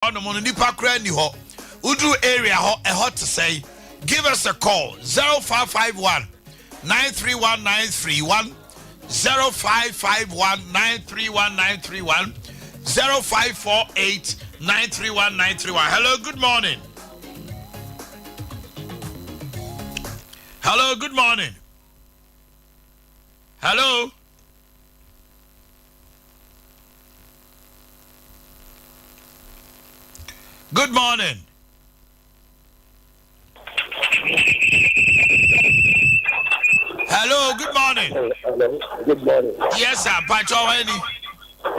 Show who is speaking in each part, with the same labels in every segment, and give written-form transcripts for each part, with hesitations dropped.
Speaker 1: hɔnom no nipa koraa ni hɔ. Woduru area hɔ ɛhɔ te sɛn? Give us a call 0551 931 931 0551 931 931 0548 931 931. Hello, good morning. Hello, good morning. Hello. Good morning. Hello, good morning.
Speaker 2: Hello, good morning.
Speaker 1: Yes, sir. Pacho, any?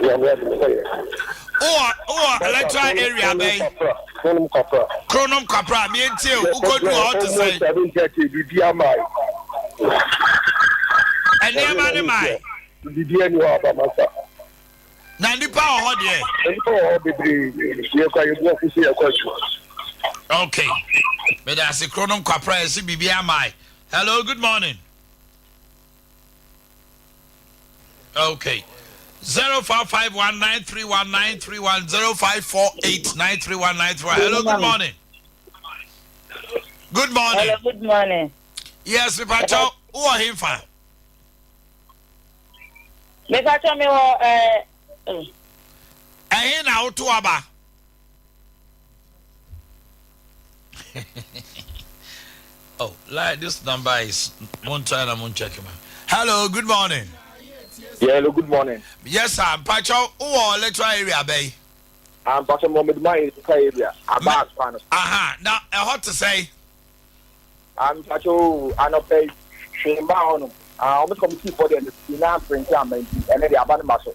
Speaker 2: Yeah, I'm ready.
Speaker 1: Wowɔ electoral area bɛn?
Speaker 2: Kronom Kwapra.
Speaker 1: Kronom Kwapra, mientie o. Wokɔdu hɔ te sɛn?
Speaker 2: 7:30, biribi ama.
Speaker 1: Nneɛma ne mae.
Speaker 2: Biribi ani hɔ aba masa.
Speaker 1: Na nipa wɔ hɔ deɛ?
Speaker 2: Nipa wɔ hɔ bebree. Yɛkɔ a yɛbu afo sɛ yɛkɔ adwuma.
Speaker 1: Okay. Meda ase Kronom Kwapra yɛsi biribi ama. Hello, good morning. Okay. 0551931931 0548931931. Hello, good morning. Good morning.
Speaker 3: Hello, good morning.
Speaker 1: Yes, Mipacho, who are him for?
Speaker 3: Mipacho mi wɔ ɛɛ.
Speaker 1: Ɛhe na woto aba? Oh, like this number is one time I'm checking. Hello, good morning.
Speaker 2: Yeah, hello, good morning.
Speaker 1: Yes, sir. Mpacho, who are electoral area bɛyi?
Speaker 2: Mpacho Mohammed Ma electoral area. Abas kwan.
Speaker 1: Aha, na ɛhɔ te sɛ.
Speaker 2: Mpacho anɔpɛ hwee mba hɔ nom. Ah, ɔmo committee for the na print ama nti ɛne de aba no ma so.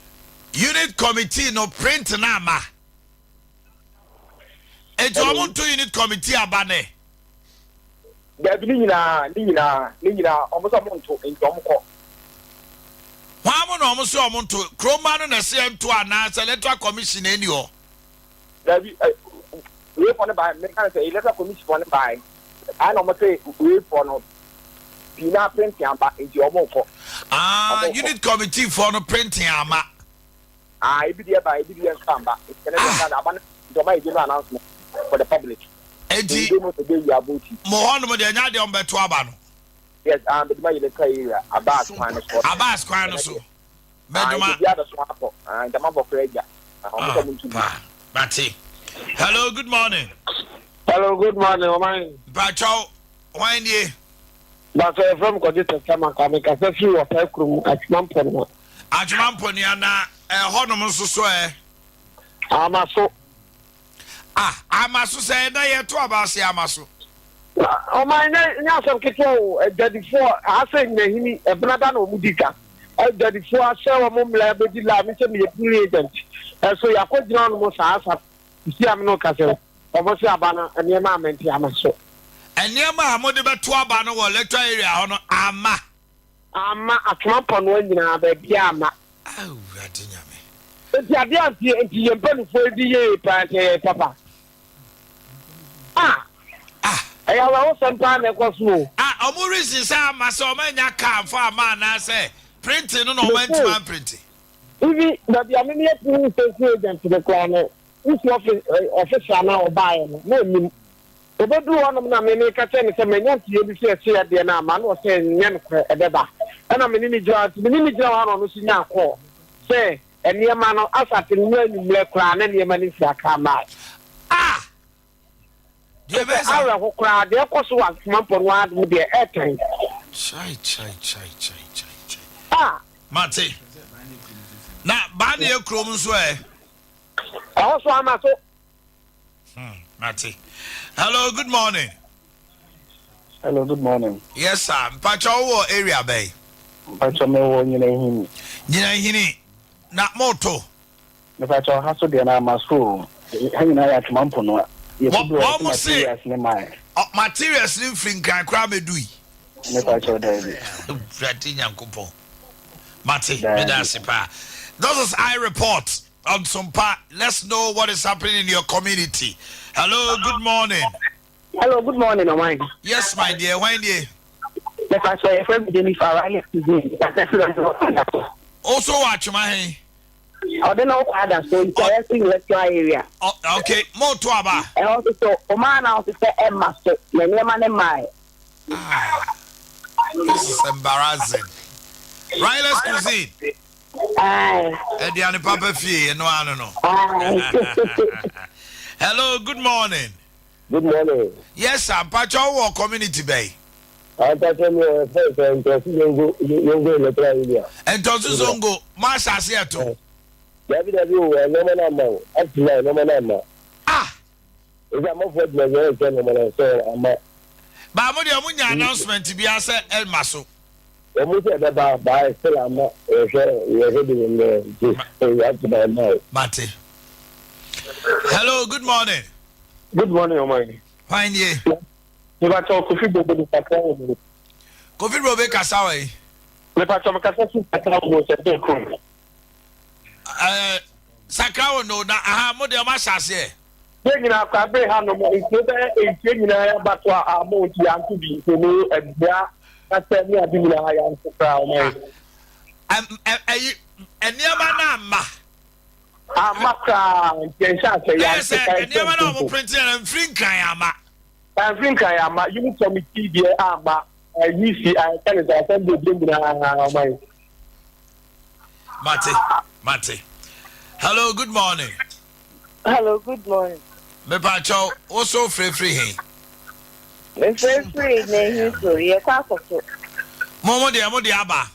Speaker 1: Unit committee no print na ama. Eti ɔmo nto unit committee aba ne.
Speaker 2: Dabi ne nyinaa ne nyinaa ne nyinaa ɔmo sɛ ɔmo nto nti ɔmo kɔ.
Speaker 1: Hwan mo na ɔmo sɛ ɔmo nto kuroma no na ɛsɛ nto anaasɛ electoral commission ɛni hɔ.
Speaker 2: Dabi ɛ wei fɔ ne ba meka ne sɛ electoral commission fɔ ne ba ayɛ na ɔmo sɛ wei fɔ no pii na print aba nti ɔmo kɔ.
Speaker 1: Ah, unit committee fɔ no print ama.
Speaker 2: Ah, ebi deɛ ba ebi deɛ nso amba nti ɛne deɛ aba no nti ɔmo ayɛ general announcement for the public.
Speaker 1: Eti
Speaker 2: They know the day you are voting.
Speaker 1: mo hɔnom deɛ nya deɛ ɔmo bɛto aba no.
Speaker 2: Yes, Meduma electoral area Abas kwan no so.
Speaker 1: Abas kwan no so.
Speaker 2: Ah,
Speaker 1: Meduma.
Speaker 2: nti bi abɛso akɔ. Ah, nti amanfo kora agya. Ah, ɔmo sɛ ɔmo ntu bi.
Speaker 1: Pa, mate. Hello, good morning.
Speaker 4: Hello, good morning, Oman.
Speaker 1: Mpacho, hwan nie?
Speaker 4: Bàtà ẹ̀fọ́ mi kọjú tẹ̀sán màkà mi kàṣẹ́ fi wọ̀ fẹ́ kurom àtúmọ̀ mpọ̀nù.
Speaker 1: Adwuma mpɔnua na ɛhɔnom nso so ɛ.
Speaker 4: Àmà so.
Speaker 1: Ah, ama so sɛ ɛnɛ yɛto aba ase ama so.
Speaker 4: Ọman nyɛ nyɛ asɛm ketewa o adwadifoɔ asɛ nyinahini ɛbenada na wɔn di dwa adwadifoɔ ahyɛ wɔn mmla bɛdi la mi sɛ meyɛ polling agent ɛso yɛakɔ gyina wɔn saa asa sisi am no kasa wɔn sɛ aba no nneɛma amɛnti ama so.
Speaker 1: Nneɛma a mode bɛto aba no wɔ electoral area hɔ no ama.
Speaker 4: Ama atoma mpɔnoa nyinaa baabi ama.
Speaker 1: Awurade Nyame.
Speaker 4: Nti adeɛ anti nti yɛn mpanimfoɔ di yie paa nti ɛyɛ papa. Ah.
Speaker 1: Ah.
Speaker 4: Ɛyɛ awerɛhosɛm paa na ɛkɔ so o.
Speaker 1: Ah, ɔmo reason sɛ ama sɛ ɔmo anya car nfa ama anaasɛ printing no na ɔmo antumi amprinti.
Speaker 4: Even baabi a meme yɛ polling station agent no koraa no, wosi office officer no a ɔbaeɛ no, na ɔnim. Ɔbɛduru hɔnom na meme ka kyerɛ no sɛ manya nteɛ bi sɛ ɛsɛ yɛdeɛ no ama na ɔsɛ nyɛ nokorɛ ɛbɛba. Ɛna me ne ne gyina nti me ne ne gyina hɔ a na ɔno nso nyaa kɔɔ sɛ nneɛma no asase no mu anwummerɛ koraa na nneɛma no mfiri aka mmae.
Speaker 1: Ah! Deɛ
Speaker 4: Sɛ
Speaker 1: bɛyɛ saa.
Speaker 4: awerɛho koraa deɛ ɛkɔ so wɔ Asoma Mpɔnoa adom deɛ ɛɛtɛn.
Speaker 1: Chai chai chai chai chai chai.
Speaker 4: Ah!
Speaker 1: Mate. Na baa ne yɛ kurom nso ɛ.
Speaker 4: Ɛhɔ so ama so.
Speaker 1: Mate. Hello, good morning.
Speaker 5: Hello, good morning.
Speaker 1: Yes, sir. Mpacha wɔ area bɛn?
Speaker 5: Mpacha me wɔ Nyinahini.
Speaker 1: Nyinahini. Na moto.
Speaker 5: Mpacha ha so deɛ na ama so o. Ha nyinaa yɛ atwoma mponoa. Yɛkɔdu
Speaker 1: Wɔn mo se
Speaker 5: materials ne mae.
Speaker 1: Materials ne mfiri nkran koraa mɛdu yi.
Speaker 5: Mepacha daabi.
Speaker 1: Awurade Nyankopɔn. Mate,
Speaker 5: Daabi.
Speaker 1: meda ase paa. This is I report on Sompa. Let's know what is happening in your community. Hello, good morning.
Speaker 4: Hello, good morning, Oman.
Speaker 1: Yes, my dear. Why dear?
Speaker 4: Mepa so yɛfrɛ me Jennifer Riley Suzanne.
Speaker 1: Also, watch my.
Speaker 3: Ɔde no kɔ ada so nti ayɛ so electoral area.
Speaker 1: Okay, mo to aba.
Speaker 3: Ɛhɔ nso so ɔmo announce sɛ ɛma so na nneɛma ne mmae.
Speaker 1: Ah, this is embarrassing. Riley's cuisine. Aduane papa fie ɛno ano no. Hello, good morning.
Speaker 6: Good morning.
Speaker 1: Yes sir, mpakyɛ wɔ community bɛyi.
Speaker 6: Mpakyɛ mi wɔ fɛ sɛ Ntɔsi Zongo Zongo electoral area.
Speaker 1: Ntɔsi Zongo, mo ahyɛ ase ɛto.
Speaker 6: Dabi dabi o, nneɛma na ama o, up to now nneɛma na ama.
Speaker 1: Ah.
Speaker 6: Ɛsɛ amafo adwuma sɛ ɛsɛ nneɛma na sɛ ama.
Speaker 1: Baa mo deɛ mo nya announcement bi asɛ ɛma so.
Speaker 6: Wɔn sɛ ɛbɛba baa still ama yɛhwɛ yɛhwɛ de wɔn dɛ nti up to now ɛma o.
Speaker 1: Mate. Hello, good morning.
Speaker 4: Good morning, Omai.
Speaker 1: Hwan nie?
Speaker 4: Mepakyɛw Kofi Bobe de kakra wɔ mu.
Speaker 1: Kofi Bobe kasa wɔ yi.
Speaker 4: Mepakyɛw mekasa fi kakra wɔ mu sɛ dɛ kurom.
Speaker 1: Ɛɛ sakra wɔ no na aha mo deɛ mo ahyɛ aseɛ.
Speaker 4: Yɛn nyinaa kɔ abere ha nom nsuo bɛyɛ nsuo nyinaa yaba so a ama nti yanto bi nsuo abua kasɛ ne ade nyinaa yanto koraa ɔman.
Speaker 1: Ɛyi nneɛma no amma.
Speaker 4: Amma koraa nti ɛnhyɛ asɛ
Speaker 1: yɛn sɛ nneɛma no a wɔn print yɛn no mfiri nkran amma.
Speaker 4: Mfiri nkran amma unit committee deɛ amma UC ayɛka ne sɛ assembly deɛ nyinaa ɔman.
Speaker 1: Mate mate. Hello good morning.
Speaker 3: Hello good morning.
Speaker 1: Mepakyɛw woso firefiri he?
Speaker 3: Mefirefiri n'ehi so yɛkɔ akɔto.
Speaker 1: Mo mo deɛ mo deɛ aba.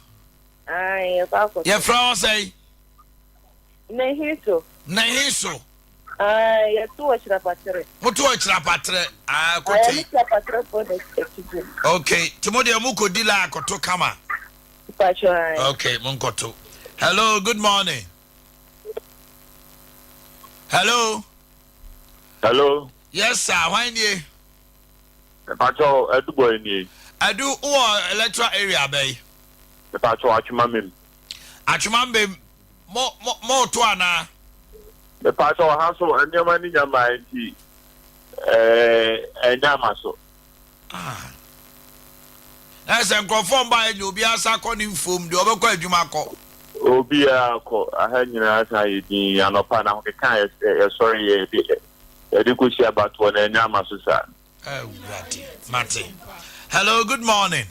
Speaker 3: Ae yɛkɔ akɔto.
Speaker 1: Yɛfrɛ hɔ sɛn?
Speaker 3: Nehi so.
Speaker 1: Nehi so.
Speaker 3: Ae yɛto wɔ Kyirapatrɛ.
Speaker 1: Moto wɔ Kyirapatrɛ. Ae kote.
Speaker 3: Ae yɛne Kyirapatrɛfoɔ na ɛto dwom.
Speaker 1: Okay nti mo deɛ mo kɔ di la akɔto kama.
Speaker 3: Mpakyɛ ae.
Speaker 1: Okay mo nkɔto. Hello good morning. Hello.
Speaker 7: Hello.
Speaker 1: Yes sir, hwan nie?
Speaker 7: Mepakyɛw, Adu boy nie.
Speaker 1: Adu, wowɔ electoral area bɛn?
Speaker 7: Mepakyɛw, Atwemamem.
Speaker 1: Atwemamem, mo mo mo to anaa?
Speaker 7: Mepakyɛw, ɔha so nneɛma ne nya mmaa nti ɛɛ ɛnyɛ ama so.
Speaker 1: Ah. Na sɛ nkurɔfoɔ mba yɛ deɛ obiara sa kɔ ne mfuom deɛ ɔbɛkɔ adwuma kɔ.
Speaker 7: Obiara kɔ, aha nyinaa san yɛ din anɔpa na ahokeka a yɛsɔre yɛ de yɛde kɔsi abatoɔ no ɛnyɛ ama so saa.
Speaker 1: Awurade mate. Hello, good morning.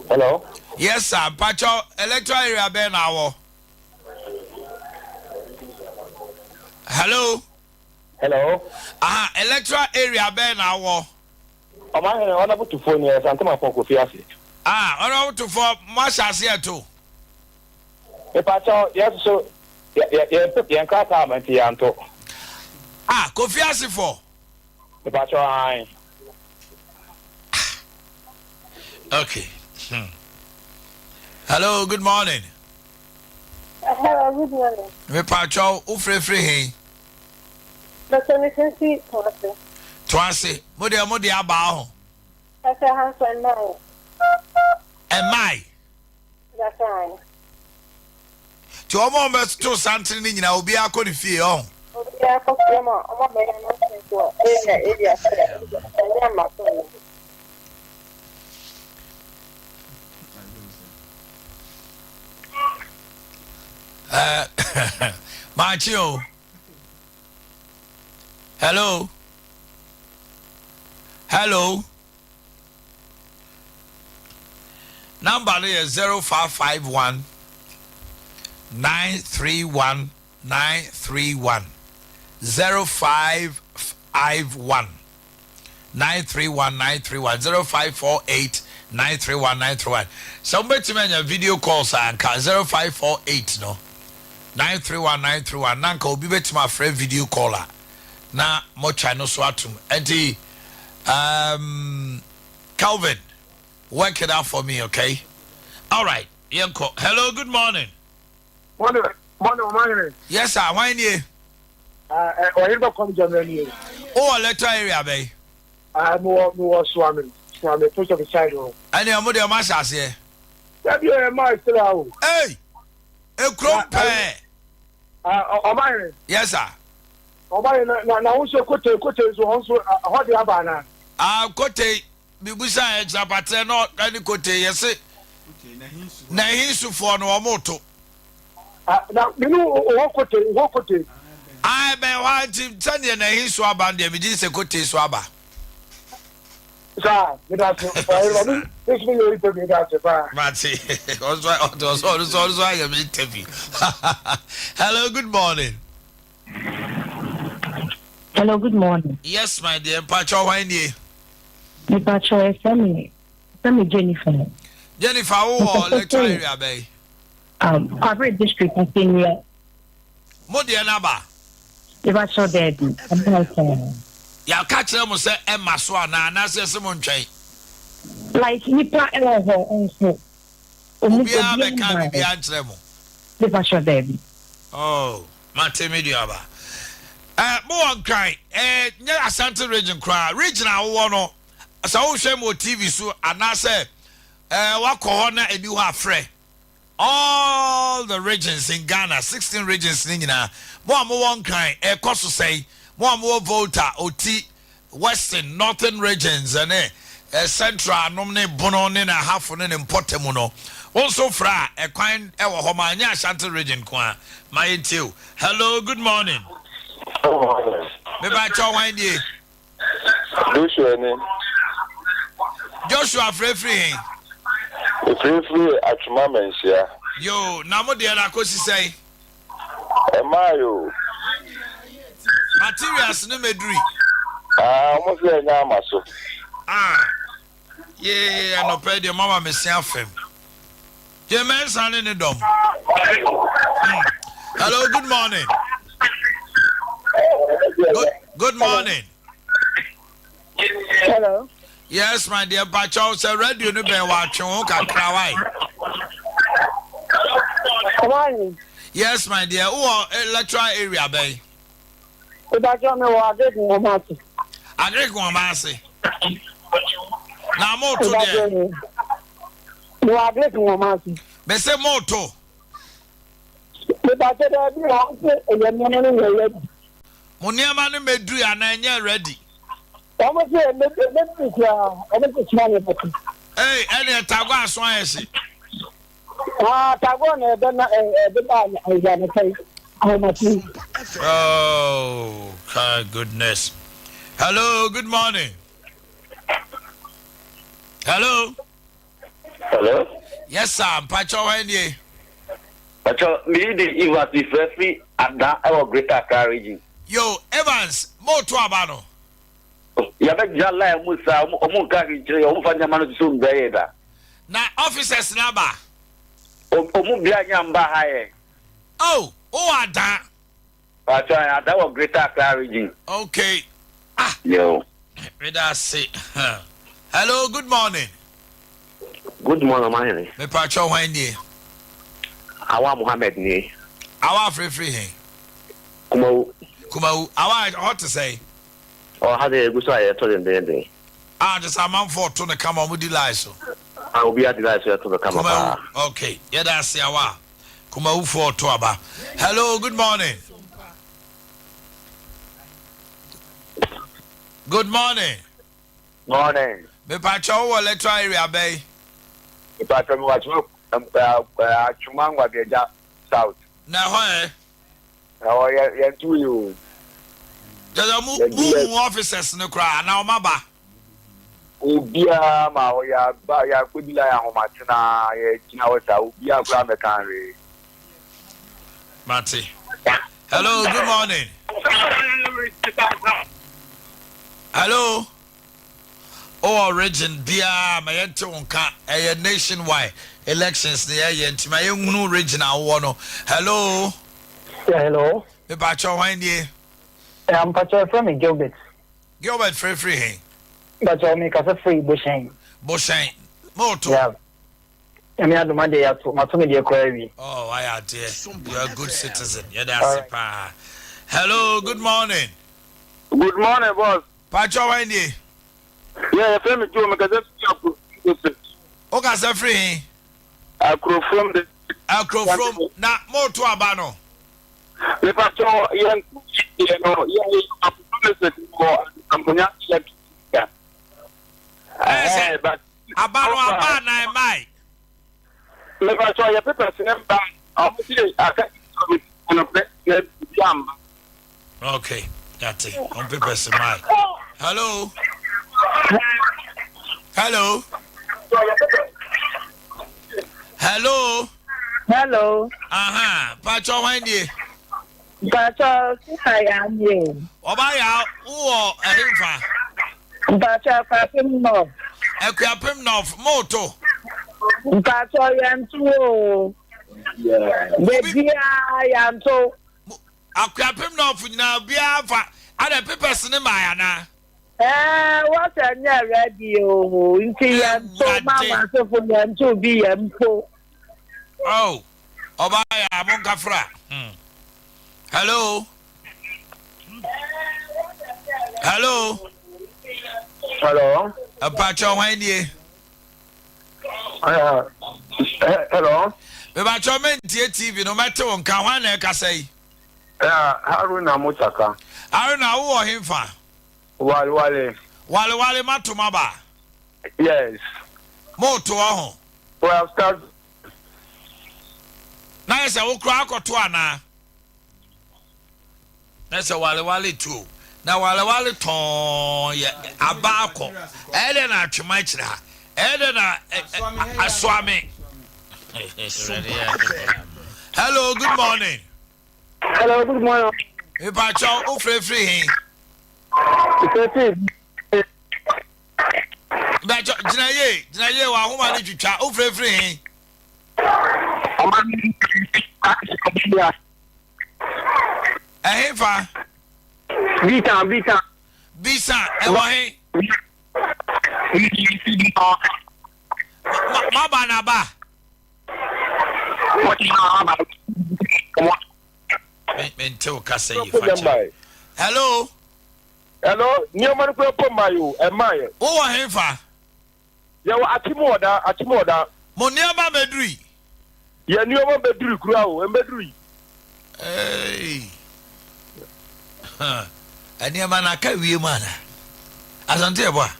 Speaker 6: Hello.
Speaker 1: Yes sir, mpakyɛw electoral area bɛn na awɔ? Hello.
Speaker 6: Hello.
Speaker 1: Aha, electoral area bɛn na awɔ?
Speaker 6: Ɔmanhene, Honourable Tufoɔ ni, Asante Mampɔn Kofi ase.
Speaker 1: Ah, Honourable Tufoɔ, mo ahyɛ aseɛ to?
Speaker 6: Mepakyɛw, yɛn nso yɛ yɛ yɛn yɛn krataa ama nti yɛanto.
Speaker 1: Ah, Kofi ase fɔ.
Speaker 6: Mepakyɛw, ae.
Speaker 1: Okay. Hmm. Hello, good morning.
Speaker 8: Hello, good morning.
Speaker 1: Mepakyɛw, wo frɛfrɛ he?
Speaker 8: Dɔkta mi sɛ si Toase.
Speaker 1: Toase, mo deɛ mo deɛ abaa ho.
Speaker 8: Ɛsɛ ha nso ɛmmae.
Speaker 1: Ɛmmae.
Speaker 8: Dɔkta.
Speaker 1: Nti wɔn a wɔbɛto santene no nyinaa obiara kɔ ne fie ɔho.
Speaker 8: Obiara kɔ fie ma wɔn abɛyɛ announcement wɔ area area sɛ ɛnyɛ mma so no.
Speaker 1: Eh, maakye o. Hello. Hello. Number no yɛ 0551 931 931 0551 931 931 0548 931 931 Sɛ mobɛtumi anya video calls a anka 0548 no 931 931 na anka obi bɛtumi afrɛ video call a na motwa no so atom. Ɛnti um, Calvin, work it out for me, okay? All right, yɛnkɔ. Hello, good morning.
Speaker 4: Morning, morning, ɔmanhene.
Speaker 1: Yes sir, hwan nie?
Speaker 4: Ɔhene bɛ kɔm gyamina nie.
Speaker 1: Wowɔ electoral area bɛyi?
Speaker 4: Mewɔ mewɔ Suame, Suame post office side hɔ.
Speaker 1: Ɛnni ɔmo deɛ ɔmo ahyɛ aseɛ.
Speaker 4: Dabi o, ɛma ɛsira o.
Speaker 1: Ei, ekurom pɛɛ.
Speaker 4: Ɔmanhene.
Speaker 1: Yes sir.
Speaker 4: Ɔmanhene na na na ahosuo kote kote nso hɔ nso hɔ de aba ana?
Speaker 1: Ah, kote mibusa yɛ kyerɛpatrɛ na ɛne kote yɛse na ehi sufoɔ no wɔn to.
Speaker 4: Ah, na mene owɔ kote, wɔ kote.
Speaker 1: Ah, ɛbɛn hɔ a nti sɛdeɛ na ɛhe so aba no deɛ megye sɛ kote so aba.
Speaker 4: Saa, meda ase. Ɔyɛ me nso meyɛ interview, meda ase paa.
Speaker 1: Mate, ɔnso ɔnso ɔnso ɔnso ayɛ me interview. Hello, good morning.
Speaker 9: Hello, good morning.
Speaker 1: Yes, my dear. Mpacho, hwan nie?
Speaker 9: Mpacho, ɛsɛ me, ɛsɛ me Jennifer.
Speaker 1: Jennifer, wo wɔ electoral area bɛyi?
Speaker 9: Kwabre district Nsenia.
Speaker 1: Mo deɛ no aba?
Speaker 9: Mepakyɛw daabi, ɛmmae koraa.
Speaker 1: Yɛaka kyerɛ mo sɛ ɛmma so anaa anaasɛ yɛse mo ntwɛn?
Speaker 9: Like nipa ɛwɔ hɔ nso ɔmu
Speaker 1: Obiara
Speaker 9: obiara
Speaker 1: bɛka
Speaker 9: mmae.
Speaker 1: biribiara nkyerɛ mo?
Speaker 9: Mepakyɛw daabi.
Speaker 1: Oh, mate me duaba. Eh, mowɔ Nkran, eh, nyɛ Ashanti region koraa, region a wowɔ no, sɛ wohwɛ me wɔ TV so anaasɛ eh, woakɔ hɔ na ɛni hɔ a frɛ. All the regions in Ghana, 16 regions no nyinaa, mo a mowɔ Nkran, ɛrekɔ so sɛn? Mo a mowɔ Volta, Oti, Western, Northern regions ɛne eh, Central nom ne Bono ne n'Ahafo ne ne mpɔtamu no, wo nso frɛ a, ɛkwan ɛwɔ hɔ ma ɛnyɛ Ashanti region nko ara. Ma yɛntie o. Hello, good morning. Mepa kyɛw hwan nie?
Speaker 7: Joshua ni.
Speaker 1: Joshua frɛfiri he?
Speaker 7: Mefirifiri Atwoma Manhyia.
Speaker 1: Yo, na mo deɛ no akɔsi sɛn?
Speaker 7: Ɛmaa o.
Speaker 1: Materials no mɛduri.
Speaker 7: Ah, wɔn sɛ ɛnyɛ ama so.
Speaker 1: Ah, yee, anɔpa yi deɛ mama me se afam. Deɛ mɛnsa ne ne dɔm. Hello, good morning. Good morning.
Speaker 8: Hello.
Speaker 1: Yes, my dear Pacho, sɛ radio no bɛn watwe ho kakra wae.
Speaker 8: Morning.
Speaker 1: Yes, my dear, wowɔ electoral area bɛn?
Speaker 8: Ìbájọ́ mi wọ Agric Nwoma ase.
Speaker 1: Agric Nwoma ase. Na moto deɛ?
Speaker 8: Mi wɔ Agric Nwoma ase.
Speaker 1: Mese moto.
Speaker 8: Ìbájọ́ dɛ bi wɔ ɔse ɛyɛ nneɛma no yɛ ready.
Speaker 1: Mo nneɛma no mɛduru anaa ɛnyɛ ready?
Speaker 8: Wɔn sɛ ɛmɛduru koraa, wɔn sɛ kyerɛ ne bɛto.
Speaker 1: Ee, ɛne ɛtago aso ayɛ hye.
Speaker 8: Ah, tago na ɛbɛ na ɛbɛ ba ɛyɛ anɔpa yi ahomakye.
Speaker 1: Oh, my goodness. Hello, good morning. Hello.
Speaker 6: Hello.
Speaker 1: Yes, sir. Mpacho hwan nie?
Speaker 6: Mpacho, me di Evans mi frɛ firi Ada ɛwɔ Greater Accra Region.
Speaker 1: Yo, Evans, mo to aba no.
Speaker 6: Yabɛgyina line mu saa, ɔmo nka hwee nkyerɛ yɛ, ɔmo fa nneɛma no soso mbrɛ yɛ da.
Speaker 1: Na officers no aba?
Speaker 6: Ɔmo bia nya mba ha yɛ.
Speaker 1: Oh, wowɔ Ada?
Speaker 6: Mpacho, Ada wɔ Greater Accra Region.
Speaker 1: Okay. Ah.
Speaker 6: Yo.
Speaker 1: Meda ase. Hello, good morning.
Speaker 10: Good morning, Ɔmanhene.
Speaker 1: Mepacho hwan nie?
Speaker 10: Awa Mohammed nie.
Speaker 1: Awa afirifiri he?
Speaker 10: Kumawu.
Speaker 1: Kumawu. Awa hɔ te sɛn?
Speaker 10: Ɔha de egu so a yɛtɔ dendenden.
Speaker 1: Ah, kyerɛ sɛ amanfoɔ ɔto no kama, ɔmo di line so.
Speaker 10: Ah, obi adi line so yɛto no kama paa.
Speaker 1: Kumawu, okay. Yɛda ase Awa. Kumawufoɔ ɔto aba. Hello, good morning. Good morning.
Speaker 7: Morning.
Speaker 1: Mepacho wowɔ electoral area bɛn?
Speaker 7: Mepacho mewɔ Atwoma Atwoma Nwabiagya South.
Speaker 1: Na ɛhɔ ɛ?
Speaker 7: Ɛhɔ yɛ yɛnto yi o.
Speaker 1: Kyerɛ mo muhu officers no koraa anaa ɔmo aba?
Speaker 7: Obiara ma hɔ yɛaba yɛakɔdi line ahomatena yɛgyina hɔ saa obiara koraa mmɛka hwee.
Speaker 1: Mate. Hello, good morning. Hello. Wowɔ region biara ma yɛnte wo nka ɛyɛ nationwide elections ne yɛyɛ nti ma yɛnhunu region a wowɔ no. Hello.
Speaker 11: Yeah, hello.
Speaker 1: Mepakyɛw hwan nie?
Speaker 11: Yeah, mpakyɛw ɛfrɛ me Gilbert.
Speaker 1: Gilbert frɛfiri he?
Speaker 11: Mpakyɛw me kasa firi Bohyɛn.
Speaker 1: Bohyɛn. Moto.
Speaker 11: Yeah. Nyame adom adeɛ yɛato mato me deɛ koraa awie.
Speaker 1: Oh, wayɛ adeɛ. You are a good citizen. Yɛda ase paa. Hello, good morning.
Speaker 7: Good morning, boss.
Speaker 1: Pakyɛw hwan nie?
Speaker 7: Yeah, yɛfrɛ me Joe, mekasa firi Akurofrom district.
Speaker 1: Wo kasa firi he?
Speaker 7: Akurofrom district.
Speaker 1: Akurofrom, na moto aba no?
Speaker 7: Mepakyɛw, yɛn deɛ no, yɛ Akurofrom district wɔ Adesamponya electoral area.
Speaker 1: Ɛɛ sɛ aba no aba anaa ɛmmae?
Speaker 7: Mepakyɛw, yɛ papers ne mba, ɔmo se aka.
Speaker 2: Anɔpɛ na bi amba.
Speaker 1: Okay, yate. On papers my. Hello. Hello. Hello.
Speaker 9: Hello.
Speaker 1: Aha, pacho hwan die?
Speaker 9: Mpacho sisa ya nie.
Speaker 1: Oba ya wo ɛhefa?
Speaker 9: Mpacho Akuapem North.
Speaker 1: Akuapem North, moto.
Speaker 9: Mpacho yɛnto o. Bebiara yɛnto.
Speaker 1: Akuapem North nyinaa obiara fa ada papers ne maa ana?
Speaker 9: Ɛɛ wɔsɛ nyɛ ready o nti yɛnto mama sofo yɛnto bi yɛ mpo.
Speaker 1: Oh, ɔbaa yɛ a monkafra. Hello. Hello.
Speaker 6: Hello.
Speaker 1: Mpatsɔ hwan nie?
Speaker 6: Hello.
Speaker 1: Mebatsɔ mentie TV no mɛte wo nka hwan na ɛkasa yi?
Speaker 6: Haruna Mutaka.
Speaker 1: Haruna wowɔ hemfa?
Speaker 6: Walewale.
Speaker 1: Walewale mato maba.
Speaker 6: Yes.
Speaker 1: Moto ɔho.
Speaker 6: Well, start.
Speaker 1: Na yɛ sɛ wo koraa akɔto anaa? Na sɛ walewale tu na walewale tɔn yɛ aba akɔ ɛyɛ dɛ na atwema akyire ha ɛyɛ dɛ na asoame. Hello, good morning.
Speaker 6: Hello, good morning.
Speaker 1: Mepakyɛw, wo frɛfiri he?
Speaker 6: Frɛfiri.
Speaker 1: Mepakyɛw, gyina yie, gyina yie, w'ahoma no twitwa, wo frɛfiri he? Ɛhefa?
Speaker 6: Bisa, bisa.
Speaker 1: Bisa, ɛwɔ he? Maba na ba. Mente wo kasa yi fa kyɛ. Hello.
Speaker 2: Hello, nneɛma no kura mpo mmaeɛ o, ɛmmaeɛ.
Speaker 1: Wowɔ hefa?
Speaker 2: Yɛwɔ Akyem-Ɔda, Akyem-Ɔda.
Speaker 1: Mo nneɛma mmɛdurui?
Speaker 2: Yɛn nneɛma mmɛdurui koraa o, ɛmmɛdurui.
Speaker 1: Hey. Nneɛma no aka wiem ana? Asante yɛ bɔ a.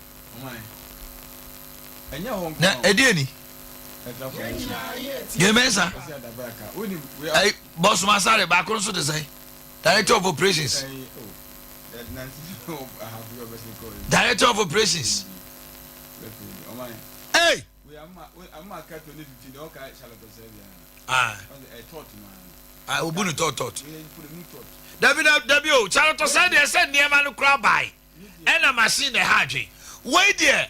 Speaker 1: Na ɛdeɛ ni? Yɛmɛnsa. Bɔsoma Asare baako nso te sɛn? Director of Operations. Director of Operations. Hey! Ah. Ah, obu no tɔtɔt. Dabi dabi o, Charlotte sɛ deɛ sɛ nneɛma no kora bae. Ɛna machine na ɛha adwen. Wei deɛ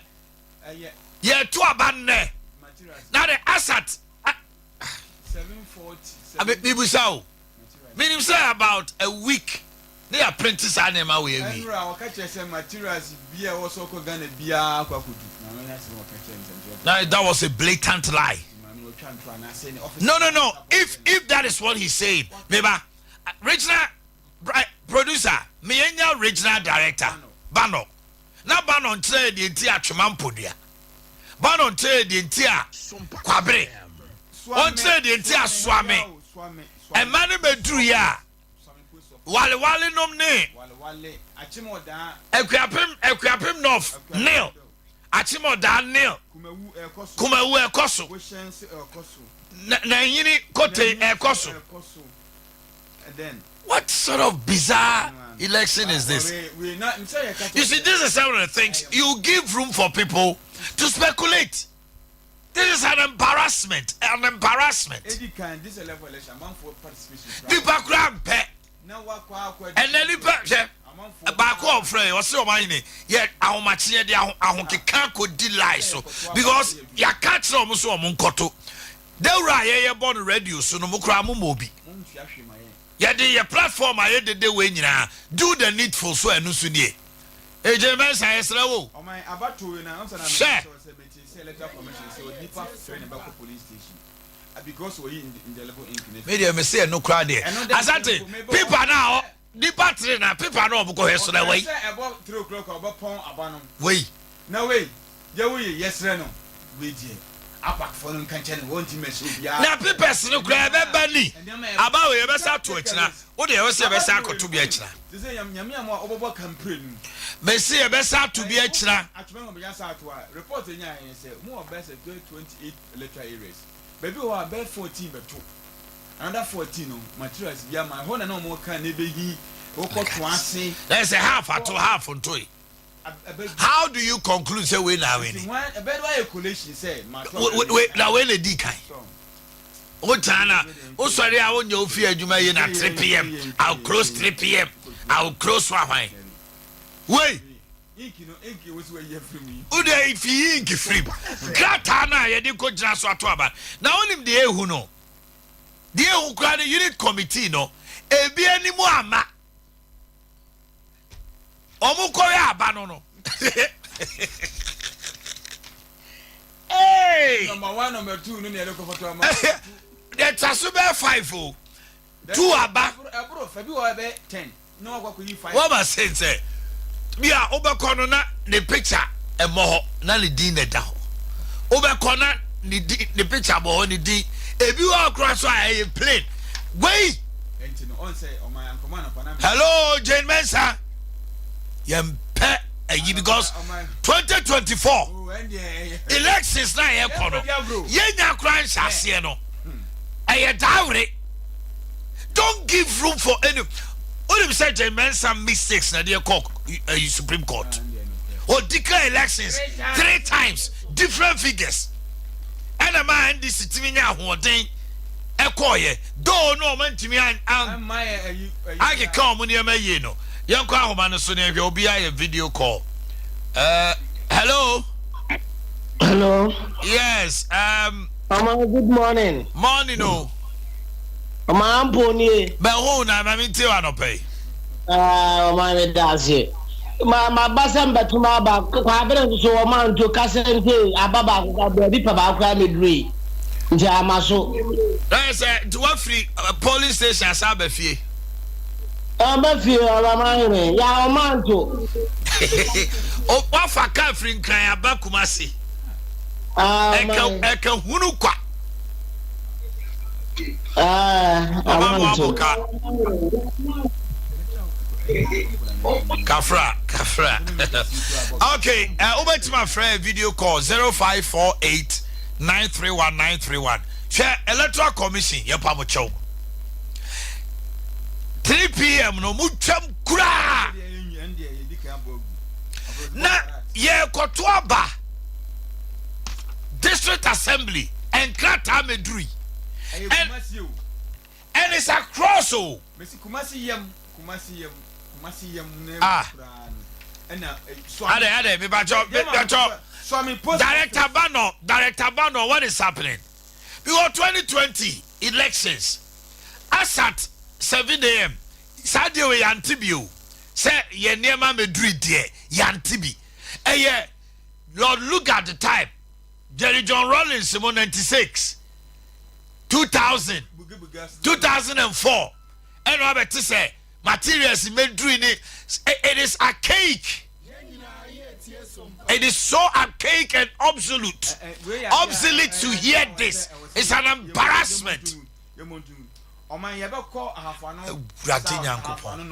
Speaker 1: yɛto aba nnɛ. Na de asat. Mibusa o. Menim sɛ about a week ne yɛ print saa nneɛma wei awie.
Speaker 12: Ɛnora ɔka kyerɛ sɛ materials bia ɛwɔ sɛ ɔkɔ Ghana biara akɔ akɔdu. Maame no asɛm a ɔka kyerɛ nsɛmtwerɛfoɔ.
Speaker 1: Na that was a blatant lie.
Speaker 12: Maame no ɔtwa ntorɔ anaasɛ ne office.
Speaker 1: No no no if if that is what he's saying meba regional producer me yɛnya regional director Bano na Bano nkyerɛ yɛ deɛ nti a Twema Mpodua Bano nkyerɛ yɛ deɛ nti a Kwabere ɔnkyerɛ deɛ nti a Soame Ɛma no bɛduruiɛ a, Walewale nom ne Akuapem, Akuapem North nil, Akyem Ɔdaa nil, Kumawu ɛkɔ so, Nanyini Kotei ɛkɔ so. What sort of bizarre election is this? You see, this is some of the things you give room for people to speculate. This is an embarrassment, an embarrassment. Nipa kura mpɛ. Ɛnɛ nipa hwɛ baako a ɔfrɛ yɛ ɔsɛ ɔman ne yɛ ahomakye yɛ de ahokeka kɔ di lie so because yɛaka kyerɛ ɔmo so ɔmo nkɔto dawuro a yɛyɛ bɔ no radio so no mo koraa mo ma obi yɛde yɛ platform a yɛdede wei nyinaa do the needful so ɛno nso nie Agye Mensah yɛsrɛ wo hwɛ. Me deɛ mese ɛno koraa deɛ Asante pipa no a nipa tere na pipa no a ɔmo kɔhwɛ so na wei wei.
Speaker 12: Na wei deɛ woyɛ yɛsrɛ no wei deɛ apakfoɔ no nka nkyɛ no wɔnti mɛsɛ obiara.
Speaker 1: Na papers no koraa ɛbɛba ni aba wei yɛbɛsa ato akyina wo deɛ ɛwɔ sɛ yɛbɛsa akɔto bi akyina. Mese yɛbɛsa ato bi akyina.
Speaker 12: Another 14 no materials bi ama ɛhɔ na na wɔn ka na ebehi wɔkɔ to ase.
Speaker 1: Na ɛsɛ half ato half ntoe. How do you conclude sɛ wei na awini? Na wei na edi kan. Wotaa na wosɔre a wonyɛ ofie adwuma yi na 3 pm. I'll close 3 pm. I'll close so ahwan. Wei. Wode fi ink firim. Krataa no a yɛde kɔ gyina so ato aba. Na wonim deɛ ehu no. Deɛ ehu koraa no unit committee no ebi anim ama. Wɔn kɔyɛ aba no no. Hey!
Speaker 12: Number one, number two, no na yɛde kɔfɔtɔ ama.
Speaker 1: Ɛtwa so bɛyɛ five o. Two aba.
Speaker 12: Ɛboro fɛ bi wɔ ɛbɛ ten na wakɔ akɔyi five.
Speaker 1: Wɔn ma sen sɛ bi a wobɛkɔ no na ne picture ɛmɔ hɔ na ne din na ɛda hɔ. Wobɛkɔ na ne din ne picture bɔ hɔ ne din. Ebi wɔ akora so a ɛyɛ plain. Wei. Hello Jane Mensah. Yɛn pɛ ayi because 2024 elections na yɛ kɔ no yɛn nya kora nhyɛ aseɛ no ɛyɛ daawere. Don't give room for any. Wonim sɛ Jane Mensah mistakes na deɛ kɔ ɛyi Supreme Court. O declare elections three times different figures. Ɛna maa NDC timi nya ahoɔden ɛkɔɔyɛ. Though no ɔmo ntumi an an akeka ɔmo nneɛma yie no. Yɛnkɔ ahoma no so ne ɛhwɛ obi ayɛ video call. Uh, hello.
Speaker 13: Hello.
Speaker 1: Yes. Um.
Speaker 13: Mama, good morning.
Speaker 1: Morning o.
Speaker 13: Mama ampo nie.
Speaker 1: Bɛho na ma mi tie wa nɔpɛ yi.
Speaker 13: Ɛɛ ɔman mi da ase. Ma ma ba sɛ mbɛto ma aba kwabere nso so ɔman nto kasa nti aba baako ka baabi pa baako a mɛduru yi nti ama so.
Speaker 1: Ɛyɛ sɛ nti wafiri polling station asa aba fie.
Speaker 13: Ɔba fie ɔba ma hene ya ɔman nto.
Speaker 1: Wafa kaa firi Nkran aba Kumasi. Ɛka ɛka hunu kwa. Ɔba mo abo ka. Kafra kafra. Okay, wobɛtumi afrɛ video call 0548 931 931. Hwɛ Electoral Commission yɛpa mo kyɛw. 3 pm no motwam koraa na yɛrekɔto aba district assembly nkrataa mɛdurui and and it's across o. Ah. Ade ade mepakyɛw mepakyɛw director Bano director Bano what is happening because 2020 elections as at 7 am saa deɛ wɔ yante bi o sɛ yɛ nneɛma mɛdurui deɛ yante bi ɛyɛ Lord Lugard time Jerry John Rawlings mo 96 2000 2004 ɛna wabɛte sɛ materials mɛdurui ne it is archaic. It is so archaic and obsolete. Obsolete to hear this. It's an embarrassment. Awurade Nyankopɔn.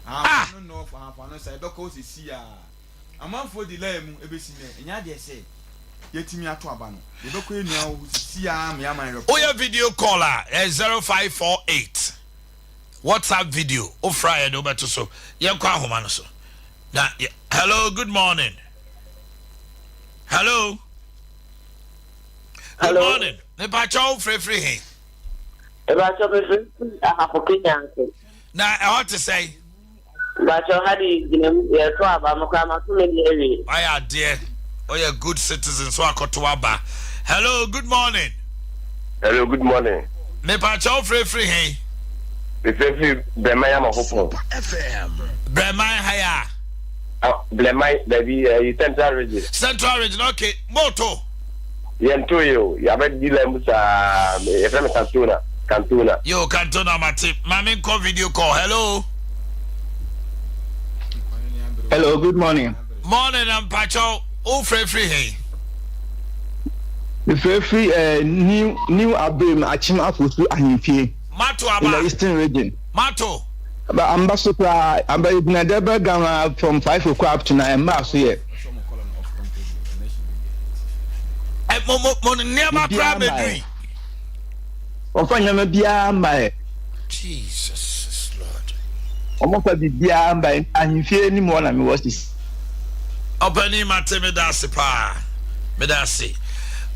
Speaker 1: Ah.
Speaker 12: Amanfoɔ di line mu ɛbɛsi nnɛ ɛnyɛ adeɛ sɛ yɛatumi ato aba no yɛbɛkɔ yɛn nua hɔ sisi ara ma yɛama no report.
Speaker 1: Woyɛ video call a ɛyɛ 0548 WhatsApp video wofra yɛde wobɛto so yɛnkɔ ahoma no so na hello good morning hello good
Speaker 3: Hello.
Speaker 1: morning mepakyɛ wo frɛfiri he
Speaker 3: Mepakyɛ mefrɛfiri Ahafo Kenya ase.
Speaker 1: Na ɛhɔ te sɛn?
Speaker 3: Mpakyɛw ha de gyina mu yɛto aba me koraa mato me deɛ awie.
Speaker 1: Wayɛ adeɛ woyɛ good citizen so akɔto aba. Hello good morning.
Speaker 6: Hello good morning.
Speaker 1: Mepakyɛw wo frɛ firi he?
Speaker 6: Me frɛ firi Brɛman Amahopɔn.
Speaker 1: Brɛman ha ya?
Speaker 6: Ah, Brɛman baabi ɛyi Central Region.
Speaker 1: Central Region okay moto.
Speaker 6: Yɛn to yɛ o yabɛ di line mu saa yɛfrɛ me Cantona Cantona.
Speaker 1: Yo Cantona mate ma me nkɔ video call hello.
Speaker 14: Hello good morning.
Speaker 1: Morning na mpakyɛw wo frɛ firi he?
Speaker 14: Me frɛ firi eh, new new Abrem Akyem Afosu Ahemfie.
Speaker 1: Mato aba.
Speaker 14: In the Eastern Region.
Speaker 1: Mato.
Speaker 14: Ba amba so koraa amba egyina dɛbɛ gan from 5 o'clock up to now ɛmmaa so yɛ.
Speaker 1: mo mo mo nneɛma koraa
Speaker 14: Biribiara mmaeɛ.
Speaker 1: bɛdurui.
Speaker 14: Wɔmfa nneɛma biara mmaeɛ.
Speaker 1: Jesus is Lord.
Speaker 14: Wɔmfa biribiara mmaeɛ. Ahemfie anim hɔ na mewɔ sisi.
Speaker 1: Ɔpanin mate meda ase paa meda ase.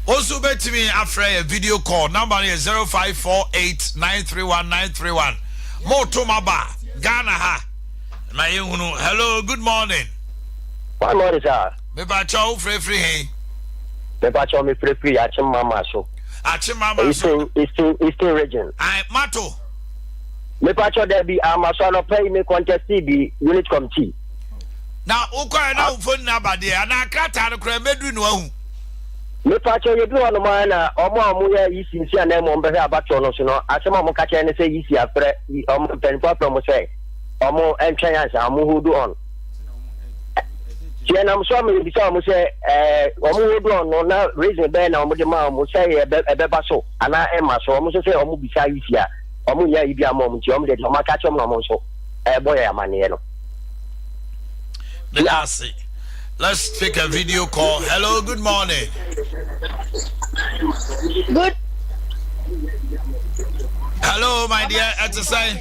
Speaker 1: Wo nso wobɛtumi afrɛ yɛ video call number no yɛ 0548931931. Moto maba Ghana ha ma yɛhunu. Hello, good morning.
Speaker 10: Good morning sir.
Speaker 1: Mepakyɛw wo frɛ firi he?
Speaker 10: Mepakyɛw me frɛ firi Akyem Mama so.
Speaker 1: Akyem Mama so.
Speaker 10: Eastern Eastern Eastern region.
Speaker 1: Aye, mato.
Speaker 10: Mepakyɛw dabi ama so anɔpa yi me contestee bi unit committee.
Speaker 1: Na wokɔɛ na wo phone number deɛ anaa krataa no koraa mmɛduru no ahu.
Speaker 10: Mepakyɛw yɛduru hɔ nom ara na wɔn a wɔyɛ EC nsi anan mu a wɔbɛhwɛ abatoɔ no so no asɛm a wɔka kyerɛ ne sɛ EC afrɛ wɔn mpanyinfoɔ afrɛ wɔn sɛ wɔn ntwɛn ansa wɔn hold on. Nti ɛnam so ama yɛbisa wɔn sɛ ɛɛ wɔn hold on no na reason bɛyɛ na wɔn de maa wɔn sɛ ɛbɛ ɛbɛba so anaa ɛmma so wɔn nso sɛ wɔn bisa EC a wɔn nyɛ ayi bi ama wɔn nti wɔn deɛ wɔn aka kyerɛ wɔn na wɔn nso ɛrebɔ yɛn amaneɛ no.
Speaker 1: Meda ase. Let's take a video call. Hello, good morning.
Speaker 8: Good.
Speaker 1: Hello, my dear. Ɛte sɛn?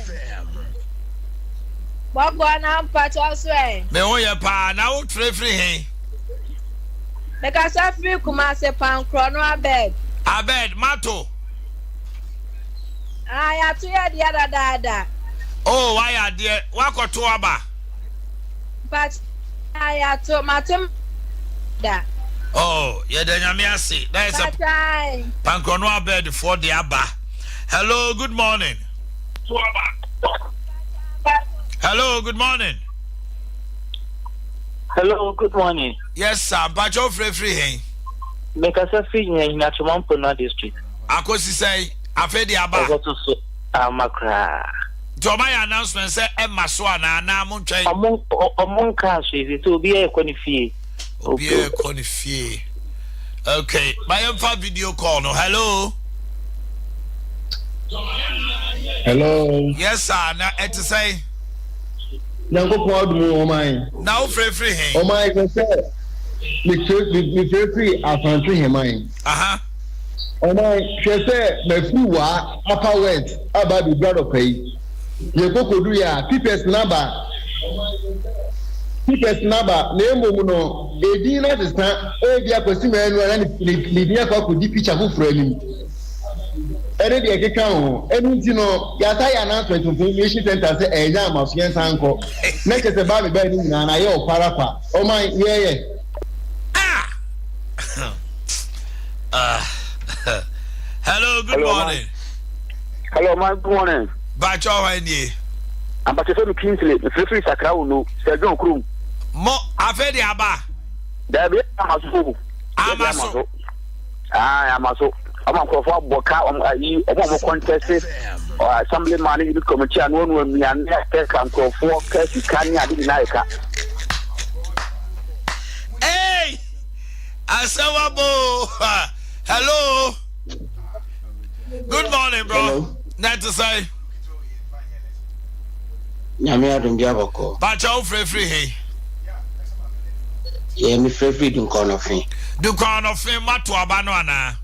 Speaker 8: Bɔkɔ na mpakyɛ so ɛ.
Speaker 1: Me ho yɛ paa. Na wo twerɛ firi he?
Speaker 8: Mekasa firi Kumase Pankorɔ no Abed.
Speaker 1: Abed, mato.
Speaker 8: Ah, yɛato yɛ deɛ dadaada.
Speaker 1: Oh, wayɛ adeɛ. Wakɔto aba.
Speaker 8: Mpakyɛ, ah, yɛato, mato da.
Speaker 1: Oh, yɛda Nyame ase. Na yɛ sɛ Pankorɔ no Abed foɔ de aba. Hello, good morning. Hello, good morning.
Speaker 15: Hello, good morning.
Speaker 1: Yes, sir. Mpakyɛ wofirefiri he?
Speaker 15: Mekasa firi Nyinahina Twomamponua district.
Speaker 1: Akosi sɛn? Afei de aba.
Speaker 15: Ɛkɔto so ama koraa.
Speaker 1: Nti ɔmo ayɛ announcement sɛ ɛma so anaa anaa mo ntwɛn?
Speaker 15: Ɔmo ɔmo nkaa hwee sɛ obiara ɛkɔ ne fie.
Speaker 1: Obiara ɛkɔ ne fie. Okay, ma yɛmfa video call no. Hello.
Speaker 6: Hello.
Speaker 1: Yes sir, na ɛte sɛn?
Speaker 6: Nyankopɔn adom o ɔman.
Speaker 1: Na wo frɛfiri he?
Speaker 6: Ɔman hwɛ sɛ mefrɛfiri Asante Heman.
Speaker 1: Aha.
Speaker 6: Ɔman hwɛ sɛ mafiri waa Upper West aba abɛduru anɔpa yi. Yɛkɔkɔdu yɛ a papers no aba. Papers no aba na mmom no edin no asesa ebia Kwasi Manu a na ne din akɔ akɔdi picture foforɔ anim. Ɛne deɛ ɛkeka ho. Ɛno nti no, yɛasa yɛ announcement wɔ information center sɛ ɛnyɛ ama so yɛnsan nkɔ. Na kyerɛ sɛ baa me baa ne nyinaa no ayɛ ɔkwara kwa. Ɔman, yɛɛyɛ.
Speaker 1: Ah! Ah. Hello, good
Speaker 16: Hello,
Speaker 1: morning.
Speaker 16: Hello, ma, good morning.
Speaker 1: Bakyɛ ɔhɔ nie.
Speaker 16: Ampakyɛ fɛ mi Kingsley, mefirifiri Sakra wo no, Sir John kurom.
Speaker 1: Mo, afei de aba.
Speaker 16: Dabi, ama so.
Speaker 1: Ama so.
Speaker 16: Ah, ama so. Ɔma nkurɔfoɔ abɔ ka, ɔmo ayi, ɔmo a ɔmo kɔntɛse, assembly man ne unit committee ano ano nnuane akɛka nkurɔfoɔ ka sika ne ade nyinaa ɛka.
Speaker 1: Hey! Asɛm aba o. Hello. Good morning, bro.
Speaker 17: Hello.
Speaker 1: Na ɛte sɛn?
Speaker 17: Nyame adom bi abɔkɔ.
Speaker 1: Bakyɛ wo frɛfiri he?
Speaker 17: Yɛ me frɛfiri Dunkɔnɔfe.
Speaker 1: Dunkɔnɔfe moato aba no anaa?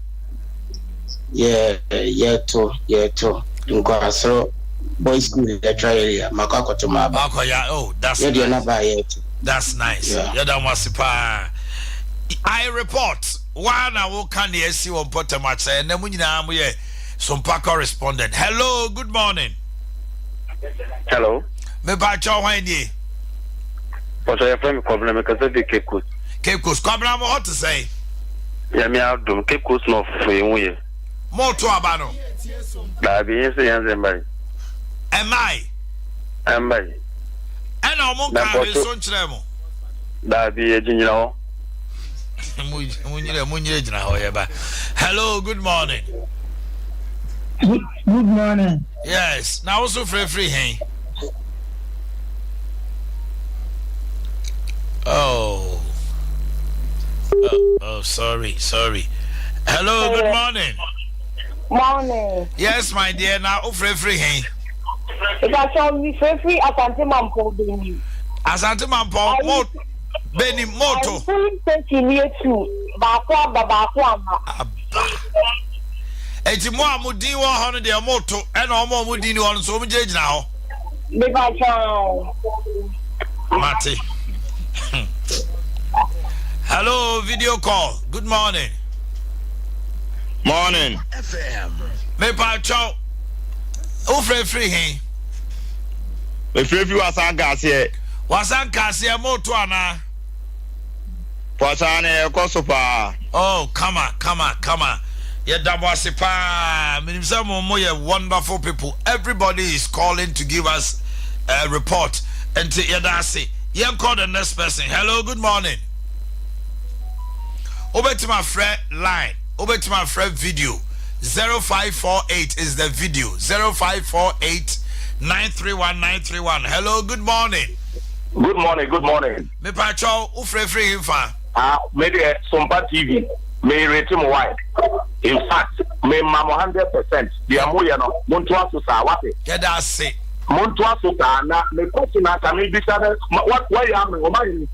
Speaker 17: Yɛ yɛto yɛto Dunkɔasoro boys school electoral area makɔ akɔto m'aba.
Speaker 1: Akɔ ya oh that's
Speaker 17: Yɛ deɛ
Speaker 1: nice.
Speaker 17: n'aba a yɛto.
Speaker 1: That's nice.
Speaker 17: Yeah.
Speaker 1: Yɛda mo ase paa. I report. Waa na woka nea asi wɔ mpɔtam akyerɛ ɛnɛ mo nyinaa mo yɛ Sompa correspondent. Hello, good morning.
Speaker 18: Hello.
Speaker 1: Mepakyɛw hwan nie?
Speaker 18: Pɔtɔ yɛfrɛ me Kwabena mekasa fi Cape Coast.
Speaker 1: Cape Coast. Kwabena mo hɔ te sɛn?
Speaker 18: Nyame adom Cape Coast North fo yɛn ho yɛ.
Speaker 1: Mo to aba no?
Speaker 18: Daabi yɛn sɛ yɛn sɛ mbae.
Speaker 1: Ɛmbae?
Speaker 18: Ɛmbae.
Speaker 1: Ɛna ɔmo nka hwee so nkyerɛ mo?
Speaker 18: Daabi yɛgyinagyina hɔ.
Speaker 1: Mo nyina mo nyina gyina hɔ yɛ ba. Hello, good morning.
Speaker 19: Good morning.
Speaker 1: Yes, na wo so frɛfiri hɛn? Oh. Oh, oh, sorry, sorry. Hello, good morning.
Speaker 8: Morning.
Speaker 1: Yes, my dear. Now, wo frɛfiri hɛn?
Speaker 8: Ìbàtàn mi frɛfiri Asante Mampong Beni.
Speaker 1: Asante Mampong, mo Beni moto.
Speaker 8: Polling station yɛ tu. Baako aba, baako amma.
Speaker 1: Aba. Eti mo a mo din wɔ hɔ no deɛ mo to, ɛna wɔn a wɔn din ni hɔ no nso wɔn gyinagyina hɔ.
Speaker 8: Mepakyɛw.
Speaker 1: Mate. Hello, video call. Good morning.
Speaker 20: Morning.
Speaker 1: Mepakyɛw. Wofrɛ firi he?
Speaker 20: Mefrɛ firi Wasan Kaaseɛ.
Speaker 1: Wasan Kaaseɛ, moto anaa?
Speaker 20: Pɔsaa no ɛkɔ so paa.
Speaker 1: Oh kama kama kama yɛda mo ase paa menim sɛ mo mo yɛ wonderful people everybody is calling to give us a report nti yɛda ase yɛnkɔ the next person hello good morning wobɛtumi afrɛ line wobɛtumi afrɛ video 0548 is the video 0548 931 931 hello good morning
Speaker 21: Good morning, good morning.
Speaker 1: Mepakyɛw, wo frɛ firi henfa?
Speaker 21: Ah, me deɛ Sompa TV, me rate mo why. In fact, me ma mo 100%. Deɛ mo yɛ no, mo ntoa so saa, wate?
Speaker 1: Yɛda ase.
Speaker 21: Mo ntoa so saa, na me question a ka me bisa ne, what what yɛ ame, ɔma yɛ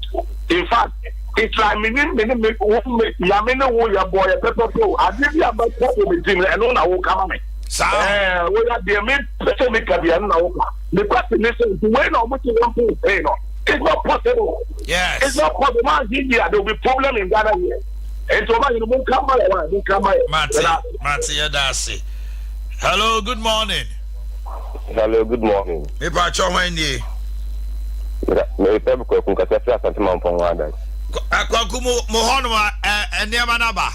Speaker 21: In fact, it's like me ne me ne me wo me nyame ne wo yɛ bɔ yɛ pɛpɛpɛ o. Adeɛ bi a mɛkɔ wɔ me tirim no, ɛno na wo ka ma me.
Speaker 1: Saa.
Speaker 21: Ɛɛ, wo yɛ deɛ me pɛ sɛ me ka bi ɛno na wo ka. Me question ne sɛ, nti wei na ɔmo te wɔn po pay no? It's not possible.
Speaker 1: Yes.
Speaker 21: It's not possible. Man, here there will be problem in Ghana here. Nti ɔba yɛn mo nka ma yɛ wa, mo nka ma yɛ.
Speaker 1: Mate, mate yɛ da ase. Hello, good morning.
Speaker 22: Hello, good morning.
Speaker 1: Mepa kyɛ hwan nie?
Speaker 22: Mepɛ bi kwaku nkasa firi Asante Mampɔn ho adan.
Speaker 1: Kwaku mo mo hɔ nom nneɛma no aba?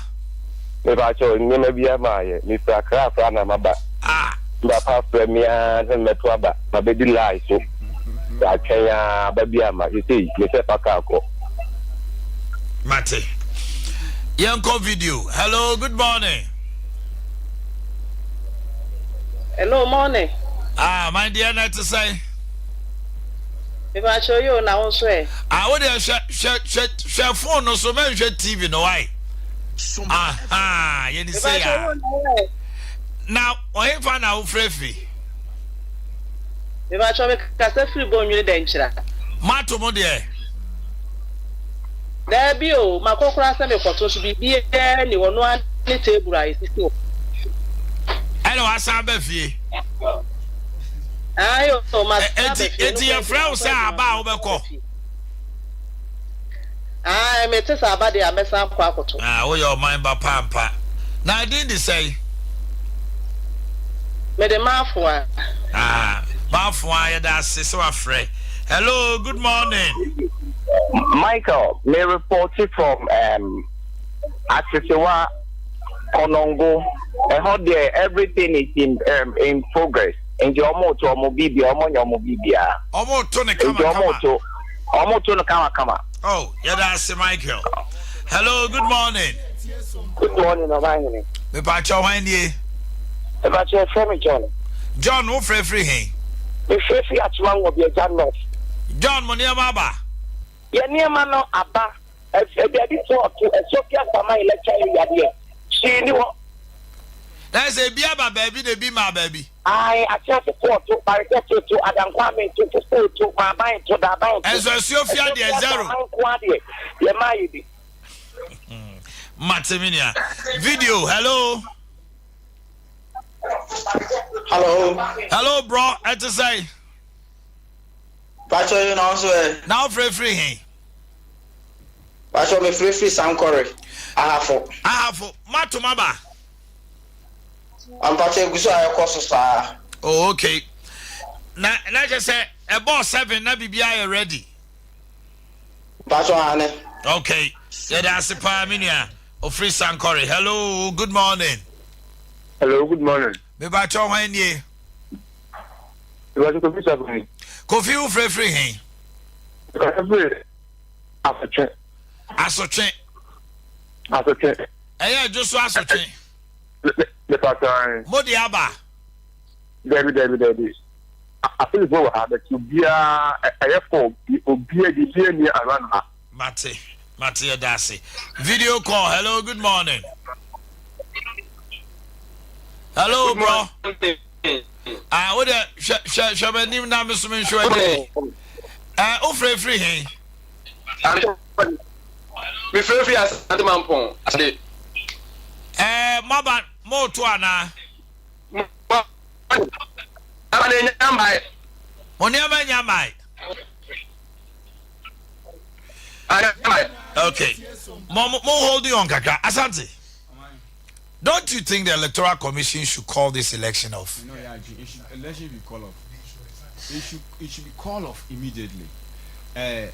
Speaker 22: Mepa kyɛw nneɛma bi ama ayɛ. Mefiri Accra koraa na maba.
Speaker 1: Ah.
Speaker 22: Me papa afrɛ me ara sɛ memmɛto aba. Mabɛdi line so. Atwɛn ara aba bi amma. Seesei mesɛ fa kaa kɔ.
Speaker 1: Mate. Yɛnkɔ video. Hello, good morning.
Speaker 23: Hello, morning.
Speaker 1: Ah, my dear, na ɛte sɛn?
Speaker 23: Mepakyɛw yoo na wo nso ɛ?
Speaker 1: Ah, wo deɛ hwɛ hwɛ hwɛ hwɛ phone no so mɛnhwɛ TV no why? Aha, yɛni sɛ ya. Na ɔhefa na wofrɛ firi?
Speaker 23: Mepakyɛw mekasa firi Bonwire Dɛnkyira.
Speaker 1: Moato mo deɛ?
Speaker 23: Daabi o, makɔ koraa sɛ mekɔto nso biribiara nni hɔ, ɔno ara ne table a esisi hɔ.
Speaker 1: Ɛna wasan aba fie?
Speaker 23: Ae o, masan aba fie.
Speaker 1: Eti yɛfrɛ wo sɛ aba a wobɛkɔ?
Speaker 23: Ae, mete sɛ aba deɛ a, mɛsan akɔ akɔto.
Speaker 1: Ah, woyɛ ɔman ba pa ampa. Na edin de sɛn?
Speaker 23: Mede Mafoa.
Speaker 1: Ah, Mafoa, yɛda ase sɛ wafrɛ. Hello, good morning.
Speaker 24: Michael, me reporti from um, Atetewa, Konongo. Ɛhɔ deɛ everything is in, um, in progress. Nti ɔmo to ɔmo bibia, ɔmo nyɛ ɔmo bibia.
Speaker 1: Ɔmo to ne kama
Speaker 24: kama. Nti ɔmo to. Ɔmo to no kama kama.
Speaker 1: Oh, yɛda ase Michael. Hello, good morning.
Speaker 25: Good morning, Ɔbahene.
Speaker 1: Mepakyɛ hwan nie?
Speaker 25: Mepakyɛ yɛfrɛ me John.
Speaker 1: John, wo frɛ firi he?
Speaker 25: Me frɛ firi Atwima Nwɔbi Agya North.
Speaker 1: John, mo nneɛma aba?
Speaker 25: Yɛ nneɛma no aba. Baabi pɔɔto, Asuofie Asaman Electoral Area deɛ, hwee ni hɔ.
Speaker 1: Na sɛ ebi aba baabi na ebi maa baabi.
Speaker 25: Ae, Akyerɛse pɔɔto, Barekɛse to, Adankwame to, Fufuo to, Maaban to, Daaban to.
Speaker 1: Ɛnso Asuofia deɛ zero.
Speaker 25: Asuofia Asaman nko ara deɛ, yɛmaa yɛ bi.
Speaker 1: Mate me nua. Video, hello.
Speaker 26: Hello.
Speaker 1: Hello bro, ɛte sɛn?
Speaker 26: Pacho yi na ɔnso ɛ.
Speaker 1: Na wofrɛ firi he?
Speaker 26: Pacho mefrɛ firi Sankore, Ahafo.
Speaker 1: Ahafo, moato maba?
Speaker 26: Mpacho egu so a ɛkɔ so saa.
Speaker 1: Oh okay. Na na kyerɛ sɛ ɛbɔɔ 7 na biribiara yɛ ready.
Speaker 26: Mpacho ane.
Speaker 1: Okay, yɛda ase paa me nua. Ofiri Sankore. Hello, good morning.
Speaker 27: Hello, good morning.
Speaker 1: Mebakyɛ hwan nie?
Speaker 27: Mebakyɛ Kofi Safo ni.
Speaker 1: Kofi wo frɛ firi he?
Speaker 27: Mekasa firi Asotwe.
Speaker 1: Asotwe.
Speaker 27: Asotwe.
Speaker 1: Ɛyɛ adwo so asotwe.
Speaker 27: Mepakyɛ.
Speaker 1: Mo de aba?
Speaker 27: Dabi dabi dabi. Asogyefoɔ wɔ ha but obiara ɛyɛ fɔ obiara biribiara ni around ha.
Speaker 1: Mate mate yɛda ase. Video call hello good morning. Hello bro. Ah wo de hwɛ hwɛ hwɛ m'anim na me so me nhwɛ w'anim. Eh wo frɛ firi he?
Speaker 2: Mefrɛ firi Asante Mampong, Asante.
Speaker 1: Ɛɛ moaba moreto anaa?
Speaker 2: Mo aba no nya mmae.
Speaker 1: Mo nneɛma nya mmae. Okay. Mo mo holding on kakra. Asante. Don't you think the electoral commission should call this election off?
Speaker 12: No, yeah, it should, election should be called off. It should, it should be called off immediately. Eh,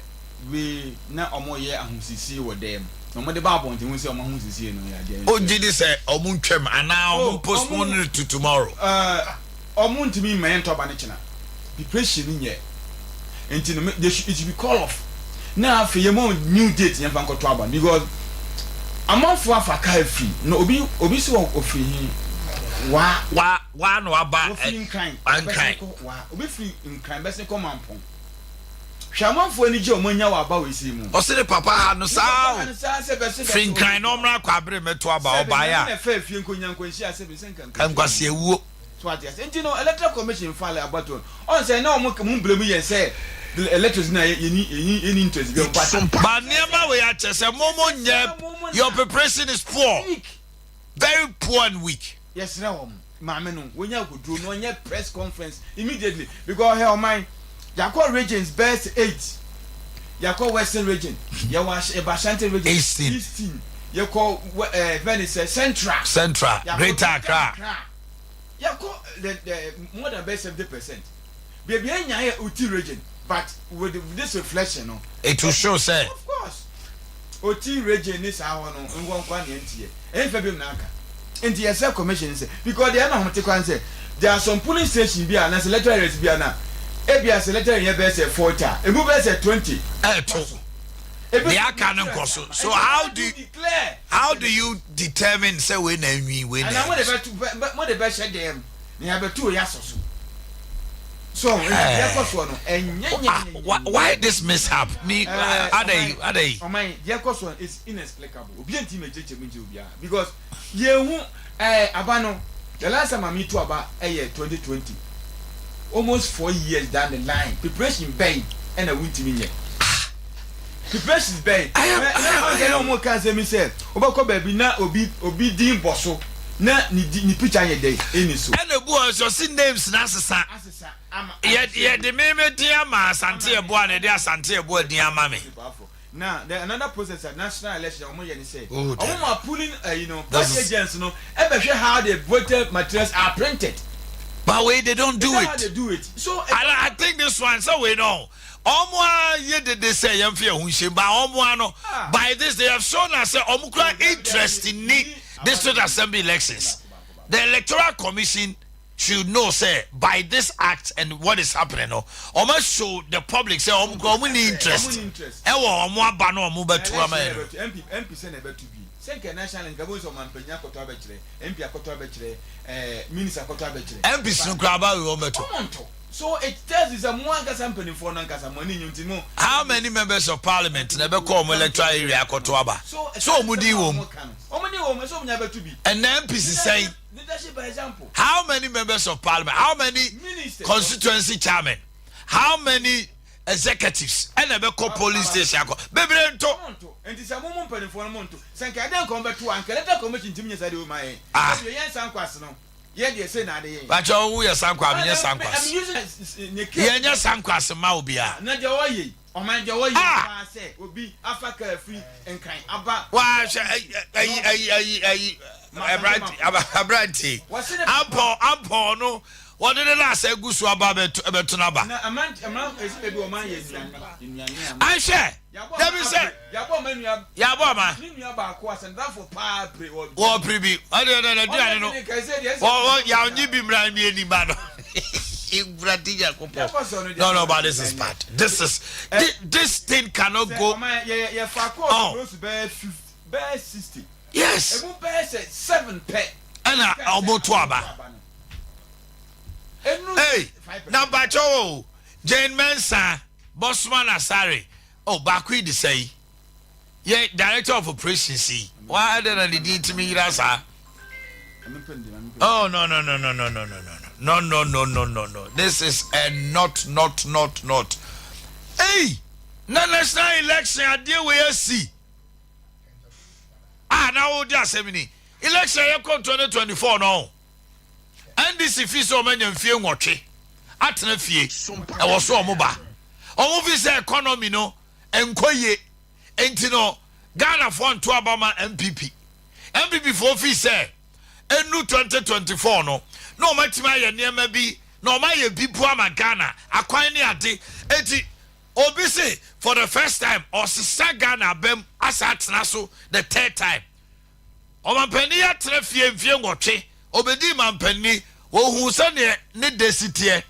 Speaker 12: we na ɔmo yɛ ahosiesie wɔ dɛm na ɔmo de ba abɔnten ho sɛ ɔmo ahosiesie no yɛ adeɛ.
Speaker 1: O gyi di sɛ ɔmo ntwam anaa ɔmo oh, postpone it to tomorrow.
Speaker 12: Eh, Ɔmo ntumi mma yɛntɔ aba no kyena. Preparation no nyɛ. Nti no they should, it should be call off. Na afei yɛma wɔn new date yɛmfa nkɔtɔ aba no because amanfoɔ afa kaa afiri na obi obi sɛ ɔfiri he waa.
Speaker 1: Waa waa na waba
Speaker 12: Wɔfiri Nkran
Speaker 1: Nkran.
Speaker 12: bɛsen kɔ waa obi firi Nkran bɛsen kɔ Mampong. Hwɛ amanfoɔ anigye a wɔn anya wɔ aba wei sei mu.
Speaker 1: Ɔse ne papa ha no
Speaker 12: Ne
Speaker 1: saa
Speaker 12: papa
Speaker 1: o.
Speaker 12: ha no saa sɛ bɛse
Speaker 1: Firi
Speaker 12: bɛto
Speaker 1: Nkran na ɔmmra Kwabre mmɛto aba
Speaker 12: sɛ
Speaker 1: ɔbaeɛ
Speaker 12: Nyame
Speaker 1: a.
Speaker 12: na ɛfaa fie nkonya nkwanhyia sɛ bi sɛ nka nka
Speaker 1: Nkwasiawuo.
Speaker 12: So wate ase? Nti no electoral commission file abatoɔ no, ɔn sɛ na wɔn wɔn blame yɛn sɛ the electors na yɛni yɛni yɛni interest bi but
Speaker 1: Ba nneɛma wei akyɛ sɛ mo mo nyɛ your preparation is poor very poor and weak.
Speaker 12: Yɛsrɛ wɔn maame no wɔnya akoduro na ɔnyɛ press conference immediately because ɔhɛ ɔman yɛakɔ regions bɛyɛ sɛ 8 yɛakɔ western region yɛwɔ yɛba Ashanti region
Speaker 1: Eastern.
Speaker 12: Eastern yɛkɔ wɛ ɛɛ fɛn ne sɛ central
Speaker 1: Central
Speaker 12: yɛakɔ
Speaker 1: Greater Accra.
Speaker 12: Yɛkɔ the the more than bɛyɛ 70% beebi enya yɛ Oti region but with this reflection no.
Speaker 1: It will show sɛ.
Speaker 12: Of course Oti region ne saa hɔ no nkɔnkɔ nea nti yɛ ɛyɛ nfa bi mu na aka nti yɛ sɛ commission sɛ because deɛ ɛna wɔn te kwan sɛ there are some polling station bi a na sɛ electoral areas bi a na ebi a sɛ electoral area bɛyɛ sɛ 40 a emu bɛyɛ sɛ 20.
Speaker 1: Ɛɛto deɛ aka no nkɔ so so how do how do you determine sɛ wei na anwi wei na
Speaker 12: ɛna mo de bɛ mo de bɛ hyɛ dɛm na yɛ bɛ to yɛ asɔ so so nti deɛ kɔ soɔ no ɛnyɛ nyɛ
Speaker 1: ah, why this mishap ni eh, adai adai
Speaker 12: ɔman deɛ kɔ soɔ is inexplicable obi nti mɛ kyerɛkyerɛ mu nkyerɛ obiara because yɛn hu ɛɛ aba no the last time ami to aba ɛyɛ 2020 almost 4 years down the line preparation bɛn ɛna wuntumi nyɛ preparations bɛn na ɔsɛ na ɔmo ka asɛm yi sɛ wobɛkɔ baabi na obi obi din bɔ so na ne di ne picture yɛ dɛ ɛni so.
Speaker 1: Ɛna ebu hɔ nso ɔsi names na asesa yɛ yɛde me me din ama Asante Yeboah na yɛde Asante Yeboah din ama me.
Speaker 12: Na the another process a national election a wɔn yɛ ne sɛ
Speaker 1: Oh,
Speaker 12: wɔn ma polling ɛyi no
Speaker 1: This
Speaker 12: party
Speaker 1: is-
Speaker 12: agents no ɛbɛhwɛ how the voter materials are printed.
Speaker 1: But wei they don't do
Speaker 12: Is that how
Speaker 1: it.
Speaker 12: they do it? So
Speaker 1: I, I think this one so we know. Ɔmo ara yɛ dede sɛ yɛn fi ɛho nhyɛm ba ɔmo ara no by this they have shown us sɛ ɔmo kura interest ni district assembly elections the electoral commission should know sɛ by this act and what is happening no ɔmo show the public sɛ ɔmo kura ɔmo ni interest ɛwɔ ɔmo aba no ɔmo bɛ tu ama yɛn no.
Speaker 12: MP MP sɛ na ɛbɛto bi sɛ nka national nka bó sɛ ɔmanpanyin akɔtɔ abɛkyerɛ MP akɔtɔ abɛkyerɛ ɛɛ minister akɔtɔ abɛkyerɛ.
Speaker 1: MPs no kura aba wei wɔn bɛto.
Speaker 12: Ɔmo nto. So it tells you sɛ mo ankasa mpanimfoɔ no ankasa mo ani nnye nti mo.
Speaker 1: How many members of parliament na ɛbɛkɔ wɔn electoral area akɔto aba?
Speaker 12: So
Speaker 1: So wɔn din wɔ mu?
Speaker 12: Wɔn din wɔ mu ɛsɛ wɔn nya bɛto bi.
Speaker 1: Ɛnna MPs sɛn?
Speaker 12: Leadership by example.
Speaker 1: How many members of parliament? How many
Speaker 12: Ministers.
Speaker 1: constituency chairmen? How many executives? Ɛna ɛbɛkɔ polling station akɔ bebree nto.
Speaker 12: Wɔn nto. Nti sɛ mo mo mpanimfoɔ no mo nto. Sɛ nka ɛdɛn nka wɔn bɛto a nka electoral commission ntumi nyɛ saa deɛ wɔn ma yɛn.
Speaker 1: Ah.
Speaker 12: Ɛbi yɛn nsa nkɔ ase no. Yɛ deɛ sei na ade yɛ.
Speaker 1: Pakyɛ wo yɛ sankwa menyɛ sankwas. Yɛ nyɛ sankwas ma obia.
Speaker 12: Na deɛ ɔyɛ yi ɔman deɛ ɔyɛ paa sɛ obi afa kaa firi nkran aba.
Speaker 1: Waa hwɛ ayi ayi ayi ayi aberante aberante ampɔn ampɔn no wɔde ne laasa egu so aba bɛto n'aba.
Speaker 12: Na aman aman esi baabi ɔman yɛ nnuane nnuane ama.
Speaker 1: Ahwɛ dabi sɛ yabɔ ama wɔ pere bi ɔde ɔde ɔde aduane no wɔ wɔ yawonye bi mìíràn mi eni ba no ewura di yakopɔ no no but this is bad this is this, this thing cannot go
Speaker 12: oh
Speaker 1: yes ɛna ɔmo to aba hey na mpatsɔ o Jane Mensah. Bosman Asare oh baako yi de sɛi yɛ director of operations yi wa ɛdɛ na ne din tumi yira saa oh no no no no no no no no no no no no no no this is a not not not not hey na national election adeɛ wei asi. Ah na wo di asɛm ni. Election yɛ kɔ 2024 no NDC fi sɛ ɔmo anya mfie nwɔtwe atena fie ɛwɔ so ɔmo ba. Ɔmo fi sɛ economy no nkɔ yie nti no Ghana foɔ nto aba ma NPP. NPP foɔ fi sɛ ɛnu 2024 no na ɔmo atumi ayɛ nneɛma bi na ɔmo ayɛ bi po ama Ghana akwan ne ade eti Obi se for the first time ɔsesa Ghana abam asa atena so the third time. Ɔmanpanin yi atena fie mfie nwɔtwe, ɔbɛdii manpanin, ɔhuu sɛdeɛ ne dɛ si teɛ.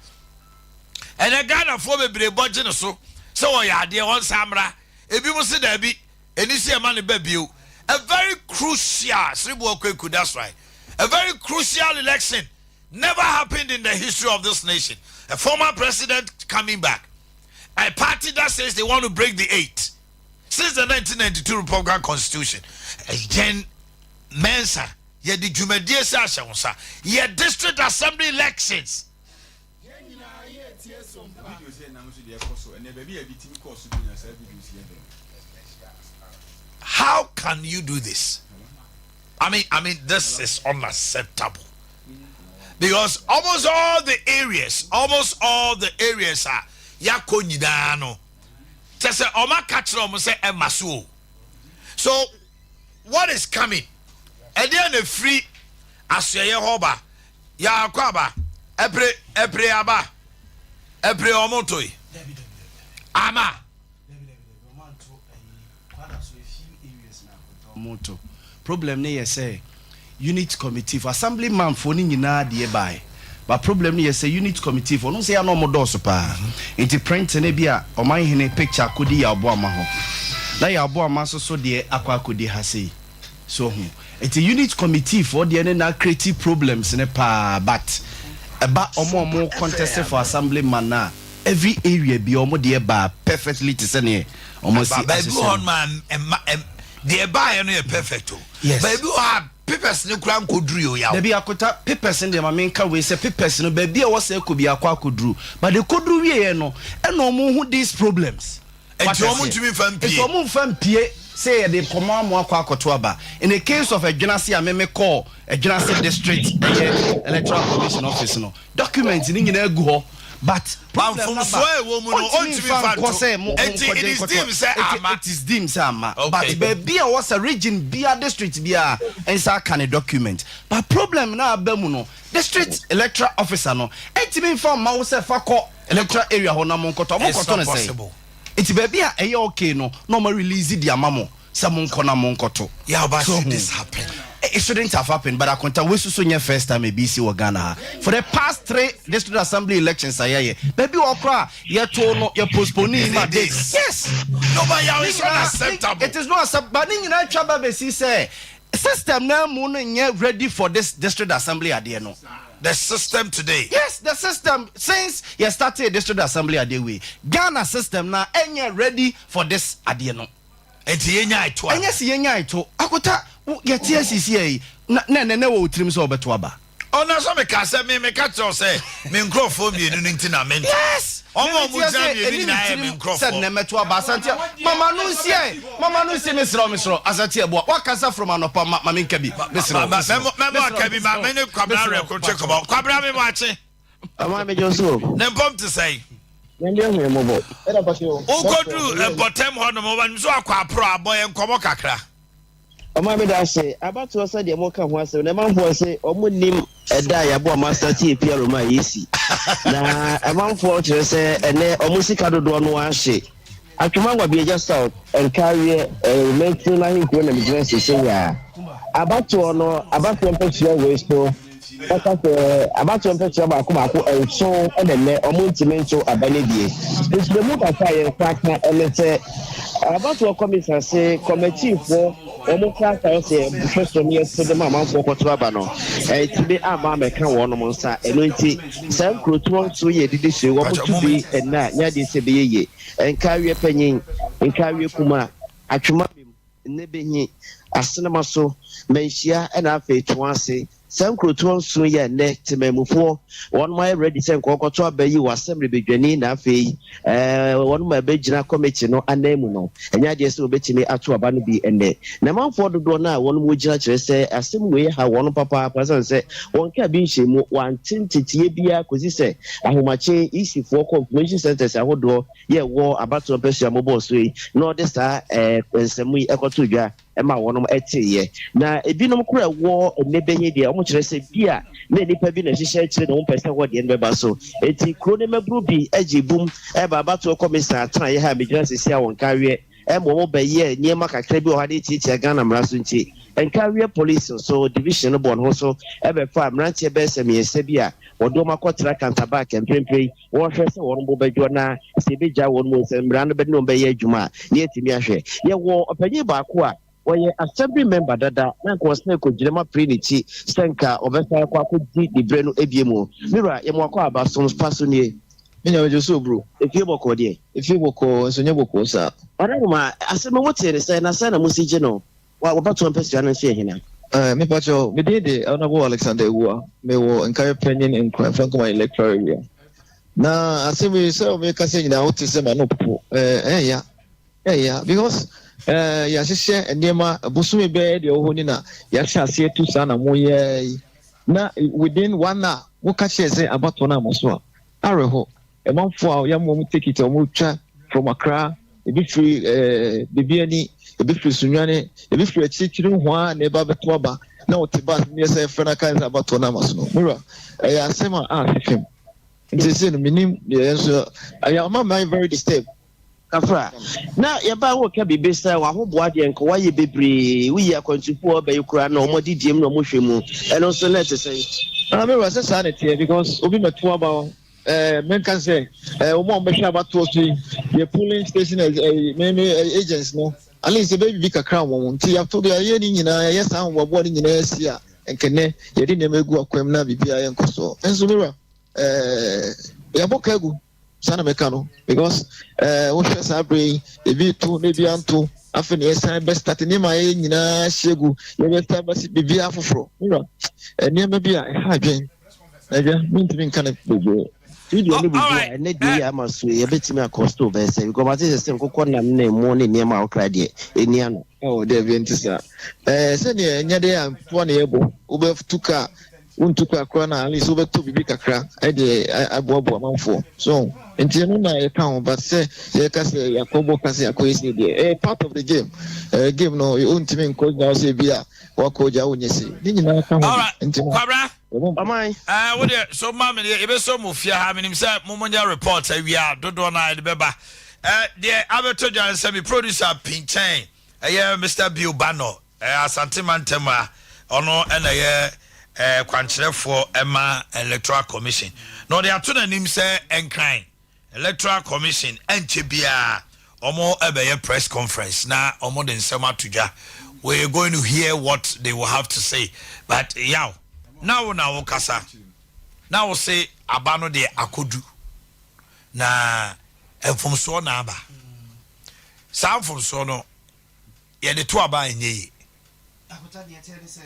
Speaker 1: Ɛnɛ Ghanafoɔ bebree bɔ gye ne so sɛ ɔyɛ adeɛ, ɔnsan mmra. Ebinom se daabi, ɛni sɛ yɛma no ba bio. A very crucial, Siriboɔ Kweku, that's right, a very crucial election never happened in the history of this nation. A former president coming back. A party that says they want to break the eight since the 1992 Republican Constitution. Jen Mensa, yɛde dwumadie sɛ ahyɛ wo nsa. Yɛ district assembly elections. How can you do this? I mean, I mean, this is unacceptable. Because almost all the areas, almost all the areas are yako nyinaa no. Kyɛ sɛ ɔma ka kyerɛ ɔmo sɛ ɛma so o. So what is coming? Ɛdeɛ na efiri asoɛyɛ hɔ ba. Yaakɔ aba. Ɛpere ɛpere aba. Ɛpere ɔmo toe. Ama.
Speaker 3: Ɔmo to. Problem no yɛ sɛ unit committee foɔ, assembly man foɔ no nyinaa deɛ baeɛ but problem no yɛ sɛ unit committee foɔ no sɛ yɛ a na ɔmo dɔɔso paa nti print no bi a ɔmanhene picture akɔdi Yaw-Boama hɔ na Yaw-Boama nso so deɛ akɔ akɔdi ha sei. So ho? Nti unit committee foɔ deɛ ne na create problems no paa but ɛba ɔmo a ɔmo contest for assembly man no a every area bia ɔmo deɛ baa perfectly te sɛ neɛ ɔmo asi
Speaker 1: Baabi
Speaker 3: ahyehyɛ
Speaker 1: wɔ hɔ
Speaker 3: no.
Speaker 1: nom a ɛma ɛm deɛ ɛbaeɛ no yɛ perfect o.
Speaker 3: Yes.
Speaker 1: Baabi wɔ hɔ a papers no koraa nkɔdurui o yaw.
Speaker 3: Dabi Akota, papers no deɛ ma menka wei sɛ papers no baabi a ɛwɔ sɛ ɛkɔ biara akɔ akɔduru but ɛkɔduru wieɛ no ɛna ɔmo hu these problems.
Speaker 1: Nti wɔn ntumi nfa mpie.
Speaker 3: Nti wɔn nfa mpie sɛ yɛde kɔmɔ amoa kɔ akɔto aba. In the case of Adwenase a me me kɔɔ Adwenase district ɛyɛ electoral commission office no document ne nyinaa gu hɔ but problem no aba
Speaker 1: Mfomsoɔ a ɛwɔ mu no
Speaker 3: ɔntumi
Speaker 1: ɔntumi
Speaker 3: nfa
Speaker 1: nfa
Speaker 3: nkɔ
Speaker 1: nto.
Speaker 3: sɛ mo
Speaker 1: Nti it
Speaker 3: nkɔgye
Speaker 1: is
Speaker 3: nkɔto
Speaker 1: deemed sɛ
Speaker 3: nti
Speaker 1: ama.
Speaker 3: it is deemed sɛ ama but
Speaker 1: Okay.
Speaker 3: baabi a ɛwɔ sɛ region bia district bia nsa aka ne document but problem no a aba mu no district electoral officer no ntumi nfa mma wo sɛ fa kɔ electoral area hɔ na monkɔtɔ.
Speaker 1: It's
Speaker 3: Mokɔtɔ
Speaker 1: not
Speaker 3: no sɛn?
Speaker 1: possible.
Speaker 3: Nti baabi a ɛyɛ okay no na ɔma release de ama mo sɛ monkɔ na monkɔto.
Speaker 1: Yeah, but
Speaker 3: So
Speaker 1: should
Speaker 3: ho.
Speaker 1: this happen?
Speaker 3: It shouldn't have happened but Akonta wei soso nyɛ first time ebi si wɔ Ghana ha. For the past three district assembly elections a yɛyɛ, baabi wɔ hɔ koraa a yɛtoo no yɛ postpone ma date. Yes.
Speaker 1: No, but yeah,
Speaker 3: Ne
Speaker 1: it's not
Speaker 3: nyinaa
Speaker 1: acceptable.
Speaker 3: it is not acceptable but ne nyinaa twa ba bɛsi sɛ system no amu no nyɛ ready for this district assembly adeɛ no.
Speaker 1: The system today.
Speaker 3: Yes, the system since yɛ started district assembly adeɛ wei, Ghana system na ɛnyɛ ready for this adeɛ no.
Speaker 1: Nti yɛ nya ɛto ana?
Speaker 3: Ɛnyɛ si yɛ nya ɛto. Akota, yɛ te asisi yɛ yi, na na ɛnɛ nɛ wɔ wo tirim sɛ ɔbɛto aba.
Speaker 1: Ɔna sɛ meka sɛ me meka kyerɛ wo sɛ me nkurɔfoɔ mmienu no nti na mente.
Speaker 3: Yes!
Speaker 1: Wɔn a
Speaker 3: Meme
Speaker 1: wɔgyina
Speaker 3: te ase,
Speaker 1: mmienu
Speaker 3: ɛni ne
Speaker 1: nyinaa yɛ me
Speaker 3: tirim
Speaker 1: nkurɔfoɔ.
Speaker 3: sɛ nnɛ mɛto aba. Asante a, mama no nsi ɛ, mama no nsi, mesrɛ wo, mesrɛ wo, Asante Abua, woakasa from anɔpa, ma, ma menka bi, mesrɛ wo, mesrɛ wo,
Speaker 1: Mɛmɔ
Speaker 3: mesrɛ wo,
Speaker 1: aka bi ma
Speaker 3: mesrɛ
Speaker 1: me ne
Speaker 3: wo,
Speaker 1: Kwabena
Speaker 3: mesrɛ wo,
Speaker 1: Werɛko ntwe
Speaker 3: pakyɛ.
Speaker 1: nkɔmmɔ. Kwabena me moakye.
Speaker 4: Ɔma me dwo so.
Speaker 1: Ne mpɔm te sɛn?
Speaker 4: Nyame ahu yɛn mmɔbɔ.
Speaker 1: Wokɔduru mpɔtam hɔ nom, wɔnim sɛ wakɔ aporɔ abɔ yɛn nkɔmmɔ kakra.
Speaker 4: Ɔman meda ase. Abatoɔ sɛdeɛ mo ka ho asɛm no ɛmanfoɔ se ɔmo nnim ɛda a yɛabɔ ɔmo asate apia Roma a yɛsi. Na ɛmanfoɔ kyerɛ sɛ ɛnɛ ɔmo sika dodoɔ no ara hye. Atwoma Ngwabiagya South Nkareɛ eh, Mansin no ahenkuro na megyina seesei a. Abatoɔ no abatoɔ mpɛsua wei so bɛka sɛ abatoɔ mpɛsua baako baako nson na nnɛ ɔmo ntumi nto aba no bie. Nkyerɛmu kakra a yɛn nsa aka ne sɛ Abatoɔ kɔmisa se kɔmɛtiifoɔ wɔn krataa sɛ yɛhwɛ so na yɛto de ma amanfoɔ kɔto aba no, antumi amma ammɛka wɔnom nsa. Ɛno nti, saa nkurotoɔ nson yi a ɛdidi so yi, wɔto bi nnɛ a, nyɛ adeɛ sɛ ɛbɛyɛ yie. Nkaaweɛ Panyin, Nkaaweɛ Kumaa, Atwoma Mem, Nnebehi, Asenema So, Manhyia ɛna afei Toase. Saa nkurotoɔ nson yi a nnɛ temanmufoɔ wɔnom ayɛ ready sɛ nka wɔkɔto aba yi wɔ assembly badwani na afei wɔnom a ɛbɛgyina committee no ananmu no, ɛnyɛ adeɛ sɛ wɔbɛtumi ato aba no bi nnɛ. Na manfoɔ dodoɔ no a wɔnom gyina kyerɛ sɛ asɛm wei ha wɔnom papaapa ɛsiane sɛ wɔn kaa bi nhyɛ mu, wɔante nteteeɛ biara kɔsi sɛ ahomakye EC foɔ kɔ information centres ahodoɔ yɛ ɛwɔ abatoɔ mpɛsua mobɔɔ so yi na wɔde saa nsɛm yi kɔto dwa. ma wɔnom teeɛ. Na ebinom koraa ɛwɔ nnɛ bɛ yi deɛ, wɔn kyerɛ sɛ bi a na nnipa bi na ɛhyehyɛ akyire na wɔn pɛ sɛ hɔ deɛ no bɛba so. Enti kuro no mmabunu bi gye bum ba abatoɔ kɔmisa atenaeɛ ha a megyina seesei a wɔn nkaweɛ ma wɔn bɛyɛ nneɛma kakra bi wɔ ha de tiatia Ghana mmara so nti nkaweɛ police nso division no bɔɔ ne ho so bɛfaa mmeranteɛ bɛyɛ sɛ mmiɛnsa bi a wɔde wɔn akɔtra Kantabak mprempren. Wɔhwɛ sɛ wɔn bo bɛdwo na sɛ yebegyaa wɔn mu sɛ mmara no bɛde wɔn bɛyɛ adwuma a, na yɛatumi ahwɛ. Yɛwɔ ɔpanyin baako a ɔyɛ assembly member dada na anka ɔsan kogyina mu apere ne ti sɛ nka ɔbɛsan akɔ akɔdi ne berɛ no abie mu. Me wura, yɛ mo akwaaba, som pa so nie.
Speaker 5: Me nyame gye so bro.
Speaker 4: Efie bɔkɔɔ deɛ?
Speaker 5: Efie bɔkɔɔ nso nyɛ bɔkɔɔ saa.
Speaker 4: Ɔdawoma, asɛm yi motee no sɛn na sɛn na mosi gye no? Wa wɔbɛtoa mpasua no nso yɛ hena?
Speaker 5: Eh, me pakyɛw, me din de Honourable Alexander Awuah, me wɔ Nkaeɛ Panyin Nkran Fankoma Electoral Area. Na asɛm yi sɛ me kasa nyinaa wote sɛ m'ano popo, eh, ɛyɛ ɛyɛ because eh, yɛahyehyɛ nneɛma bosome bɛyɛ deɛ wɔ hɔ ni na yɛahyɛ aseɛ tu saa na moyɛ yi na within one hour moka kyerɛ sɛ abatoɔ no ama so a awerɛhɔ. Ɛmanfoɔ a yɛama wɔn ticket a wɔtwa from Accra, ebi firi ɛɛ eh, Bibiani, ebi firi Sunyani, ebi firi akyirikyiri nhoa na ɛba abɛto aba na wɔte bus mu yɛ sɛ ɛfrɛ no aka sɛ abatoɔ no ama so no. Mewura, ɛyɛ asɛm a ase fam. Nti sɛ no menim deɛ ɛyɛ nso ɛyɛ ama man very disturbed.
Speaker 4: Kafra, na yɛbaa wo ka biribi sɛ w'ahoboa deɛ nka woayɛ bebree, woyi akwantufoɔ a ɔba yi koraa na wɔn adidiem na wɔn hwɛ mu, ɛno nso na ɛte sɛn?
Speaker 5: Ah, me wura, sɛ saa na ɛteɛ because obi mɛto aba hɔ, eh, menka sɛ eh, wɔn a wɔbɛhwɛ abatoɔ so yi, yɛ polling station eh, eh, me, me, eh, agents no, at least ɛbɛyɛ biribi kakra wɔ wɔn nti yɛato deɛ yɛyɛ ne nyinaa, yɛyɛ saa ahoboaboa no nyinaa si a, nkɛnɛ yɛde nneɛma egu akwam na biribiara yɛnkɔ soɔ. Nso me wura, eh, yɛabɔ ka agu. Saa na mɛka no because ɛɛ eh, wohwɛ saa bere yi ebi to na ebi anto afei na yɛsan bɛ start nneɛma a yɛyɛ nyinaa hyɛ gu yɛbɛ start bɛsi biribiara foforɔ wura eh, nneɛma bi a ɛha adwen ɛgya mentumi nka no bebree.
Speaker 4: Video no bubu a ɛnɛ deɛ yɛ ama so yɛbɛtumi akɔ store bɛyɛ sɛ because mate sɛ sɛ nkokɔ nam ne mo ne nneɛma a wokra deɛ ɛni ano.
Speaker 5: Oh, daabi nti saa ɛɛ sɛdeɛ ɛnyɛ deɛ a mpoa na yɛbɔ wobɛtu kaa Wontu kwan koraa na at least wobɛtɔ biribi kakra de aboaboa amanfoɔ so nti ɛno na yɛka ho but sɛ yɛka sɛ yɛakɔbɔ ka sɛ yɛakɔyɛ sei deɛ ɛyɛ part of the game ɛɛ game no wontumi nkɔ gyina hɔ sɛ ebi a wakɔ gya wonyɛ sei ne nyinaa ka ho bi nti no
Speaker 1: Kwabra
Speaker 4: ɔman
Speaker 1: ɛɛ wo deɛ so ma me deɛ yɛbɛsɔ mo fie ha menim sɛ mo mo nyɛ report awia dodoɔ no a yɛde bɛba ɛɛ deɛ abɛtɔ dwa no sɛ me producer pinkyɛn ɛyɛ Mr Bill Banor Asante mantam a ɔno na ɛyɛ kwankyerɛfoɔ ma Electoral Commission na ɔde ato n'anim sɛ Nkran Electoral Commission ɛnkyɛ biara wɔn bɛyɛ press conference na wɔn de nsɛm ato dwa. We are going to hear what they will have to say but yaw na wo na wo kasa na wo se aba no deɛ akɔdu na mfomsoɔ na aba saa mfomsoɔ no yɛde to aba a ɛnyɛ yie.
Speaker 3: Akoto deɛ ɛteɛ ne sɛ,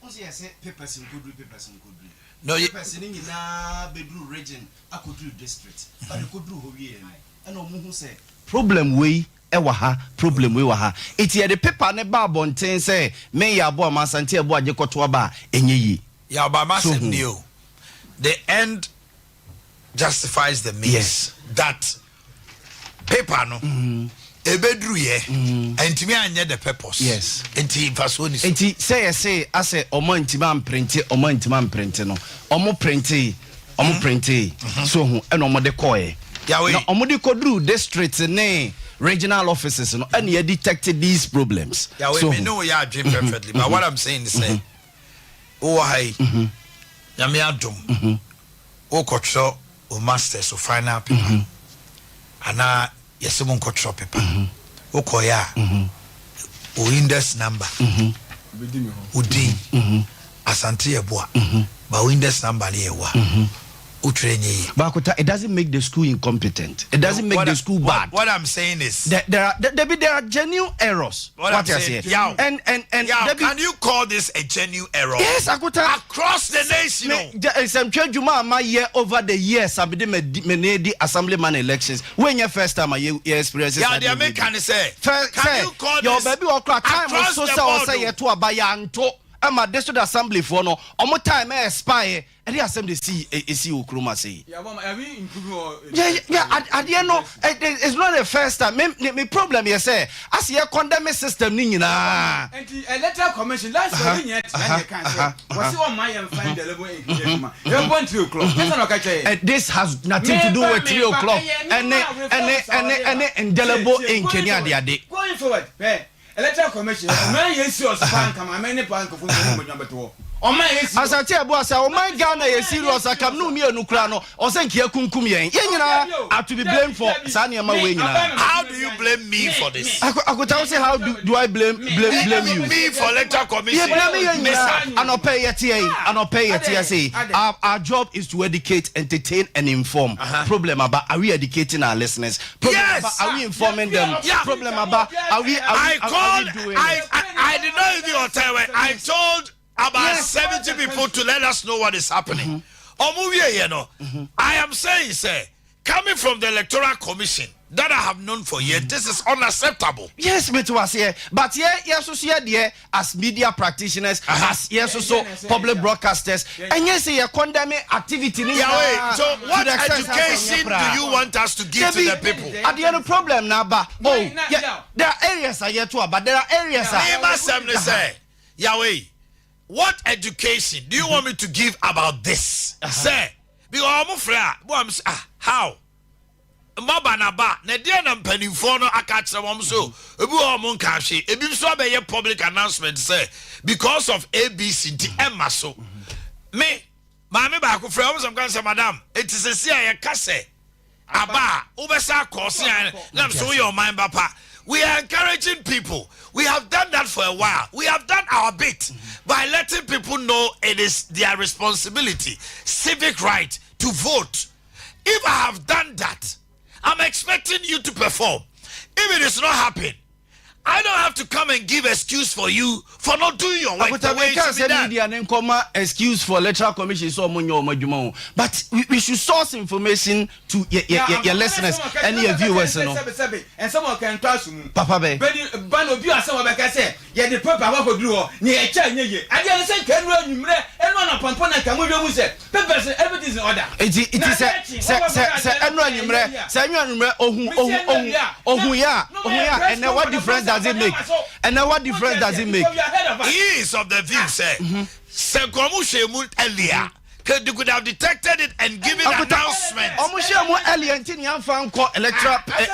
Speaker 3: wohu sɛ yɛse papers nkɔduru papers nkɔduru.
Speaker 1: No, ye.
Speaker 3: Papers no nyinaa bɛduru region akɔduru district. But ɛkɔduru hɔ wieɛ no, ɛna wɔn hu sɛ problem wei wɔ ha, problem wei wɔ ha. Nti yɛde paper no ba abɔnten sɛ me yɛ aboa ma Asante Aboagye kɔto aba a, ɛnyɛ yie.
Speaker 1: Yeah, but
Speaker 3: So
Speaker 1: m'asɛm
Speaker 3: hu.
Speaker 1: nie o, the end justifies the means.
Speaker 3: Yes.
Speaker 1: That paper no ebeduru yɛ ntumi anyɛ the purpose.
Speaker 3: Yes.
Speaker 1: Nti nfasoɔ ni so.
Speaker 3: Nti sɛ yɛse asɛ ɔmo antumi amprinte ɔmo antumi amprinte no ɔmo printee ɔmo printee so ho ɛna ɔmo de kɔɔɛ
Speaker 1: Yahweh.
Speaker 3: na ɔmo de kɔduru district ne regional offices no ɛna yɛ detect these problems
Speaker 1: Yahweh,
Speaker 3: so
Speaker 1: me
Speaker 3: ho.
Speaker 1: ne wo yɛ adwene perfectly but what I'm saying is sɛ wowɔ ha yi Nyame adom wokɔtwerɛ wo masters wo final paper anaa yɛsɛ mo nkɔtwerɛ paper wokɔyɛ a wo index number wo din Asante Yeboah ba wo index number no yɛ wa. Wotwerɛ nyɛ yie.
Speaker 3: But it doesn't make the school incompetent. It doesn't make
Speaker 1: What
Speaker 3: the
Speaker 1: I-
Speaker 3: school
Speaker 1: what-
Speaker 3: bad.
Speaker 1: What I'm saying is.
Speaker 3: There, there are there, there, be, there are genuine errors.
Speaker 1: What I'm
Speaker 3: What I
Speaker 1: saying,
Speaker 3: say.
Speaker 1: Yaw,
Speaker 3: And
Speaker 1: Yaw,
Speaker 3: there be-
Speaker 1: can you call this a genuine error?
Speaker 3: Yes, Akuta.
Speaker 1: Across the nation.
Speaker 3: Me, nsɛmtwerɛ adwuma a mayɛ over the years a mede m'ani adi assemblyman elections woanyɛ first time a yɛ yɛ experience
Speaker 1: Yeah,
Speaker 3: saa
Speaker 1: deɛ
Speaker 3: deɛ wei
Speaker 1: meka
Speaker 3: bi.
Speaker 1: ne sɛ,
Speaker 3: Fɛ-
Speaker 1: can
Speaker 3: sɛ,
Speaker 1: you call
Speaker 3: yɛwɔ
Speaker 1: this
Speaker 3: baabi wɔ koraa time
Speaker 1: across
Speaker 3: so
Speaker 1: the
Speaker 3: sɛ
Speaker 1: board
Speaker 3: ɔsɛ
Speaker 1: o?
Speaker 3: yɛto aba yɛanto ama district assembly foɔ no ɔmo time expire ɛde asɛm de si esi wɔ kurom ase yi. Yeah, adeɛ no it's not the first time. Me problem yɛ sɛ as yɛ condemn system ni nyinaa.
Speaker 12: Nti electoral commission last year ne nyɛ tia ne kan sɛ wɔsi wɔn ma yɛn find the level eight yɛ adwuma yɛ bɔ 3 o'clock ɛsɛ na ɔka kyerɛ yɛ.
Speaker 3: This has nothing to do with 3 o'clock ɛne indelible ink ne adeade.
Speaker 12: Going forward ɛ electoral commission ɔman yɛ serious paa nka maame ne paa nkɔfo nkɔfo nkɔfo bɛto hɔ ɔman yɛ serious.
Speaker 3: Asante ɛbo asa ɔman Ghana yɛ serious akam no mmienu kura no ɔsɛ nkia kunkum yɛn yɛn nyinaa are to be blamed for saa nneɛma wei nyinaa.
Speaker 1: How do you blame me for this?
Speaker 3: Akota wo say how do I blame you?
Speaker 1: Me for electoral commission.
Speaker 3: Yɛ blame yɛn
Speaker 1: Mesa.
Speaker 3: nyinaa anɔpɛ yɛ teɛ yi anɔpɛ yɛ teɛ sɛ our job is to educate, entertain and inform. Problem aba, are we educating our listeners? Problem
Speaker 1: Yes.
Speaker 3: aba, are we informing them?
Speaker 1: Yeah.
Speaker 3: Problem aba, are we
Speaker 1: I
Speaker 3: are
Speaker 1: called.
Speaker 3: we doing
Speaker 1: I,
Speaker 3: it?
Speaker 1: I did not even tell her. I told about 70 people to let us know what is happening. Ɔmo wie yɛ no, I am saying, sir, coming from the electoral commission that I have known for years, this is unacceptable.
Speaker 3: Yes, me too aseɛ, but yɛ soso yɛ deɛ as media practitioners, as yɛ soso public broadcasters, ɛnyɛ sɛ yɛ condemn activity ni
Speaker 1: Yahweh,
Speaker 3: nyinaa
Speaker 1: so
Speaker 3: to
Speaker 1: what
Speaker 3: the extent sɛ
Speaker 1: education
Speaker 3: asɛm nyɛ
Speaker 1: do you want us to give to the people?
Speaker 3: Adeɛ no problem na aba oh yeah, there are areas a yɛto aba, there are areas a.
Speaker 1: Nima sɛm ne sɛ, Yahweh, what education do you want me to give about this? Sɛ, because ɔmo frɛ a, bo am sɛ, ah, how? Mmaba na ba na deɛ na mpanimfoɔ no aka kyerɛ wɔn so ebi wɔ wɔn nka hwee, ebi nso abɛyɛ public announcement sɛ because of ABC nti ɛma so. Me maame baako frɛ wɔn sɛ kan sɛ, madam, eti sɛ si a yɛka sɛ aba a wobɛsa akɔ ɔse a nam so woyɛ ɔman ba pa. We are encouraging people. We have done that for a while. We have done our bit by letting people know it is their responsibility, civic right to vote. If I have done that, I'm expecting you to perform. If it is not happening, I don't have to come and give excuse for you for not doing your work the
Speaker 3: Akuta
Speaker 1: way it
Speaker 3: meka
Speaker 1: should be
Speaker 3: sɛ
Speaker 1: done.
Speaker 3: media ne nkɔma excuse for electoral commission sɛ ɔmo nyɛ ɔmo adwuma o, but we should source information to yɛ listeners ɛne yɛ viewers no.
Speaker 12: Sɛbisɛbi nsɛm a ɔka ntɔ aso mu.
Speaker 3: Papa bɛ.
Speaker 12: Bɛni ba na obi a asɛm a ɔbɛka sɛ yɛde paper akɔ akɔduru hɔ ne yɛkyɛ nyɛ yie adeɛ no sɛ nka ɛnu anwummerɛ ɛnu anapɔnpɔn na nka mo hwɛ mu sɛ papers everything is in order.
Speaker 3: Nti sɛ ɛnu anwummerɛ sɛ ɛnu anwummerɛ ohun yɛ a ɛnɛ what difference does it make? Ɛnɛ what difference does it make?
Speaker 1: He is of the view sɛ sɛ nkɔmɔ hwɛ mu earlier, they could have detected it and given announcement.
Speaker 3: Ɔmo hyɛ mu earlier nti ni anfa nkɔ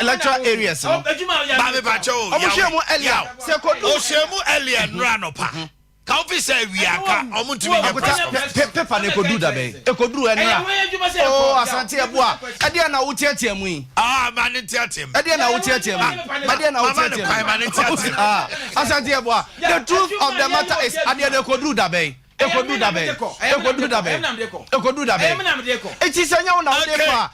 Speaker 3: electoral areas no.
Speaker 1: Maame Pacho,
Speaker 3: Ɔmo hyɛ mu earlier sɛ kodu.
Speaker 1: O hyɛ mu earlier nnura nɔpa. Ka o fi sɛ wiaka ɔmo ntumi nyɛ press conference.
Speaker 3: Paper na ekodu dabɛn ekoduru ɛnura o Asante ɛboa ɛdeɛ na wo teɛteɛ mu yi.
Speaker 1: Aa ma ne teɛteɛ mu.
Speaker 3: Ɛdeɛ na wo teɛteɛ mu yi, ɛdeɛ na wo
Speaker 1: Mama ne
Speaker 3: teɛteɛ
Speaker 1: kwan, ma ne teɛteɛ
Speaker 3: mu.
Speaker 1: mu.
Speaker 3: Ah, Asante ɛboa, the truth of the matter is adeɛ na ekodu dabɛn ekodu dabɛn ekodu dabɛn ekodu dabɛn eti sɛ nyɛ wo na wo de fa,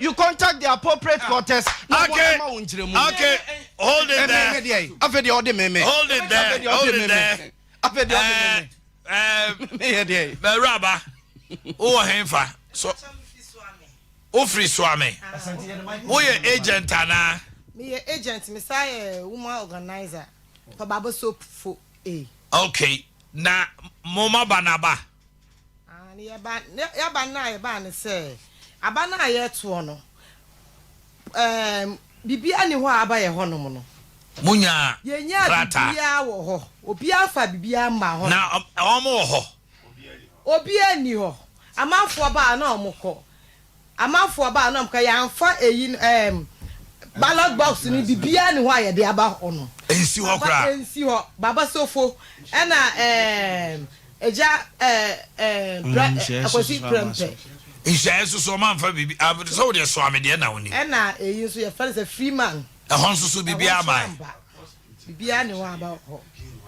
Speaker 3: you contact the appropriate quarters na wɔn ama wo nkyerɛ mu.
Speaker 1: Okay, hold it there.
Speaker 3: Ɛmɛ deɛ afɛ deɛ ɔde mɛmɛ.
Speaker 1: Hold it there, hold it there.
Speaker 3: Afɛ deɛ ɔde mɛmɛ. Meyɛ deɛ.
Speaker 1: Bɛwuraba, wowɔ henfa so? Wofiri Suame, woyɛ agent anaa?
Speaker 7: Meyɛ agent, mesa yɛ woman organizer for Baba Soap fo a.
Speaker 1: Okay, na moma ba naba?
Speaker 7: Ah, ne yɛba ne yɛba no a yɛbaa ne sɛ aba no a yɛtoɔ no biribiara ni hɔ a aba yɛ hɔnom no.
Speaker 1: Munya
Speaker 7: yɛnya
Speaker 1: krataa?
Speaker 7: Biribiara wɔ hɔ, obiara fa biribiara ma hɔ.
Speaker 1: Na ɔmo wɔ hɔ?
Speaker 7: Obiara ni hɔ. Amanfoɔ baa na ɔmo kɔ, amanfoɔ baa na ɔmo kɔ, yɛamfa eyi ballot box ni, biribiara ni hɔ a yɛde aba hɔ no.
Speaker 1: Nsi hɔ koraa?
Speaker 7: Nsi hɔ. Baba Sofo ɛna egya ɛɛ ɛɛm prɛ Akwasi Prɛmpɛ.
Speaker 1: Nhyɛn nso so ɔmo anfa biribi sɛ wode Suame deɛ na wonim.
Speaker 7: Ɛna eyi nso yɛfrɛ no sɛ Freeman.
Speaker 1: Ɛhɔ nso so biribi ama?
Speaker 7: Ɛhɔ nso amba, biribiara ni hɔ aba hɔ.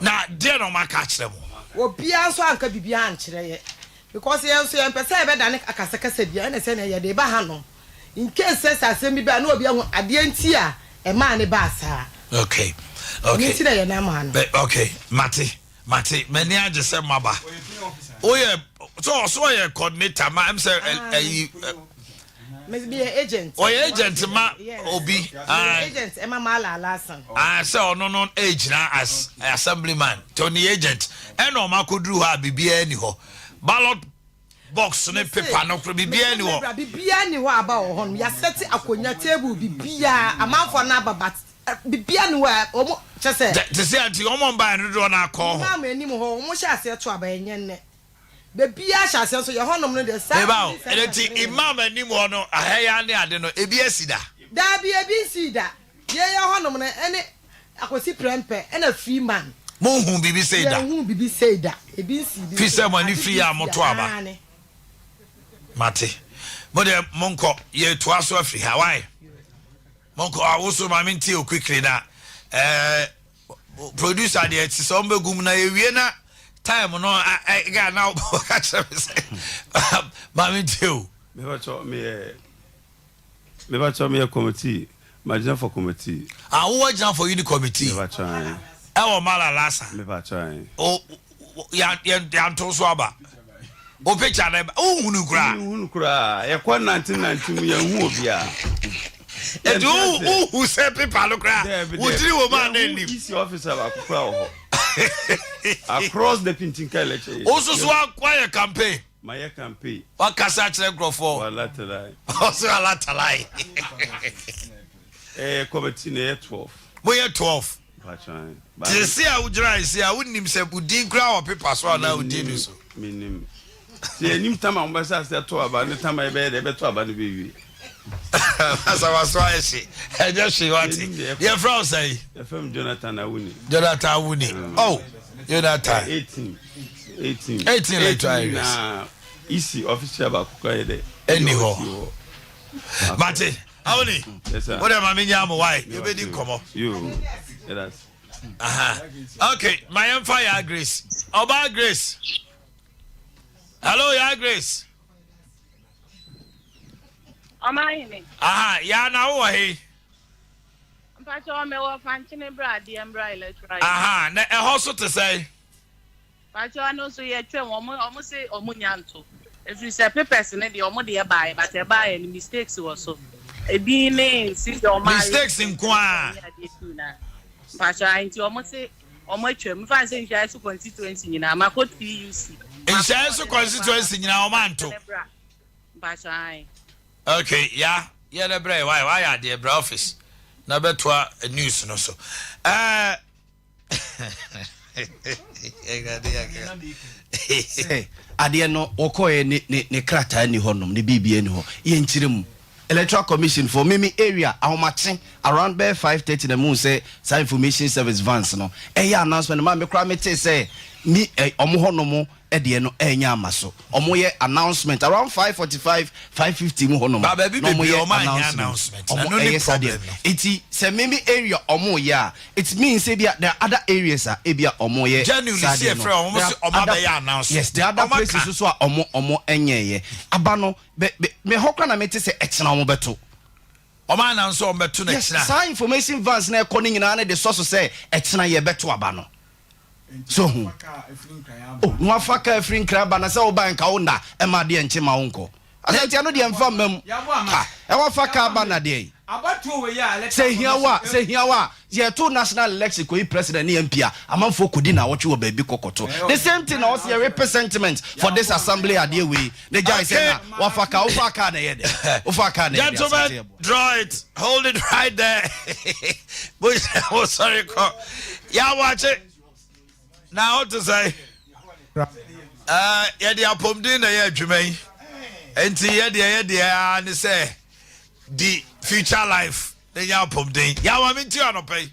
Speaker 1: Na deɛ na ɔmo aka akyerɛ mo?
Speaker 7: Obiara nso anka biribiara ankyerɛ yɛ. Because yɛn nso yɛmpɛ sɛ yɛbɛdane akasakasa biara ɛna sɛnea yɛde ba hanom in case sɛ sɛ asɛm bi ba a na obi ahu adeɛ nti a ɛmaa no baa saa.
Speaker 1: Okay
Speaker 7: Ɛno
Speaker 1: okay
Speaker 7: nti na yɛnam ha no.
Speaker 1: Bɛ okay mate mate m'ani agye sɛ moaba. Woyɛ so ɔso ɔyɛ coordinator ma ɛm sɛ ɛyi.
Speaker 7: Me meyɛ agent.
Speaker 1: Ɔyɛ agent ma obi.
Speaker 7: Meyɛ agent ɛma Mala Alhassan.
Speaker 1: Ah sɛ ɔno no egyina as assemblyman nti ɔno yɛ agent ɛna ɔmo akɔduru hɔ a biribiara ni hɔ ballot box ne paper no koro biribiara ni hɔ.
Speaker 7: Biribiara ni hɔ aba wɔ hɔ nom yasɛte akonya table biribiara amanfoɔ no aba but biribiara ni hɔ a ɔmo kyɛ sɛ.
Speaker 1: Te sɛ nti ɔmo mbaeɛ no dodoɔ no akɔ hɔ.
Speaker 7: Imam anim hɔ ɔmo hyɛ aseɛ to aba ɛnyɛ nnɛ. Baabiara hyɛ aseɛ nso yɛ hɔnom no deɛ saa.
Speaker 1: Meba o, ɛno nti Imam anim hɔ no ahɛya ne ade no ebi asi da?
Speaker 7: Daabi ebi nsii da. Deɛ yɛ hɔnom no ɛne Akwasi Prɛmpɛ ɛna Freeman.
Speaker 1: Mo nhuu biribi sei da?
Speaker 7: Yɛn nhuu biribi sei da. Ebi nsii bi
Speaker 1: Firi sɛ mo ani firi yɛ a mo to aba.
Speaker 7: Aane.
Speaker 1: Mate. Mo deɛ monkɔ, yɛretoa so afiri ha, why? Monkɔ, awoso ma mentie o quickly na ɛɛ. Producer deɛ te sɛ ɔmbɛgu mu na yɛwie na time no ga na wɔka kyerɛ me sɛ maame ntie o.
Speaker 6: Mebakyɛ meyɛ mebakyɛ meyɛ committee magyina for committee.
Speaker 1: Ah wowɔ gyina for unit committee.
Speaker 6: Mebakyɛ ayi.
Speaker 1: Ɛwɔ Malalasa.
Speaker 6: Mebakyɛ ayi.
Speaker 1: O yanto so aba. O picture na wohunu koraa.
Speaker 6: Wohunu koraa yɛkɔ nante nante mu yɛnhu obiara.
Speaker 1: Eti wohu sɛ pepa no koraa wotiri wɔ mu a na anim.
Speaker 6: EC officer baako koraa wɔ hɔ. Across the Pintinka election.
Speaker 1: Wososo woayɛ campaign.
Speaker 6: Mayɛ campaign.
Speaker 1: Wakasa akyerɛ nkurɔfoɔ.
Speaker 6: Walatalai.
Speaker 1: Ɔsɛ walatalai.
Speaker 6: Ɛyɛ committee na ɛyɛ 12.
Speaker 1: Moyɛ 12. Te se a wogyina ase a wonnim sɛ wo din koraa wɔ pepa so anaa wo din ni so.
Speaker 6: Menim. Sɛ yɛnim tam a wɔbɛsɛ ase ato aba ne tam a yɛbɛyɛ dɛ yɛbɛto aba no bɛwie.
Speaker 1: Asawaso ayɛ hye. Ɛnyɛ hye wate. Yɛfrɛ wo sɛn?
Speaker 6: Yɛfrɛ me Jonathan Awuni.
Speaker 1: Jonathan Awuni. Oh, Jonathan.
Speaker 6: 18. 18.
Speaker 1: 18 electoral areas.
Speaker 6: Na EC official baako koraa yɛ dɛ.
Speaker 1: Ɛni hɔ. Mate. Awoni, wo dɛ ma me nya mo why? Yɛbɛdi nkɔmmɔ. Aha. Okay, ma yɛmfa ya Grace. Ɔbaa Grace. Hello, ya Grace.
Speaker 9: Ɔmanhene.
Speaker 1: Aha, ya na wowɔ he?
Speaker 9: Mpakyɛ mewɔ Fankyene bra adeɛ mbra electoral.
Speaker 1: Aha, na ɛhɔ so te sɛn?
Speaker 9: Pakyɛw ɛno nso yɛ twam ɔmo ɔmo se ɔmo nya nto ɛfiri sɛ papers no deɛ ɔmo deɛ baayɛ but ɛbaayɛ no mistakes wɔ so edin ne nsi deɛ ɔmo ayɛ
Speaker 1: Mistakes nko ara.
Speaker 9: ne adeɛ pii na pakyɛw ayi nti ɔmo se ɔmo atwam nfa nsɛ nhyiaeɛ so constituency nyinaa makɔ TUC
Speaker 1: Nhyiaeɛ so constituency nyinaa ɔmo anto.
Speaker 9: mpakyɛw ayi.
Speaker 1: Okay ya yɛ dɛ brɛ wayɛ wayɛ adeɛ brɛ office na bɛtoa news no so ɛɛ.
Speaker 3: Sɛ adeɛ no wɔkɔɛ ne ne ne krataa ni hɔ nom ne biribi ni hɔ yɛnkyerɛ mu electoral commission for mimi area ahomakye around bɛyɛ 5:30 na mu sɛ saa information service vans no ɛyɛ announcement ma me koraa mete sɛ mi ɛ ɔmo hɔ nom ɛdeɛ no ɛnyɛ ama so ɔmo yɛ announcement around 5:45 5:50 mu hɔ nom
Speaker 1: Ba baabi
Speaker 3: na ɔmo
Speaker 1: bebree
Speaker 3: yɛ
Speaker 1: ɔmo anyɛ
Speaker 3: announcement
Speaker 1: announcement.
Speaker 3: ɔmo
Speaker 1: Ɛno ne
Speaker 3: ɛyɛ saa deɛ
Speaker 1: problem no.
Speaker 3: nti sɛ mimi area ɔmo yɛ a it means ebia there are other areas a ebia ɔmo yɛ
Speaker 1: Genuinely,
Speaker 3: saa
Speaker 1: see
Speaker 3: deɛ
Speaker 1: efrɛ
Speaker 3: no
Speaker 1: ɔmo
Speaker 3: there
Speaker 1: se
Speaker 3: are
Speaker 1: ɔmo
Speaker 3: other
Speaker 1: abɛyɛ announcement.
Speaker 3: yes there are other
Speaker 1: Ɔmo
Speaker 3: places
Speaker 1: aka.
Speaker 3: nso a ɔmo ɔmo ɛnyɛɛyɛ aba no bɛ bɛ me hɔ koraa na mete sɛ ɛkyena ɔmo bɛto.
Speaker 1: Ɔmo announce sɛ ɔmo bɛto no
Speaker 3: Yes
Speaker 1: ɛkyena.
Speaker 3: saa information vans na ɛkɔ no nyinaa no de sɔ so sɛ ɛkyena yɛbɛto aba no. So hu. Oh, na wafa kaa afiri nkran aba na sɛ woba nka wo nna ɛma adeɛ nkye ma wo nkɔ. Asɛ nti ɛno deɛ mfa mma mu. Ha, ɛwafa kaa ba na deɛ yi. Sɛ hia wo a, sɛ hia wo a, yɛto national election kɔyi president ne MP a, amanfoɔ kɔdi naawɔtwe wɔ baabi kɔkɔto. The same thing na ɔsɛ yɛ representment for this assembly adeɛ wei. Ne gyae sɛ na wafa kaa, wofa kaa na ɛyɛ dɛ. Wofa kaa na ɛyɛ dɛ.
Speaker 1: Gentlemen, draw it. Hold it right there. Mo sorry kɔ. Yawakye. Na wote sɛ yɛde apɔmuden na ɛyɛ adwuma yi. Nti yɛdeɛ yɛdeɛ ara ne sɛ di future life na nya apɔmuden. Yawa me nti anɔpa yi.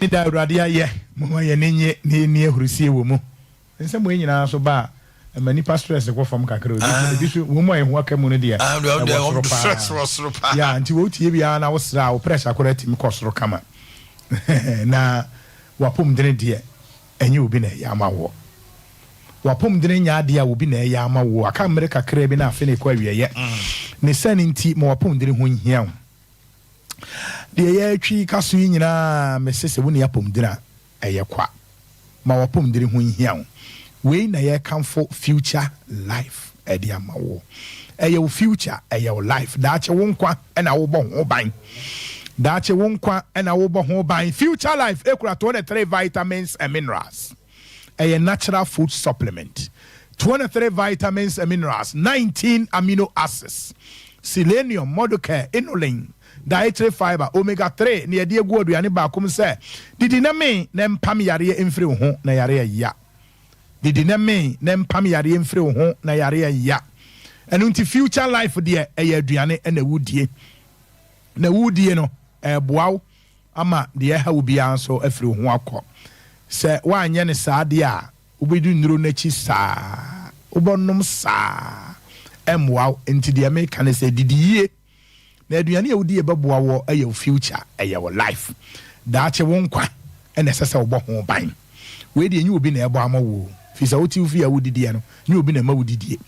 Speaker 10: Ne da Awurade ayɛ, momma yɛn ani nnye na yɛnni ahurisie wɔ mu. Nsɛm wei nyinaa nso ba a, ɛma nnipa stress kɔ fam kakra. Ebi so, ebi so, wɔn mu a ehu aka mu no deɛ, ɛwɔ soro paa. Yeah, nti wotie biara na wosrɛ a, wo pressure koraa tumi kɔ soro kama. Na w'apɔmuden deɛ. Ɛnyɛ obi na ɛyɛ ama woɔ. W'apɔmudene nyɛ adeɛ a obi na ɛyɛ ama woɔ. Aka mmere kakraa bi na afe no rekɔ awieɛ. Ne saa no nti, ma w'apɔmudene ho nhia wo. Deɛ yɛretwi ka so yi nyinaa, mese sɛ wonni apɔmudene a, ɛyɛ kwa. Ma w'apɔmuden ho nhia wo. Wei na yɛrekamfo future life de ama wo. Ɛyɛ wo future, ɛyɛ wo life. Daakye wo nkwa na wobɔ ho ban. Daakye wo nkwa na wobɔ ho ban. Future life ekura 23 vitamins and minerals. Ɛyɛ natural food supplement. 23 vitamins and minerals, 19 amino acids, selenium, modocare, inulin, Dietary fiber, omega 3, na yɛde agu aduane baako mu sɛ, Didi na mee na ɛmpam yareɛ mfiri wo ho na yareɛ ya. Didi na mee na ɛmpam yareɛ mfiri wo ho na yareɛ ya. Ɛno nti future life deɛ ɛyɛ aduane na wodie. Na wodie no ɛreboa wo ama deɛ ɛha wo biara nso afiri wo ho akɔ. Sɛ woanyɛ no saa deɛ a, wobɛdi nnuro no akyi saa, wobɛnom saa, ɛmmoa wo. Nti deɛ meka ne sɛ didi yie. Na aduane a wodi a ɛbɛboa woɔ yɛ wo future, ɛyɛ wo life. Daakye wo nkwa na ɛsɛ sɛ wobɔ ho ban. Wei deɛ nyɛ obi na ɛbɔ ama wo o, firi sɛ wote wo fie a wodidiɛ no, nyɛ obi na ɛma wodidie.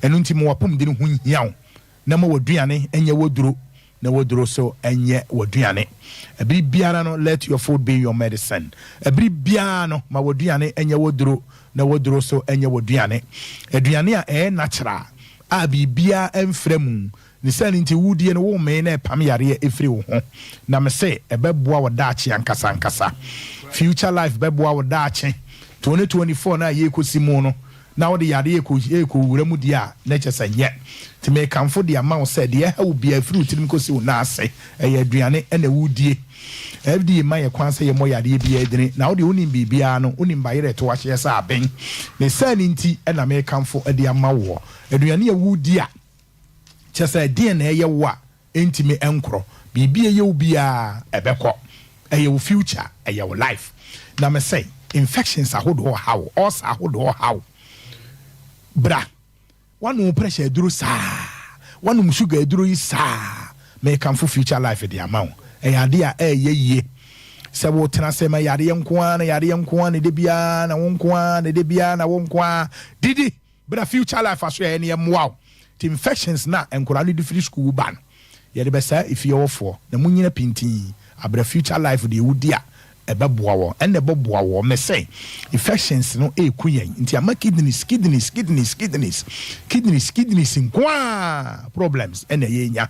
Speaker 10: Ɛno nti ma w'apɔmuden ho nhia wo na ma w'aduane nyɛ w'aduro na w'aduro nso nyɛ w'aduane. Ɛbere biara no let your food be your medicine. Ɛbere biara no ma w'aduane nyɛ w'aduro na w'aduro nso nyɛ w'aduane. Aduane a ɛyɛ natural a biribiara mfra mu Ne saa no nti, wodie no wo mee na ɛpam yareɛ firi wo ho. Na me se ɛbɛboa wo daakye ankasa ankasa. Future life bɛboa wo daakye. 2024 no a yɛrekɔsi mu no, na wode yareɛ rekɔ rekɔwura mu deɛ a, na kyerɛ sɛ nyɛ. Nti mekamfo de ama wo sɛ, deɛ ɛha wo biara, firi wo tirim kɔsi wo nan ase, ɛyɛ aduane na wodie. FDA mma yɛ kwan sɛ yɛmmɔ yareɛ biara dini. Na wo deɛ wonim biribiara no, wonim bayerɛ to ahyeɛ sɛ aben. Ne saa no nti na mekamfo de ama woɔ. Aduane a wodi a, Kyerɛ sɛ, ɛdeɛn na ɛyɛ wo a ɛntumi nkorɔ? Biribi a ɛyɛ wo biara, ɛbɛkɔ. Ɛyɛ wo future, ɛyɛ wo life. Na mese, infections ahodoɔ ɔha wo, ulcer ahodoɔ ɔha wo. Bra, woanom wo pressure aduro saa, woanom sugar aduro yi saa, mekamfo future life de ama wo. Ɛyɛ adeɛ a ɛyɛ yie. Sɛ wotena ase ma yareɛ nko ara na yareɛ nko ara na ɛda biara na wo nko ara na ɛda biara na wo nko ara, didi. Bra future life aso yɛyɛ no yɛmmoa wo nti infections no a nkwadaa no de firi school ba no yɛde bɛsaa efie hɔ foɔ na mo nyina pintinn abra future life deɛ wodi a ɛbɛboa wɔ ɛna ɛbɔboa wɔ mese infections no ɛɛku yɛn nti ama kidneys kidneys kidneys kidneys kidneys kidneys nkoaa problems ɛna yɛnya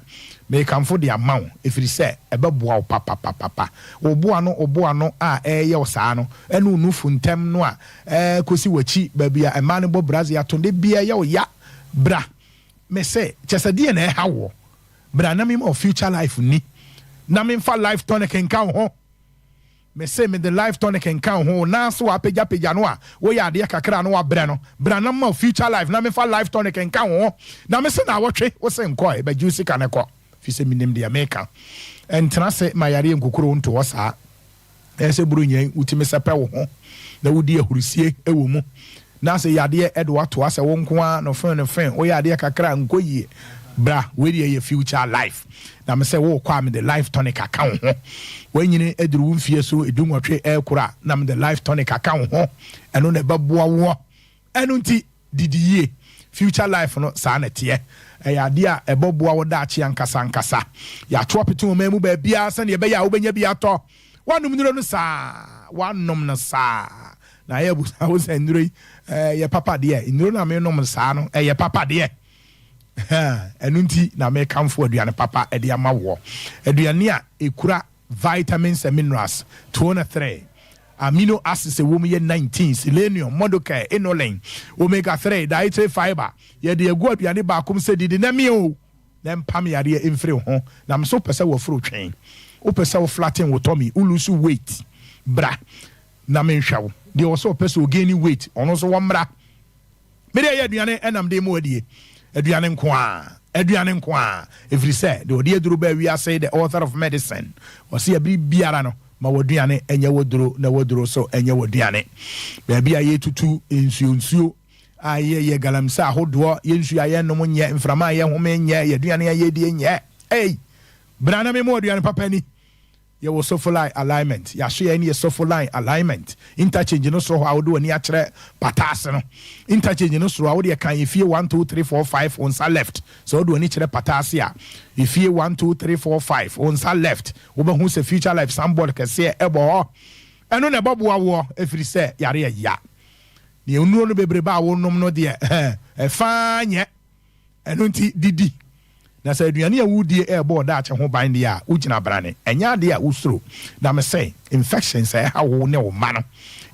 Speaker 10: mekamfo de ama wo ɛfiri sɛ ɛbɛboa wo papapapapa wo boa no wo boa no a ɛɛyɛ wo saa no ɛne wo nufu ntɛm no a Ɛɛ kosi w'akyi baabi a mmaa no bɔ brazier ato da biara ɛyɛ wo ya bra me se kyɛ sɛ deɛ na ɛha woɔ bra na mema wo future life ni na memfa life tonic nka wo ho me se mede life tonic nka wo ho wo nan ase w'apagyapagya no a woyɛ adeɛ kakra a na wabrɛ no bra na mema wo future life na memfa life tonic nka wo ho na me se naawɔtwe wo se nkɔ ɛ bɛgye wo sika no kɔ fi sɛ menim deɛ meka ɛntena se ma yareɛ nkokoro wo nto hɔ saa. Ɛyɛ sɛ Buronya yi, wotumi sɛpɛ wo ho na wodi ahurusie wɔ mu. Na sɛ yadeɛ de wo ato asɛ wo nko ara no fen no fen, woyɛ adeɛ kakra a nkɔ yie. Bra, wei deɛ yɛ future life. Na me sɛ worekɔ a mede life tonic aka wo ho. Woanyini aduru wo mfeɛ so dunwɔtwe rekoro a, na mede life tonic aka wo ho. Ɛno na ɛbɛboa woɔ. Ɛno nti, Didi yie. Future life no, saa na ɛteɛ. Ɛyɛ adeɛ a ɛbɔboa wo daakye ankasa ankasa. Yɛato apete ɔman mu baabiara sɛdeɛ ɛbɛyɛ a wobɛnya bi atɔ. Woanom nnuro no saa? Woanom no saa? Na ayɛ abusa wo sɛ nnuro yi ɛyɛ papa deɛ? Nnuro no a menom no saa no, ɛyɛ papa deɛ? Ɛno nti na mekamfo aduane papa de ama woɔ. Aduane a ɛkura Vitamins and minerals, 23, Amino acids a ɛwɔ mu yɛ 19, selenium, modocaine, inulin, omega 3, dietary fiber. Yɛde agu aduane baako mu sɛ didi na mia o, na ɛmpam yareɛ mfiri wo ho. Na me so wopɛ sɛ w'afuru twe, wopɛ sɛ wo flatten wo tummy, wo lose weight, bra na menhwɛ wo. Deɛ ɔsɛ ɔpɛ sɛ ɔgaini weight, ɔno nso wɔmmra. Me deɛ ɛyɛ aduane ɛna mede mu adie, aduane nko ara, aduane nko ara, ɛfiri sɛ deɛ ɔde aduro baa wiase, the author of medicine, ɔse ɛbere biara no ma w'aduane nyɛ w'aduro na w'aduro nso nyɛ w'aduane. Baabi a yɛtutu nsuo nsuo a yɛyɛ galamsey ahodoɔ, yɛn nsuo a yɛnom nyɛ, mframa a yɛhome nyɛ, yɛn aduane a yɛdie nyɛ. Ei, bra na me mu aduane papa ni. Yɛwɔ Sofoline alignment. Yɛaso yɛn ne yɛ Sofoline alignment. Interchange no soro hɔ a wode w'ani akyerɛ pata ase no. Interchange no soro a wode ɛkan efie 1 2 3 4 5 wo nsa left. Sɛ wode w'ani kyerɛ pata ase a, efie 1 2 3 4 5 wo nsa left. Wobɛhu sɛ Future Life signboard kɛseɛ ɛbɔ hɔ. Ɛno na ɛbɛboa woɔ ɛfiri sɛ yareɛ ya. Deɛ nnuro no bebrebe a wonom no deɛ ɛfa nyɛ. Ɛno nti, didi. Na sɛ aduane a woredie rebɔ wo daakye ho ban deɛ a, wogyina brane. Ɛnyɛ adeɛ a wosuro. Na mese, infections a ɛha wo ne wo mma no,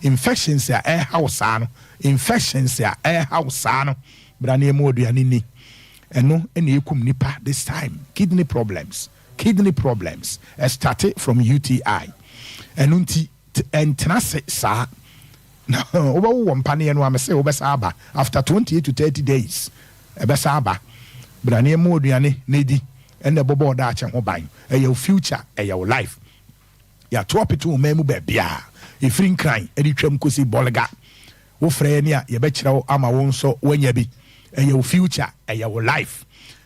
Speaker 10: infections a ɛreha wo saa no, infections a ɛreha wo saa no, bra na yɛmma wo aduane nni. Ɛno na ɛkum nnipa this time. Kidney problems, kidney problems, ɛstarte from UTI. Ɛno nti, ntena ase saa. Na wobɛwo wɔ mpaneɛ no a, mese wobɛsan aba after 28 to 30 days, ɛbɛsan aba. Bra na yɛmma wo aduane na di, ɛna ɛbɔbɔ wo daakye ho ban. Ɛyɛ wo future, ɛyɛ wo life. Yɛato apete wo man mu baabiara, ɛfiri Nkran de twam kɔsi Bolga. Wofrɛ yɛn a, yɛbɛkyerɛ wo ama wo nso woanya bi. Ɛyɛ wo future, ɛyɛ wo life.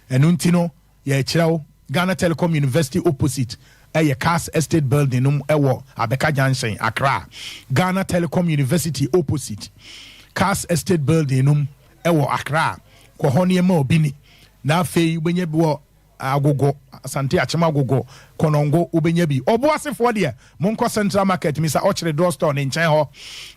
Speaker 10: Ɛno nti no, Yɛrekyerɛ wo, Ghana Telecom University opposite ɛyɛ Cars Estate building no mu ɛwɔ Abeka Junction, Accra. Ghana Telecom University opposite Cars Estate building no mu ɛwɔ Accra. Kɔ hɔ na yɛma obi ni. Na afei wobɛnya bi wɔ Agogo, Asante Akyem Agogo, Konongo wobɛnya bi. Ɔboasefoɔ deɛ, monkɔ Central Market, Misa Ɔkyere Drug Store ne nkyɛn hɔ.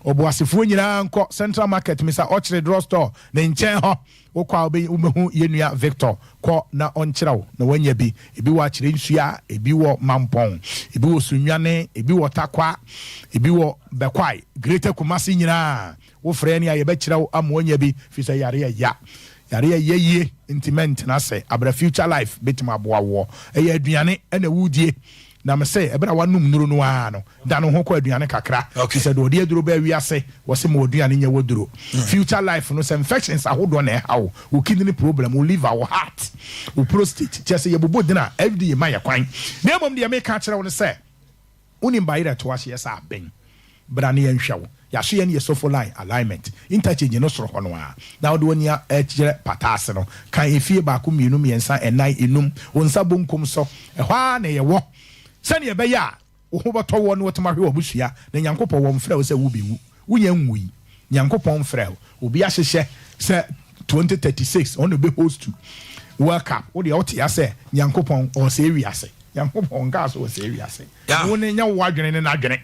Speaker 10: Ɔboasefoɔ nyinaa nkɔ Central Market, Misa Ɔkyere Drug Store ne nkyɛn hɔ. Wokɔ a wobɛhu yɛn nua Victor. Kɔ na ɔnkyerɛ wo na woanya bi. Ebi wɔ Akyerɛnsua, ebi wɔ Mampɔn, ebi wɔ Sunyani, ebi wɔ Tarkwa, ebi wɔ Bɛkwae, Greater Kumasi nyinaa. Wofrɛ yɛn a yɛbɛkyerɛ wo ama woanya bi firi sɛ yareɛ ya. Yareɛ ya yie nti mɛntena ase. Abra Future Life bɛtumi aboa woɔ. Ɛyɛ aduane na woredie. Na mese ɛberɛ a woanom nnuro no ara no, dane wo ho kɔ aduane kakra, firi sɛ deɛ ɔde aduro baa wiase, wɔse ma w'aduane nyɛ w'aduro. Future life no, sɛ infections ahodoɔ na ɛha wo, wo kidney problem, wo liver, wo heart, wo prostate, kyerɛ sɛ yɛbobɔ din a, FDA ma yɛ kwan. Na mmom deɛ meka akyerɛ wo ne sɛ, wonim bayerɛ to ahyeɛ sɛ aben. Bra na yɛnhwɛ wo. Yɛaso yɛn yɛ Sofo Line alignment, interchange no soro hɔ no ara, na wode w'ani akyerɛ pata ase no, kan efie baako, mmienu, mmiɛnsa, nnan, enum, wo nsa bonkum so, ɛhɔ ara na yɛwɔ. Sɛnea ɛbɛyɛ a wo ho bɛtɔ woɔ na woatumi ahwɛ w'abusua, na Nyankopɔn wɔmfrɛɛ wo sɛ wobɛwu, wonya nwui. Nyankopɔn mfrɛɛ wo. Obi ahyehyɛ sɛ 2036 ɔno na ɔbɛ host World Cup, wo deɛ wote ya sɛ Nyankopɔn ɔresɛe wiase. Nyankopɔn nkaa sɛ ɔresɛe wiase. Wo ne nyɛ wo adwene ne n'adwene.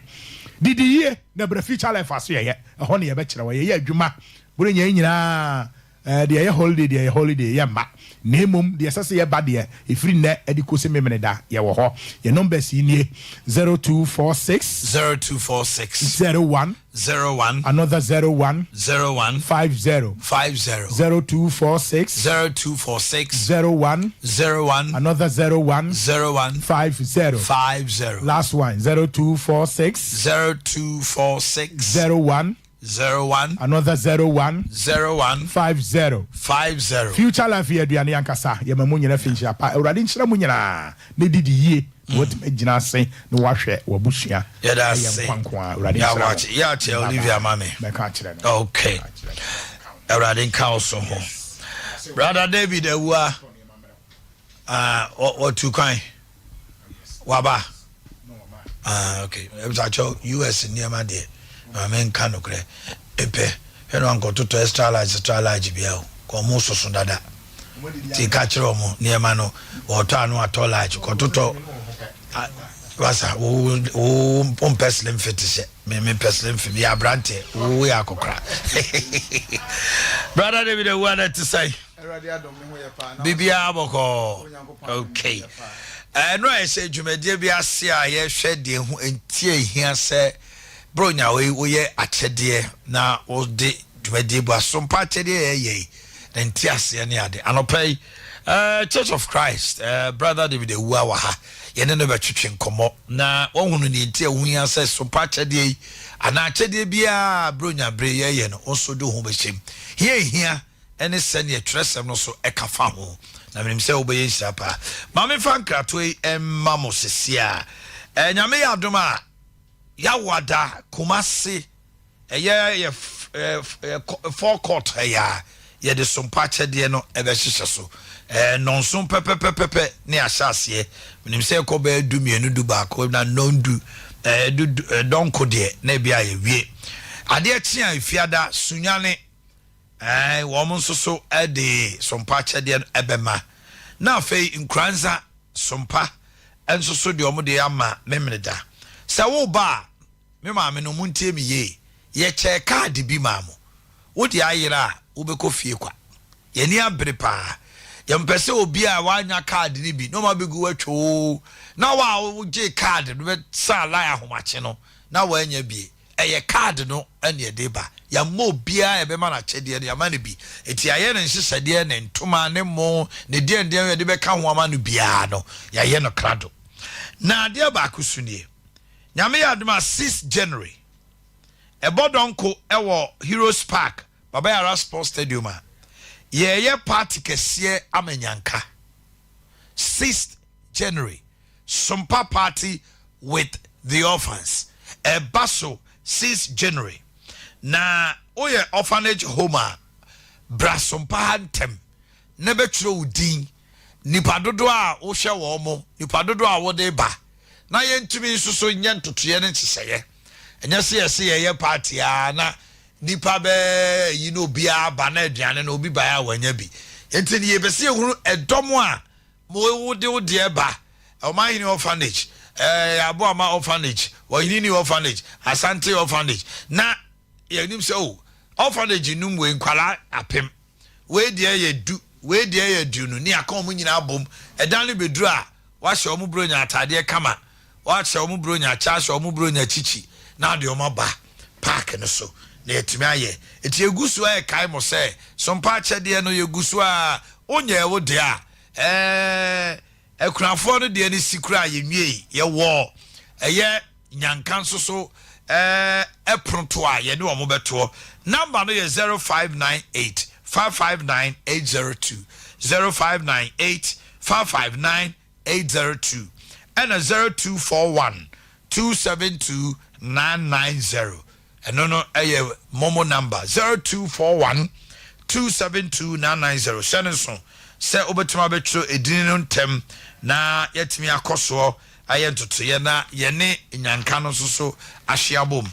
Speaker 10: Didi yie na brɛ future life aso yɛyɛ. Ɛhɔ na yɛbɛkyerɛ wo. Yɛyɛ adwuma bere nyɛ nyinaa. Ɛɛ deɛ ɛyɛ holiday deɛ ɛyɛ holiday yɛ mma. Na mmom deɛ ɛsɛ sɛ yɛba deɛ ɛfiri nnɛ de kɔsi Memeneda yɛwɔ hɔ. Yɛn numbers yi nie, 0246.
Speaker 1: 0246.
Speaker 10: 01.
Speaker 1: 01.
Speaker 10: Another 01.
Speaker 1: 01.
Speaker 10: 50.
Speaker 1: 50.
Speaker 10: 0246.
Speaker 1: 0246.
Speaker 10: 01.
Speaker 1: 01.
Speaker 10: Another 01.
Speaker 1: 01.
Speaker 10: 50.
Speaker 1: 50.
Speaker 10: Last one 0246.
Speaker 1: 0246.
Speaker 10: 01.
Speaker 1: 01.
Speaker 10: Another 01.
Speaker 1: 01.
Speaker 10: 50.
Speaker 1: 50.
Speaker 10: Future life yɛ aduane ankasa. Yɛma mo nyina fi nhyira pa. Awurade nhyira mo nyinaa na didi yie na watumi agyina ase na wahwɛ w'abusua.
Speaker 1: Yɛda
Speaker 10: Ɛyɛ
Speaker 1: ase.
Speaker 10: nkwa nko ara. Awurade nhyira mo.
Speaker 1: Yɛakyɛ
Speaker 10: Bye
Speaker 1: Olivia
Speaker 10: bye.
Speaker 1: ma me.
Speaker 10: Mɛka akyerɛ no.
Speaker 1: Okay. Awurade nka wo so ho. Brother David Awua. Ah, wɔtu kwan. Waba. Ah, okay. Ɛbisa US nneɛma deɛ. Ma menka nokorɛ. Epɛ. Hwɛ no ankɔtotɔ extra large extra large bia o. Kɔ ɔmo soso dada. Ti ka kyerɛ ɔmo nneɛma no. Wɔtɔ ano atɔ large. Kɔtotɔ. Wasa wo wo wompɛ slim fit hyɛ. Me me pɛ slim fit. Meyɛ aberanteɛ. Wo yɛ akɔkora. Brother David Awua na ɛte sɛn? Biribiara bɔkɔɔ. Okay. Ɛno a yɛhyɛ dwumadie bi ase a yɛhwɛ deɛ ho nti a ehia sɛ bronya wei woyɛ akyɛdeɛ na wode dwumadie bu asompa akyɛdeɛ yɛyɛ yi na nti aseɛ ne ade. Anɔpa yi uh, Church of Christ uh, Brother David Awua wɔ ha yɛne no bɛtwetwe nkɔmmɔ na wɔhunu deɛ nti a ɛho hia sɛ sompa akyɛdeɛ yi anaa akyɛdeɛ biara bronya bere yɛyɛ no wo nso de wo ho bɛhyɛm hia ehia ne sɛdeɛ twerɛsɛm no so ka fa ho, na menim sɛ wobɛyɛ nhyira paa. Ma memfa nkratoɔ yi mma mo sesie a. Eh, Nyame yɛ adom a, Yawada, Kumasi, ɛyɛ yɛ forecourt ha yi a, yɛde sompa akyɛdeɛ no ɛbɛhyehyɛ so. Ɛɛ nnɔnson pɛpɛpɛpɛpɛ ne ahyɛ aseɛ. Menim sɛ ɛkɔ bɛyɛ dumienu, dubaako na nnɔndu, ɛɛ du du ɛɛ dɔnko deɛ na ebi a yɛwie. Adeɛ kye a Efiada, Sunyani, ɛɛ wɔn nso so de sompa akyɛdeɛ no ɛbɛma. Na afei Nkoranza sompa nso so deɛ wɔn de ama Memeneda. Sɛ woba a, me maame no montie me yie, yɛkyɛɛ kaade bi maa mo. Wo deɛ ayera a, wobɛkɔ fie kwa. Yɛn ani abere paa. Yɛmpɛ sɛ obi a wannya kaade no bi na ɔma abɛgu hɔ twoo, na wo a wogyee kaade no bɛsaa line ahomakye no na wannya bi. Ɛyɛ kaade no na yɛde ba. Yɛama obiara a yɛbɛma no akyɛdeɛ no, yɛama no bi. Enti yɛayɛ no nhyehyɛdeɛ, ne ntoma, ne mo, ne deɛndeɛn yɛde bɛka ho ama no biara no, yɛayɛ no krado. Na adeɛ baako so nie, Nyame yɛ adom a, 6 January, Ɛbɔ dɔnko wɔ Heroes Park, Baba Yara Sports Stadium a, yɛreyɛ party kɛseɛ ama Nyanka. Sixth January, Sompa party with the orphans. Ɛba so sixth January. Na woyɛ orphanage home a, bra Sompa ha ntɛm na bɛtwerɛ wo din, nnipa dodoɔ a wohwɛ wɔn mo, nnipa dodoɔ a wode ba, na yɛntumi nso so nyɛ ntotoeɛ ne nhyehyɛeɛ. Ɛnyɛ sɛ yɛse yɛyɛ party a na nipa bɛɛ yi na obiara ba na aduane no obi baeɛ a wanya bi. Nti no yɛpɛ sɛ yɛhunu ɛdɔm a mo wode wo deɛ ba, Ɔmanhene orphanage, ɛɛ Aboama orphanage, Ɔhenini orphanage, Asante orphanage, na yɛnim sɛ o orphanage num wei nkwadaa apem, wei deɛ yɛ du, wei deɛ yɛ aduonu, ne yɛaka wɔn nyinaa abom. Ɛda no bɛduru a, wɔahyɛ wɔn buronya ataadeɛ kama, wɔahyɛ wɔn buronya kyɛ, ahyɛ wɔn buronya kyikyi, na wɔde wɔn aba park no so na yɛatumi ayɛ. Enti yɛgu so rekae mo sɛ, sompa akyɛdeɛ no, yɛgu so ara. Wonyɛɛ wo deɛ a, ɛɛ, Akunafoɔ no deɛ no si koraa yɛnwiei. Yɛwɔ ɛyɛ Nyanka nso so ɛpono to a yɛne wɔn bɛtoɔ. Number no yɛ 0598 559 802, 0598 559 802 ɛna 0241 272 990. Ɛno no yɛ momo number, 0241 272 990. Hyɛ no nso sɛ wobɛtumi abɛtwerɛ edini no ntɛm na yɛatumi akɔ soɔ ayɛ ntotoeɛ na yɛne nyanka no nso so ahye abom.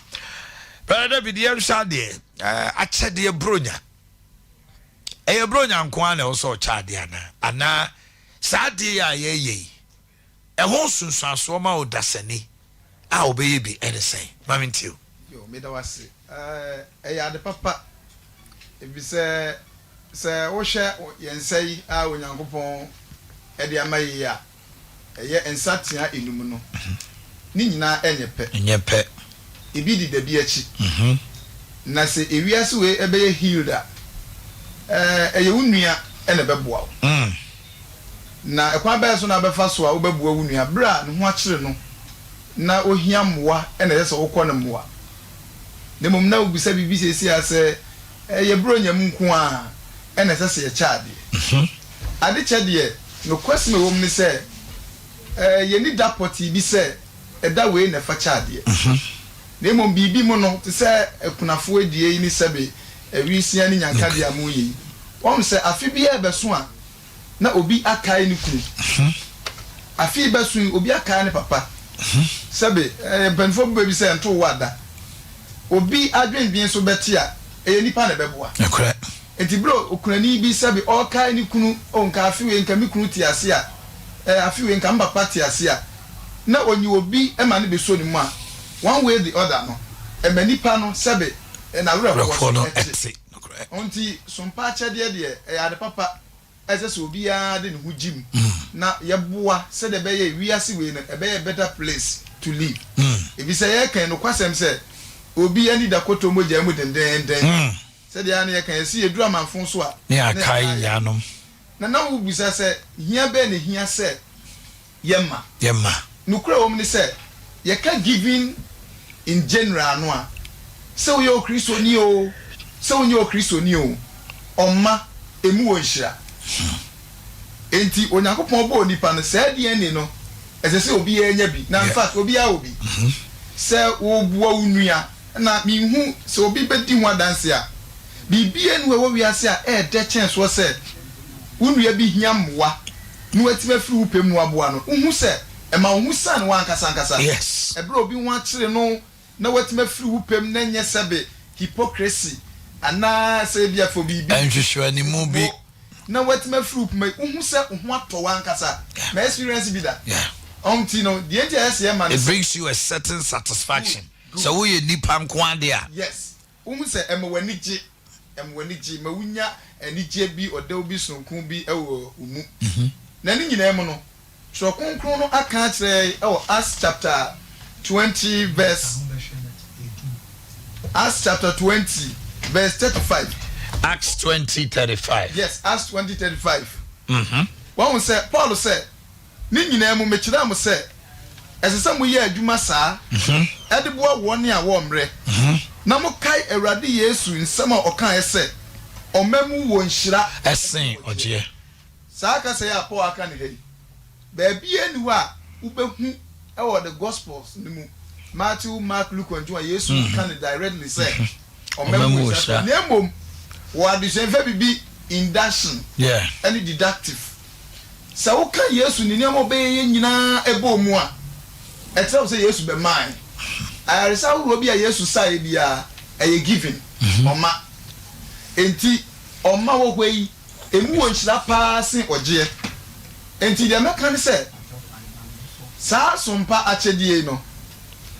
Speaker 1: Brother David, yɛnhwɛ adeɛ, akyɛdeɛ bronya. Ɛyɛ bronya nko ara na ɛwɔ sɛ ɔkyɛ adeɛ anaa? Anaa saa adeɛ yi a yɛreyɛ yi, Ɛho nsunsuansoɔ ma ɔdasani a ɔbɛyɛ bi ne sɛn? Ma mentie o.
Speaker 12: Yo, meda wo ase. Ɛyɛ ade papa, efisɛ sɛ wohwɛ yɛn nsa yi a Onyankopɔn de ama yɛn yi a, ɛyɛ nsateaa enum no, ne nyinaa nyɛ pɛ.
Speaker 1: Ɛnyɛ pɛ.
Speaker 12: Ebi deda bi akyi. Na sɛ ewiase wei bɛyɛ healed a, ɛyɛ wo nua na ɛbɛboa wo. Na ɛkwan bɛn so na wobɛfa so a wobɛboa wo nua bere a ne ho akyere no na ohia mmoa na ɛsɛ sɛ wokɔ no mmoa? Na mmom na wobisa biribi seesei ara sɛ, Ɛyɛ Buronya mu nko ara na ɛsɛ sɛ yɛkyɛ adeɛ? Adekyɛ deɛ, nokwasɛm a ɛwɔ mu ne sɛ, yɛnni da pɔtee bi sɛ ɛda wei na ɛfa kyɛ adeɛ. Na mmom biribi mu no, te sɛ akunafoɔ adie yi ne sɛbe awisiaa ne nyankadeɛ a moreyɛ yi, woahu sɛ afe biara rebɛso a, na obi akae ne kunu. Afe yi bɛso yi, obi akae ne papa. Sɛbe, ɛɛ, mpanimfoɔ bɛbɛ bi sɛ nto wo ada. Obi adwendwen so bɛte a, ɛyɛ nipa na ɛbɛboa.
Speaker 1: Nokorɛ.
Speaker 12: Enti berɛ a okunani bi sɛbe ɔrekae ne kunu, oh, nka afe wei nka me kunu te ase a, ɛɛ, afe wei nka me papa te ase a, na ɔnyi obi ma no bɛsɔ ne mu a, one way the other no, ɛma nipa no sɛbe n'awerɛhoɔ
Speaker 1: no
Speaker 12: so te.
Speaker 1: te. Nokorɛ.
Speaker 12: Enti sompa akyɛdeɛ deɛ, ɛyɛ ade papa. a ɛsɛ sɛ obiara de ne ho gye mu na yɛboa sɛdeɛ ɛbɛyɛ wiase wei no ɛbɛyɛ better place to live. Efisɛ yɛreka yi nokwasɛm sɛ obi ani da kɔtɔ mogya mu dendeenden. Sɛdeɛ ara na yɛka yɛse yɛduru amanfo so a
Speaker 1: Ne
Speaker 12: na
Speaker 1: yɛakae
Speaker 12: yɛakae yɛn.
Speaker 1: yɛanom.
Speaker 12: Na na wobisa sɛ hia bɛn na ehia sɛ yɛma?
Speaker 1: Yɛma.
Speaker 12: Nokorɛ a ɛwɔ mu ne sɛ, yɛka giving in general no a, sɛ woyɛ Okristoni oo, sɛ wonyɛ Okristoni oo, ɔma, ɛmu wɔ nhyira. Enti Onyankopɔn bɔɔ nipa no, saa DNA no, ɛsɛ sɛ obiara nya bi, na in fact obiara wɔ bi. Sɛ woboa wo nua, na menhu sɛ obi bɛdi ho adanse a, biribiara nni hɔ a ɛwɔ wiase a ɛyɛ dɛ kyɛn soɔ sɛ.
Speaker 11: wo nua bi hia mmoa na watumi afiri wo pɛ mu na waboa no, wohu sɛ ɛma wo ho siane wo ankasa ankasa.
Speaker 1: Yes.
Speaker 11: Ɛberɛ a obi ho akyere no na watumi afiri wo pɛ mu na ɛnyɛ sɛbe hypocrisy anaa sɛ ebia for biribi.
Speaker 1: Nhwehwɛanimu bi.
Speaker 11: Mo, na watumi afiri wo pɛ mu, wohu sɛ wo ho atɔ wo ankasa. Ma experience bi da.
Speaker 1: Yeah.
Speaker 11: Ɔho nti no, deɛ nti a ɛyɛ sɛ yɛma ne
Speaker 1: It
Speaker 11: sɛ.
Speaker 1: brings you a certain satisfaction.
Speaker 11: Good,
Speaker 1: Sɛ
Speaker 11: good.
Speaker 1: woyɛ nipa nko ara deɛ a.
Speaker 11: Yes. Wohu sɛ ɛma w'ani gye, ɛma w'ani gye, ma wunya anigyeɛ bi, ɔdɛw bi sononko bi wɔ wo mu. Na ne nyinaa mu no, Twerɛ Kronkron no aka akyerɛ yɛn wɔ Acts chapter 20 verse Acts chapter 20 verse 35.
Speaker 1: Acts 20 35.
Speaker 11: Yes, Acts 20 35. Wahu sɛ Paul sɛ Ne nyinaa mu, mekyerɛɛ mo sɛ ɛsɛ sɛ moyɛ adwuma saa de boa wɔn a wɔmmrɛ, na mokae Awurade Yesu nsɛm a ɔkaeɛ sɛ, Ɔma mu wɔ nhyira
Speaker 1: sen ɔgyeɛ.
Speaker 11: Saa kasa yi a Paul aka no ha yi, baabiara nni hɔ a wobɛhu wɔ the Gospels no mu, Matthew, Mark, Luke, and John, a Yesu ka no directly sɛ ɔma mu wɔ nhyira. Na mmom, wɔ adesua yi, yɛfrɛ biribi induction ne deductive. Sɛ woka Yesu ne nneɛma a ɔbɛyɛeɛ nyinaa bɔ mu a, ɛkyerɛ wo sɛ Yesu bɛmae. Ayaresa ahoroɔ bi a Yesu saeɛ biara, ɛyɛ giving, ɔma. Enti ɔma wɔ hɔ yi, ɛmu wɔ nhyira pa ara sen ɔgyeɛ. Enti deɛ mɛka ne sɛ, saa sompa akyɛdeɛ yi no,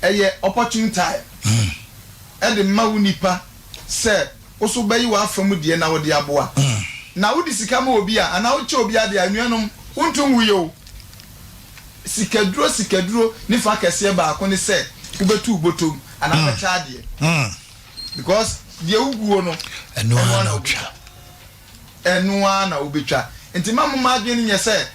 Speaker 11: ɛyɛ opportune time de ma wo nipa sɛ Wo nso wobɛyi w'afa mu deɛ na wode aboa. Na wode sika ma obi a, anaa wokyɛ obi adeɛ a, anuanom, wonto nwui o. Sikaduro sikaduro ne fa kɛseɛ baako ne sɛ wobɛtu wo bɔtɔm anaa wobɛkyɛ adeɛ. Because deɛ woguo no,
Speaker 1: ɛno ara na wotwa.
Speaker 11: Ɛno ara na wobɛtwa. Nti mma mo adwene nyɛ sɛ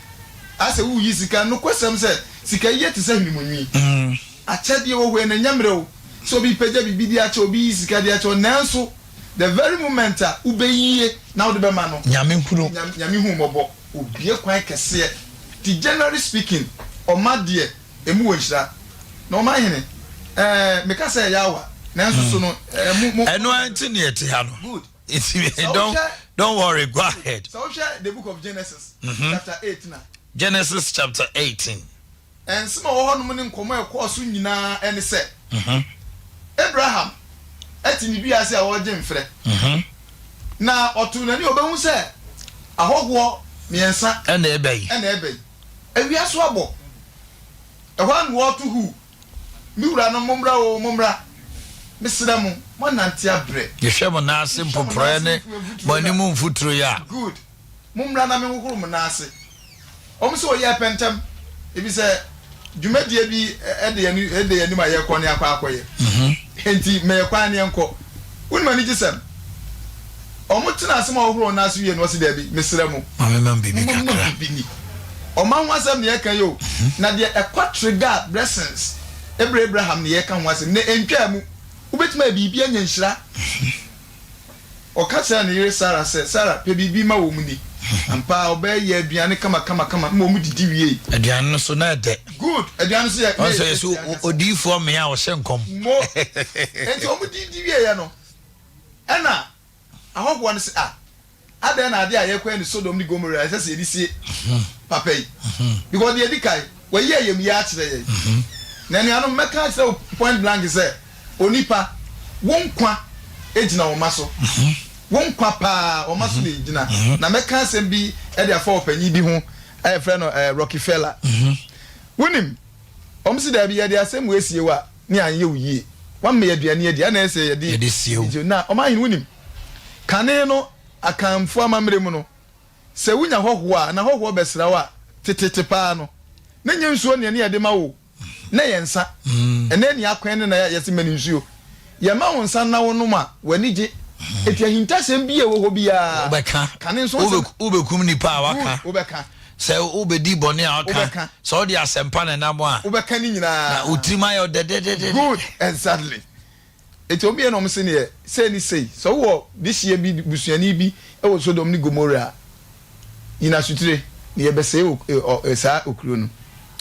Speaker 11: asɛ woreyi sika. Nokwasɛm sɛ, sika yie te sɛ hwenemunwi. Akyɛdeɛ wɔ hɔ yi, na ɛnyɛ mmerɛ o sɛ obi pagya biribi de akyɛ wo, obi yi sika de akyɛ wo, nanso the very moment a wobɛyie na wode bɛma no,
Speaker 1: Nyame hunu.
Speaker 11: Nyame hu mmɔbɔ, obue kwan kɛseɛ. Nti generally speaking, ɔma deɛ, ɛmu wɔ nhyira. Na ɔma hene, ɛɛ, meka sɛ ɛyɛ awa, nanso so no, ɛɛ, mo, mo.
Speaker 1: Ɛno ara nti na yɛte ha no.
Speaker 11: Good.
Speaker 1: Nti don't, don't worry, go ahead.
Speaker 11: Sɛ wohwɛ the book of Genesis, chapter 18 a.
Speaker 1: Genesis chapter 18.
Speaker 11: Nsɛm a ɛwɔ hɔnom ne nkɔmmɔ a ɛkɔɔ so nyinaa ne sɛ, Abraham te ne dua ase a ɔregye mferɛ, na ɔtoo n'ani a obehu sɛ ahɔhoɔ mmiɛnsa
Speaker 1: na ɛreba yi.
Speaker 11: Na ɛreba yi. Awia so abɔ. Ɛhɔ ara na wɔreto huu, Me wuranom, mommra oo, mommra. Mesrɛ mo, moanante abrɛ.
Speaker 1: Mehwɛ mo nan ase mpoporɔeɛ ne mo anim mfuturo yi a.
Speaker 11: Good. Mommra na menhohoro mo nan ase. Wɔn sɛ wɔyɛɛ pɛ ntɛm, efisɛ dwumadie bi da yɛn da yɛn anim a yɛrekɔ ne akɔ akɔyɛ. Enti ma yɛn kwan na yɛnkɔ. Wonim anigyesɛm? Wɔtenaa ase ma wɔhohoroo wɔn nan ase wiei no, wɔse, Dabi, mesrɛ mo,
Speaker 1: Ma memma mo biribi
Speaker 11: momma
Speaker 1: kakra.
Speaker 11: biribi nni. Ɔma ho asɛm na yɛreka yi o, na deɛ ɛkɔ trigger blessings berɛ Abraham na yɛreka ho asɛm, na ɛntwaa mu. Wobɛtumi ayɛ biribi anya nhyira. Ɔka kyerɛɛ ne yere Sara sɛ, Sara, pɛ biribi ma wɔn nni. Ampa ara, ɔbaa yi yɛɛ aduane kamakamakama ma wɔdidi wiei.
Speaker 1: Aduane no so, na ɛdɛ.
Speaker 11: Good! Aduane no so yɛ, na
Speaker 1: Ɔno nso
Speaker 11: ɛyɛ
Speaker 1: yɛ
Speaker 11: tasty
Speaker 1: so
Speaker 11: ankasa.
Speaker 1: odiyifoɔ mmea a ɔhyɛ nkɔm.
Speaker 11: Mo! Enti wɔdidi wieeɛ no, ɛnna ahɔhoɔ no se, Ah, Adɛn na ade a yɛkɔyɛ no Sodom ne Gomora ɛsɛ sɛ yɛde sie papa yi? Because deɛ ɛdi kan, wayi ayamyie akyerɛ yɛn. Na anuanom, mɛka akyerɛ wo point blank sɛ, onipa, wo nkwa gyina wo mma so. Wo nkwa paa, wo mma so na ɛgyina. Na mɛka asɛm bi de afa ɔpanyin bi ho a yɛfrɛ no Rockefeller. Wonim, wɔn se daabi, yɛde asɛm wei sie wo a, ne anyɛ wo yie. Woamma yɛn aduane adi, adɛn na ɛsɛ sɛ yɛde sie wo? Na ɔman hene, wonim, Kane no Akanfo amammerɛ mu no, sɛ wunya hɔhoɔ a, anaa hɔhoɔ bɛsra wo a, teteete paa no, na ɛnyɛ nsuo na ɛne yɛde ma wo o, na ɛyɛ nsa. Ɛnnɛ nea akwan ne na yɛse ma no nsuo. Yɛma wo nsa na wonom a, w'ani gye. Enti ahintasɛm bi a ɛwɔ hɔ biara,
Speaker 1: Wobɛka.
Speaker 11: kane nso nsɛm.
Speaker 1: Wobɛkum nnipa a, woaka.
Speaker 11: Good, wobɛka.
Speaker 1: Sɛ wobɛdi bɔne a, woaka.
Speaker 11: Wobɛka.
Speaker 1: Sɛ wode asɛmpa na ɛnam a.
Speaker 11: Wobɛka ne nyinaa.
Speaker 1: Na wo tirim ayɛ wo dɛdɛdɛdɛ.
Speaker 11: Good, exactly. Enti wɔn mmienu na wɔse neɛ, sei ne sei, sɛ wowɔ dehyeɛ bi, busuani bi wɔ Sodom ne Gomora a, yi no asotire, na yɛbɛsɛe saa okuro no.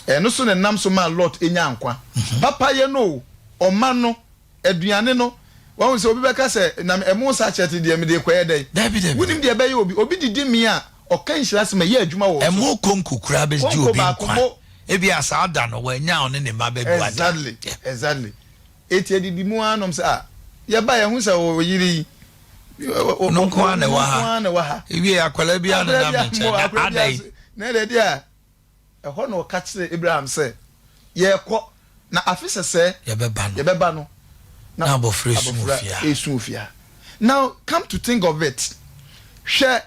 Speaker 11: Ɛno so na ɛnam so maa Lot nyaa nkwa. Papayɛ no o, ɔma no, aduane no, wahu sɛ obi bɛka sɛ, na ɛmo sachet deɛ mede rekɔyɛ dɛn?
Speaker 1: Dabi, dabi.
Speaker 11: Wonim deɛ ɛbɛyɛ obi? Obi didi mee a, ɔka nhyira asɛm a, ɛyɛ adwuma wɔ wo so.
Speaker 1: Ɛmo konko koraa bɛgye
Speaker 11: Konko
Speaker 1: obi
Speaker 11: baako
Speaker 1: nkwa.
Speaker 11: mo.
Speaker 1: Ebia saa da no, wannya a ɔne ne mma bɛbu ada.
Speaker 11: Exactly,
Speaker 1: Yeah.
Speaker 11: exactly. Eti adidi mu ara nom sɛ, ah, yɛba yɛhu sɛ wo yere yi,
Speaker 1: Ɔno nko ara na ɛwɔ
Speaker 11: ɔno nko
Speaker 1: ha.
Speaker 11: ara na ɛwɔ ha.
Speaker 1: Ewie akwadaa biara
Speaker 11: Akwadaa
Speaker 1: nenam
Speaker 11: biara
Speaker 1: ne
Speaker 11: mo,
Speaker 1: nkyɛn. Na
Speaker 11: akwadaa
Speaker 1: ada
Speaker 11: biara
Speaker 1: yi.
Speaker 11: so. Na ɛdeɛ deɛ a, ɛhɔ na ɔka kyerɛɛ Abraham sɛ, Yɛrekɔ, na afe sɛsɛɛ
Speaker 1: Yɛbɛba no.
Speaker 11: yɛbɛba no, na
Speaker 1: Na abɔfra resu wɔ
Speaker 11: abɔfra
Speaker 1: fie ha.
Speaker 11: resu wɔ fie ha. Now, come to think of it, hwɛ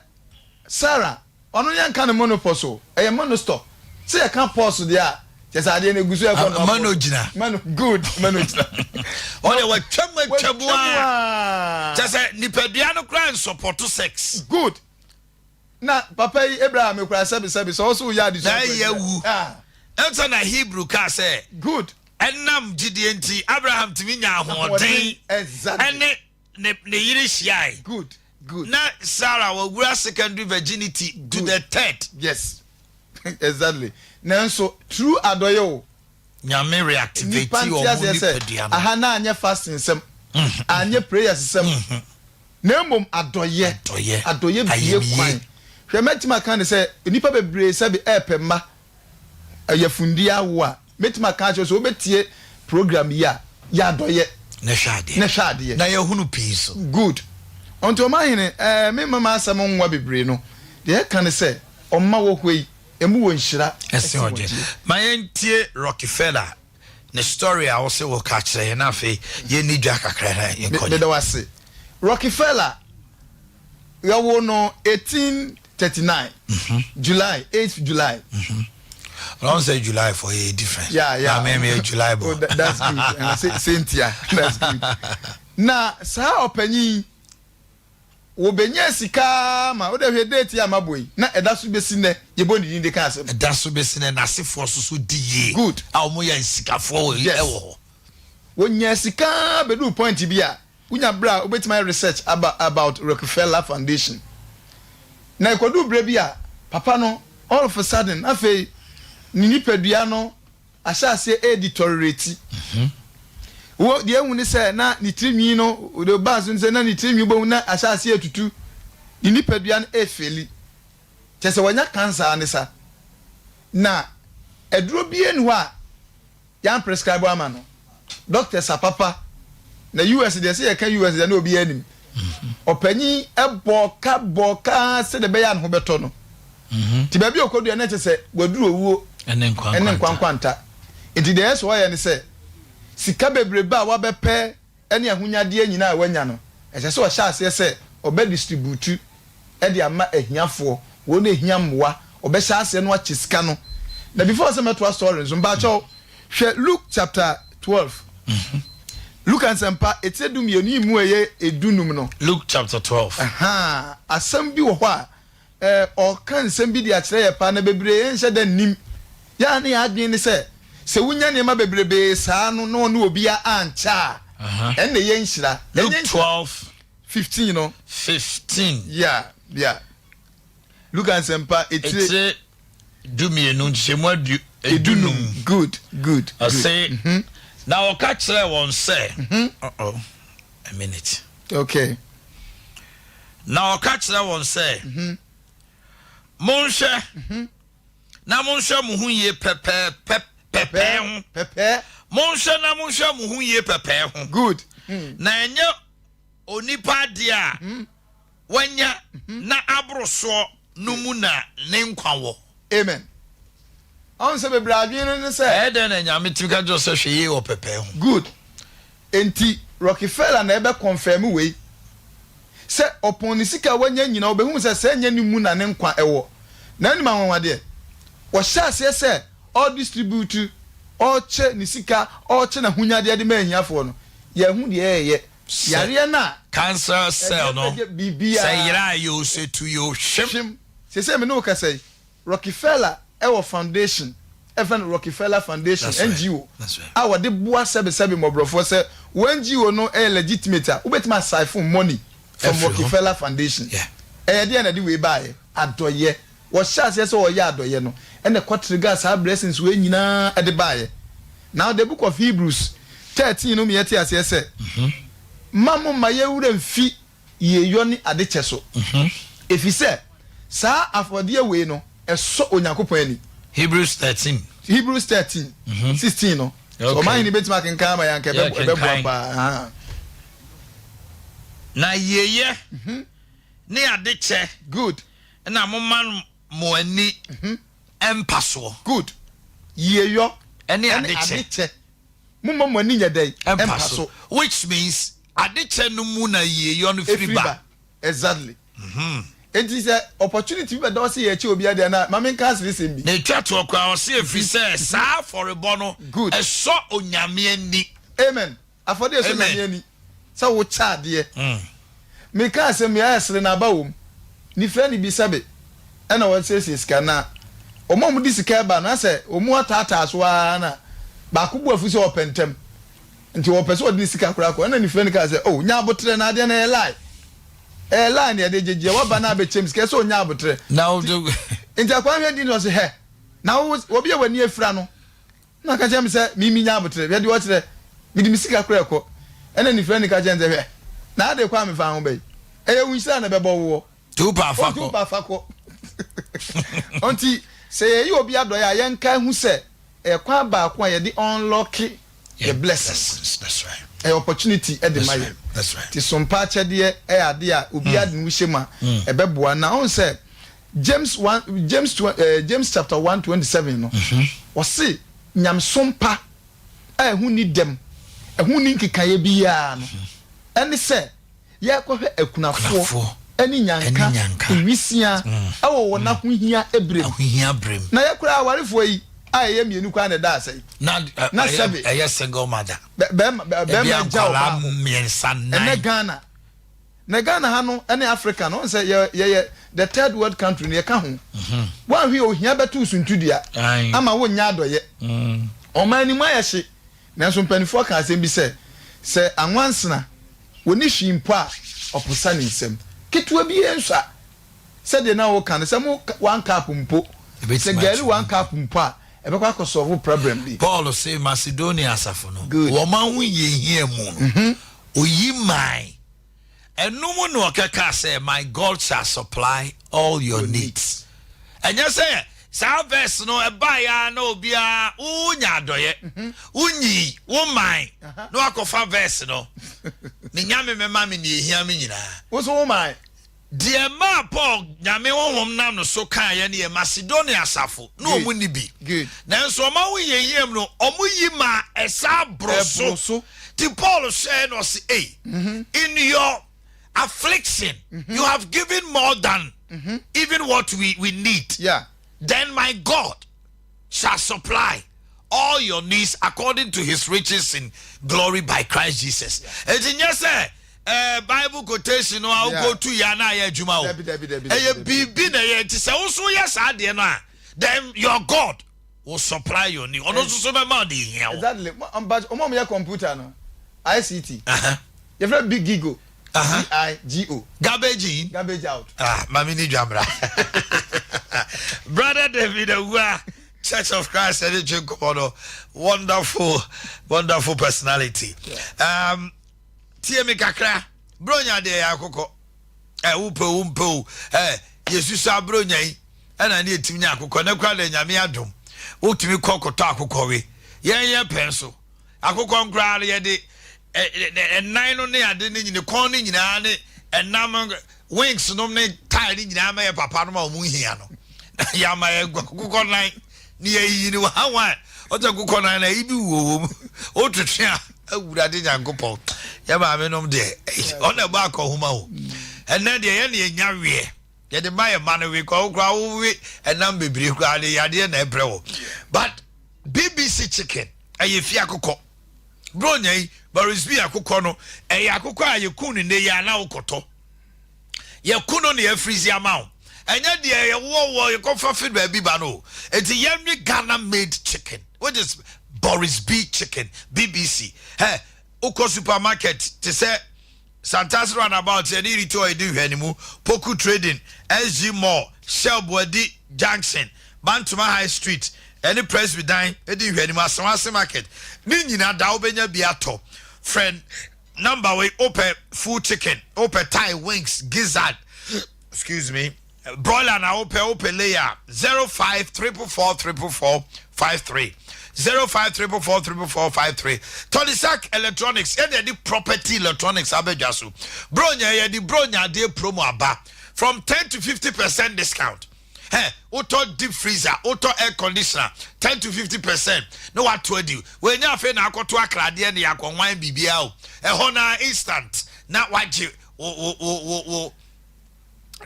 Speaker 11: Sarah, ɔno yɛnka no monopause o, ɛyɛ monostop. Sɛ yɛka pause deɛ a, kyerɛ sɛ adeɛ no egu so ɛkɔ no
Speaker 1: Mano gyina.
Speaker 11: Mano, good, mano gyina.
Speaker 1: Ɔdeɛ watwam atwam
Speaker 11: Watwam
Speaker 1: a.
Speaker 11: a.
Speaker 1: Kyerɛ sɛ nipadua no koraa nsɔpɔto sex.
Speaker 11: Good. Na papa yi Abraham kura sɛbi sɛbi sɛ ɔso yɛ adesua
Speaker 1: Na ɛyɛ awu.
Speaker 11: Ah.
Speaker 1: Ɛnsa na Hebrew kaa sɛ.
Speaker 11: Good.
Speaker 1: Ɛnam gyidie nti Abraham tumi nyaa ahoɔden
Speaker 11: Exactly.
Speaker 1: ɛne ne ne yere hyiae.
Speaker 11: Good. Good.
Speaker 1: Na Sarah wawura secondary virginity to
Speaker 11: Good.
Speaker 1: the third.
Speaker 11: Yes. Exactly. Nanso true adɔyɛ o.
Speaker 1: Nyame reactivate
Speaker 11: Nipa nte
Speaker 1: wɔn
Speaker 11: aseɛ sɛ
Speaker 1: nipadua no.
Speaker 11: aha na anyɛ fasting nsɛm, anyɛ prayers nsɛm, na mmom adɔyɛ.
Speaker 1: Adɔyɛ.
Speaker 11: Adɔyɛ bue
Speaker 1: Ayamye.
Speaker 11: kwan. Hwɛ mɛtumi aka ne sɛ nnipa bebree sɛbe ɛɛpɛ mma, ayafundi awo a, mɛtumi aka akyerɛ sɛ wobɛtie program yi a, yɛ adɔyɛ.
Speaker 1: Na hwɛ adeɛ.
Speaker 11: Na hwɛ adeɛ.
Speaker 1: Na yɛhunu pii so.
Speaker 11: Good. Ɔnti ɔmanhene, ɛɛ me mma m'asɛm nwa bebree no, deɛ ɛka ne sɛ ɔmma wɔ hɔ yi, Emu wɔ nhyira
Speaker 1: Ɛsen
Speaker 11: ɛsen
Speaker 1: ɔgye.
Speaker 11: ɔgyeɛ.
Speaker 1: Ma yɛntie Rockefeller ne story a wose woka kyerɛ yɛn na afei yɛnni dwa kakra na yɛnkɔ.
Speaker 11: Meda wo ase. Rockefeller, yɛwoo no 1839, July, 8th July.
Speaker 1: Ɔn sɛ July for yɛ different.
Speaker 11: Yeah, yeah.
Speaker 1: Na me me yɛ July bɔ.
Speaker 11: Oh, that's good. Cynthia, that's good. Na saa ɔpanyin yi, Wɔbɛnyaa sika ara ma, wode hwɛ date yi a mabɔ yi, na ɛda so bɛsi nnɛ, yɛbɔ ne din de ka asɛm.
Speaker 1: Ɛda so bɛsi nnɛ, n'asefoɔ nso so di yie.
Speaker 11: Good.
Speaker 1: A wɔyɛ nsikafoɔ wɔ
Speaker 11: Yes.
Speaker 1: ɛwɔ hɔ.
Speaker 11: Wɔnyaa sika ara bɛduu point bi a, wonya berɛ a wobɛtumi ayɛ research aba about Rockefeller Foundation. Na ɛkɔduu berɛ bi a, papa no, all of a sudden, afei ne nipadua no ahyɛ aseɛ ɛreditɔrereti. Wo deɛ ehu ne sɛ na ne tiri nwi no, deɛ ɔbaa so ne sɛ na ne tiri nwi bom na ahyɛ aseɛ retutu, ne nipadua no ɛrefeeli. Kyerɛ sɛ wanya cancer ne sa. Na aduro biara nni hɔ a yɛn prescribe ama no. Doctors apapa, na US deɛ sɛ yɛka US deɛ na obiara nim. Ɔpanyin bɔɔ ka bɔɔ ka sɛdeɛ ɛbɛyɛ a ne ho bɛtɔ no. Nti baabi a ɔkɔduiɛ no na kyerɛ sɛ waduru owuo
Speaker 1: ne
Speaker 11: nkwa nkwanta. Nti deɛ ɛyɛ sɛ ɔyɛ ne sɛ, sika bebrebe a wabɛpɛ ne ahonyadeɛ nyinaa a wanya no, ɛsɛ sɛ ɔhyɛ aseɛ sɛ ɔbɛ distribute de ama ahiafoɔ, wɔn a ɛhia mmoa, ɔbɛhyɛ aseɛ na wakyɛ sika no. Na before sɛ mɛtoa story no so, mpakyɛw hwɛ Luke chapter 12, Luka nsɛmpa etire dumienu yi mu a ɛyɛ edunum no.
Speaker 1: Luke chapter 12.
Speaker 11: Ahaa, asɛm bi wɔ hɔ a Eh, ɔreka nsɛm bi de akyerɛ yɛ paa, na bebree nhyɛ da nnim. Yɛ a na yɛn adwene ne sɛ, sɛ wunya nneɛma bebrebee saa no na ɔne obiara ankyɛ a, ɛnna ɛyɛ nhyira.
Speaker 1: Luke
Speaker 11: Ɛnyɛ nhyira.
Speaker 1: 12.
Speaker 11: 15 no.
Speaker 1: 15.
Speaker 11: Yeah, yeah. Luka nsɛmpa etire.
Speaker 1: Etire dumienu nkyɛmu adu edunum.
Speaker 11: Good, good, good.
Speaker 1: Ɔse, na ɔka kyerɛɛ wɔn sɛ, uh-oh, a minute.
Speaker 11: Okay.
Speaker 1: Na ɔka kyerɛ wɔn sɛ, Monhwɛ, na monhwɛ mo ho yie pɛpɛɛpɛ pɛpɛɛ ho.
Speaker 11: Pɛpɛɛ.
Speaker 1: Monhwɛ na monhwɛ mo ho yie pɛpɛɛ ho.
Speaker 11: Good.
Speaker 1: Na ɛnyɛ onipa adeɛ a wanya na aboro soɔ no mu na ne nkwa wɔ.
Speaker 11: Amen. Ɔn sɛ bebree adwene no ne sɛ.
Speaker 1: Ɛyɛ dɛn na Nyame tumi ka kyerɛ wo sɛ hwɛ yie wɔ pɛpɛɛ ho?
Speaker 11: Good. Enti Rockefeller na ɛbɛ confirm wei. Sɛ ɔpɔn ne sika a wanya nyinaa ɔbɛhuu sɛ sɛ ɛnyɛ ne mu na ne nkwa ɛwɔ. Na wonim anwanwadeɛ? Ɔhyɛɛ aseɛ sɛ ɔredistribute, ɔrekyɛ ne sika, ɔrekyɛ n'ahonyadeɛ de ma ahiafoɔ no, yɛanhu deɛ ɛreyɛ.
Speaker 1: Sɛ
Speaker 11: Yareɛ no a
Speaker 1: cancer cell no,
Speaker 11: ɛgye biribiara.
Speaker 1: sɛ yera a yoo, sɛ tu yoo, hwem.
Speaker 11: Hwem. Seesei me ne wo kasa yi, Rockefeller wɔ foundation a yɛfrɛ no Rockefeller Foundation,
Speaker 1: That's right.
Speaker 11: NGO,
Speaker 1: That's right.
Speaker 11: a wɔde boa sɛbesɛbe mmɔborɔfoɔ. Sɛ wo NGO no yɛ legitimate a, wobɛtumi asiphon money from
Speaker 1: Afiri hɔ.
Speaker 11: Rockefeller Foundation.
Speaker 1: Yeah.
Speaker 11: Ɛyɛ deɛn na ɛde wei baeɛ? Adɔeɛ. Wɔhyɛɛ aseɛ sɛ wɔreyɛ adɔeɛ no, ɛna ɛkɔ trigger saa blessings wei nyinaa de baeɛ. Now the book of Hebrews 13 no ma yɛte aseɛ sɛ, Mma mo mma yɛn werɛ mfi yieyɔ ne adekyɛ so, efisɛ. Saa afɔdeɛ wei no, ɛsɔ Onyankopɔn ani.
Speaker 1: Hebrews 13.
Speaker 11: Hebrews 13, 16 no. So ɔman hene bɛtumi akenkan ama yɛn anka ɛbɛboa paa.
Speaker 1: Na yieyɛ ne adekyɛ.
Speaker 11: Good.
Speaker 1: Na momma mo ani mpa soɔ.
Speaker 11: Good. Yieyɔ
Speaker 1: ne adekyɛ.
Speaker 11: Momma mo ani nyɛ dɛn?
Speaker 1: Mpa so. Which means adekyɛ no mu na yieyɔ no firi ba.
Speaker 11: Exactly. Enti sɛ opportunity bi bɛda hɔ sɛ yɛkyɛ obi adeɛ anaa, ma menka aseresɛm bi.
Speaker 1: Na ɛtwa toɔ koraa ɔse ɛfiri sɛ saa afɔrebɔ no ɛsɔ Onyame ani.
Speaker 11: Amen. Afɔdeɛ ɛsɔ Nyame ani sɛ wokyɛ adeɛ. Meka asɛm bi ayɛ sere na aba wom. Nifirani bi sɛbe ɛna ɔresiesie sika na wɔn a wɔde sika ɛba no asɛ wɔn ataataa so ara na baako bo afu sɛ ɔpɛ ntɛm. Nti ɔpɛ sɛ ɔde ne sika koraa kɔ. Ɛna nifirani kaa sɛ oh nya aboterɛ na adeɛ no ɛyɛ lie. Ɛyɛ lie na yɛde gyegyeɛ waba na abɛkyɛm sika ɛsɛ ɔnya aboterɛ. Nti akwan hwɛ di na ɔse hɛ na wo obi a w'ani afira no na aka kyerɛ me sɛ me menya aboterɛ hwɛ deɛ ɔkyerɛ mede me sika koraa ɛkɔ. Ɛna nifirani ka kyerɛ no sɛ hwɛ na ade kɔ a mefa ho bɛyi ɛyɛ wo nhyira na ɛbɛbɔ woɔ.
Speaker 1: Nti wopɛ afa kɔ.
Speaker 11: Wopɛ afa kɔ. Nti sɛ yɛyɛ obi adɔeɛ a yɛnkae hu sɛ ɛyɛ kwan baako a yɛde unlocke yɛ blessings. Ɛyɛ opportunity de ma yɛn. Nti sompa akyɛdeɛ yɛ adeɛ a obiara de ne ho hyɛ mu a ɛbɛboa. Na wohu sɛ James one James eh, James chapter 1:27 no ɔse nyamesom pa a ɛho nni dɛm, ɛho nni nkekaeɛ biara no ɛne sɛ Yɛrekɔhwɛ akunafoɔ ne nyanka nwisiaa wɔ wɔn ahohia berɛ mu. Na yɛ koraa awarefoɔ yi a yɛyɛ mmienu koraa na ɛda asɛe.
Speaker 1: Na sɛbe ɛyɛ single mother.
Speaker 11: Bɛrima bɛrima gya ɔbaa hɔ. Ɛnɛ Ghana. Na Ghana ha no ne Africa no, sɛ yɛ yɛyɛ the third world country no yɛka ho. Woanhwɛ ohia bɛto suntudua ama wonnya adɔyɛ. Ɔman no mu ayɛ hye. Nanso mpanimfoɔ ka asɛm bi sɛ, Sɛ anwansena, ɔnni hwee mpo a, ɔposa ne nsam. Ketewa biara nsua. Sɛdeɛ na woka no, sɛ mo one cup mpo, sɛ gari one cup mpo a, ɛbɛkɔ akɔ solve problem bi.
Speaker 1: Paul se Macedonia asafo no, wɔn ahohiahia mu no, oyi mae. Ɛno mu na ɔkɛkaa sɛ, My God shall supply all your needs. Ɛnyɛ sɛ saa verse no ɛbaeɛ ara na obiara wonya adɔeɛ, wonyii, woman na wakɔfa verse no. Me Nyame mɛma me nea ehia me nyinaa.
Speaker 11: Wo nso woman.
Speaker 1: Deɛ ɛmaa Paul Nyame honhom nam no so kaeɛ no yɛ Macedonia asafo na wɔn nni bi. Nanso wɔn ahohiahia mu no, wɔyi maa ɛsaa boro so. Nti Paul hwɛɛ na ɔse, Ei, in your affliction, you have given more than even what we, we need. Then my God shall supply all your needs according to his riches in glory by Christ Jesus. Enti nyɛ sɛ eh, Bible quotation no a wokɔ tu ya na ayɛ adwuma o. Ɛyɛ biribi na ɛyɛ nti sɛ wo so yɛ saa adeɛ no a then your God will supply your need. Ɔno nso so bɛma ɔde hia wo.
Speaker 11: Exactly. But ɔmo a wɔyɛ computer no ICT. Yɛfrɛ bi Gigo. G-I-G-O.
Speaker 1: Garbage in.
Speaker 11: Garbage out.
Speaker 1: Ah, mami ni dwamra. Brother David Awua, Church of Christ, ɛne twe nkɔmɔ no. Wonderful, wonderful personality. Um, tie mi kakra. Bronya deɛ yɛ akokɔ. Ɛ wopɛ wo mpɛ o. Ɛ yɛsusu abronya yi. Ɛna ne yɛtumi nya akokɔ. Ne kora deɛ nyame adom. Wotumi kɔ kɔtɔ akokɔ we. Yɛn yɛ pɛn so. Akokɔ nkoraa no yɛde ɛnan no ne ade no nyina kɔn no nyinaa ne ɛnam wings nom ne tae no nyinaa ma yɛ papa no ma wɔn hia no yɛama yɛ akokɔ nan ne yɛyiyi ne one one ɔtɛ akokɔ nan na ebi wuo wɔ mu wotwetwe a awurade nyankopɔn yɛ maame nom deɛ ɔna ɛbɔ akɔhoma o ɛnɛ deɛ yɛ ne yɛnya weɛ yɛde ma yɛ ma no we kɔ koraa wowe ɛnam bebree koraa de yadeɛ na ɛbrɛ wɔ but BBC chicken ɛyɛ fie akokɔ. Bronya yi, Boris B akokɔ no, ɛyɛ akokɔ a yɛku no nnɛ yi a na wokɔtɔ. Yɛku no na yɛafirizi ama wo. Ɛnyɛ deɛ yɛwowɔwɔ yɛkɔfa firi baabi ba no o. Enti yɛnwe Ghana made chicken, which is Boris B chicken, BBC. Hɛ, wokɔ supermarket te sɛ Santase Runabout yɛne Iriti Oil di nhwɛanimu, Poku Trading, SG Mall, Shell Boadi Junction, Bantama High Street ɛne Presby Dan di nhwɛanimu, Asawase Market ne nyina da wobɛnya bi atɔ. Frɛ number wei wopɛ full chicken, wopɛ thigh, wings, gizzard, excuse me. Broiler na wopɛ, wopɛ layer 05 444 444 53 05 444 444 53. Tony Sack Electronics ɛna ɛde property electronics abɛdwa so. Bronya, yɛde bronya adeɛ promo aba from 10 to 50% discount. Hɛ, wotɔ deep freezer, wotɔ air conditioner, 10 to 50% na wato adi. Wɔnya afei na akɔto akradeɛ ne akɔnwan biribiara o, ɛhɔ na instant na wagye wo wo wo wo wo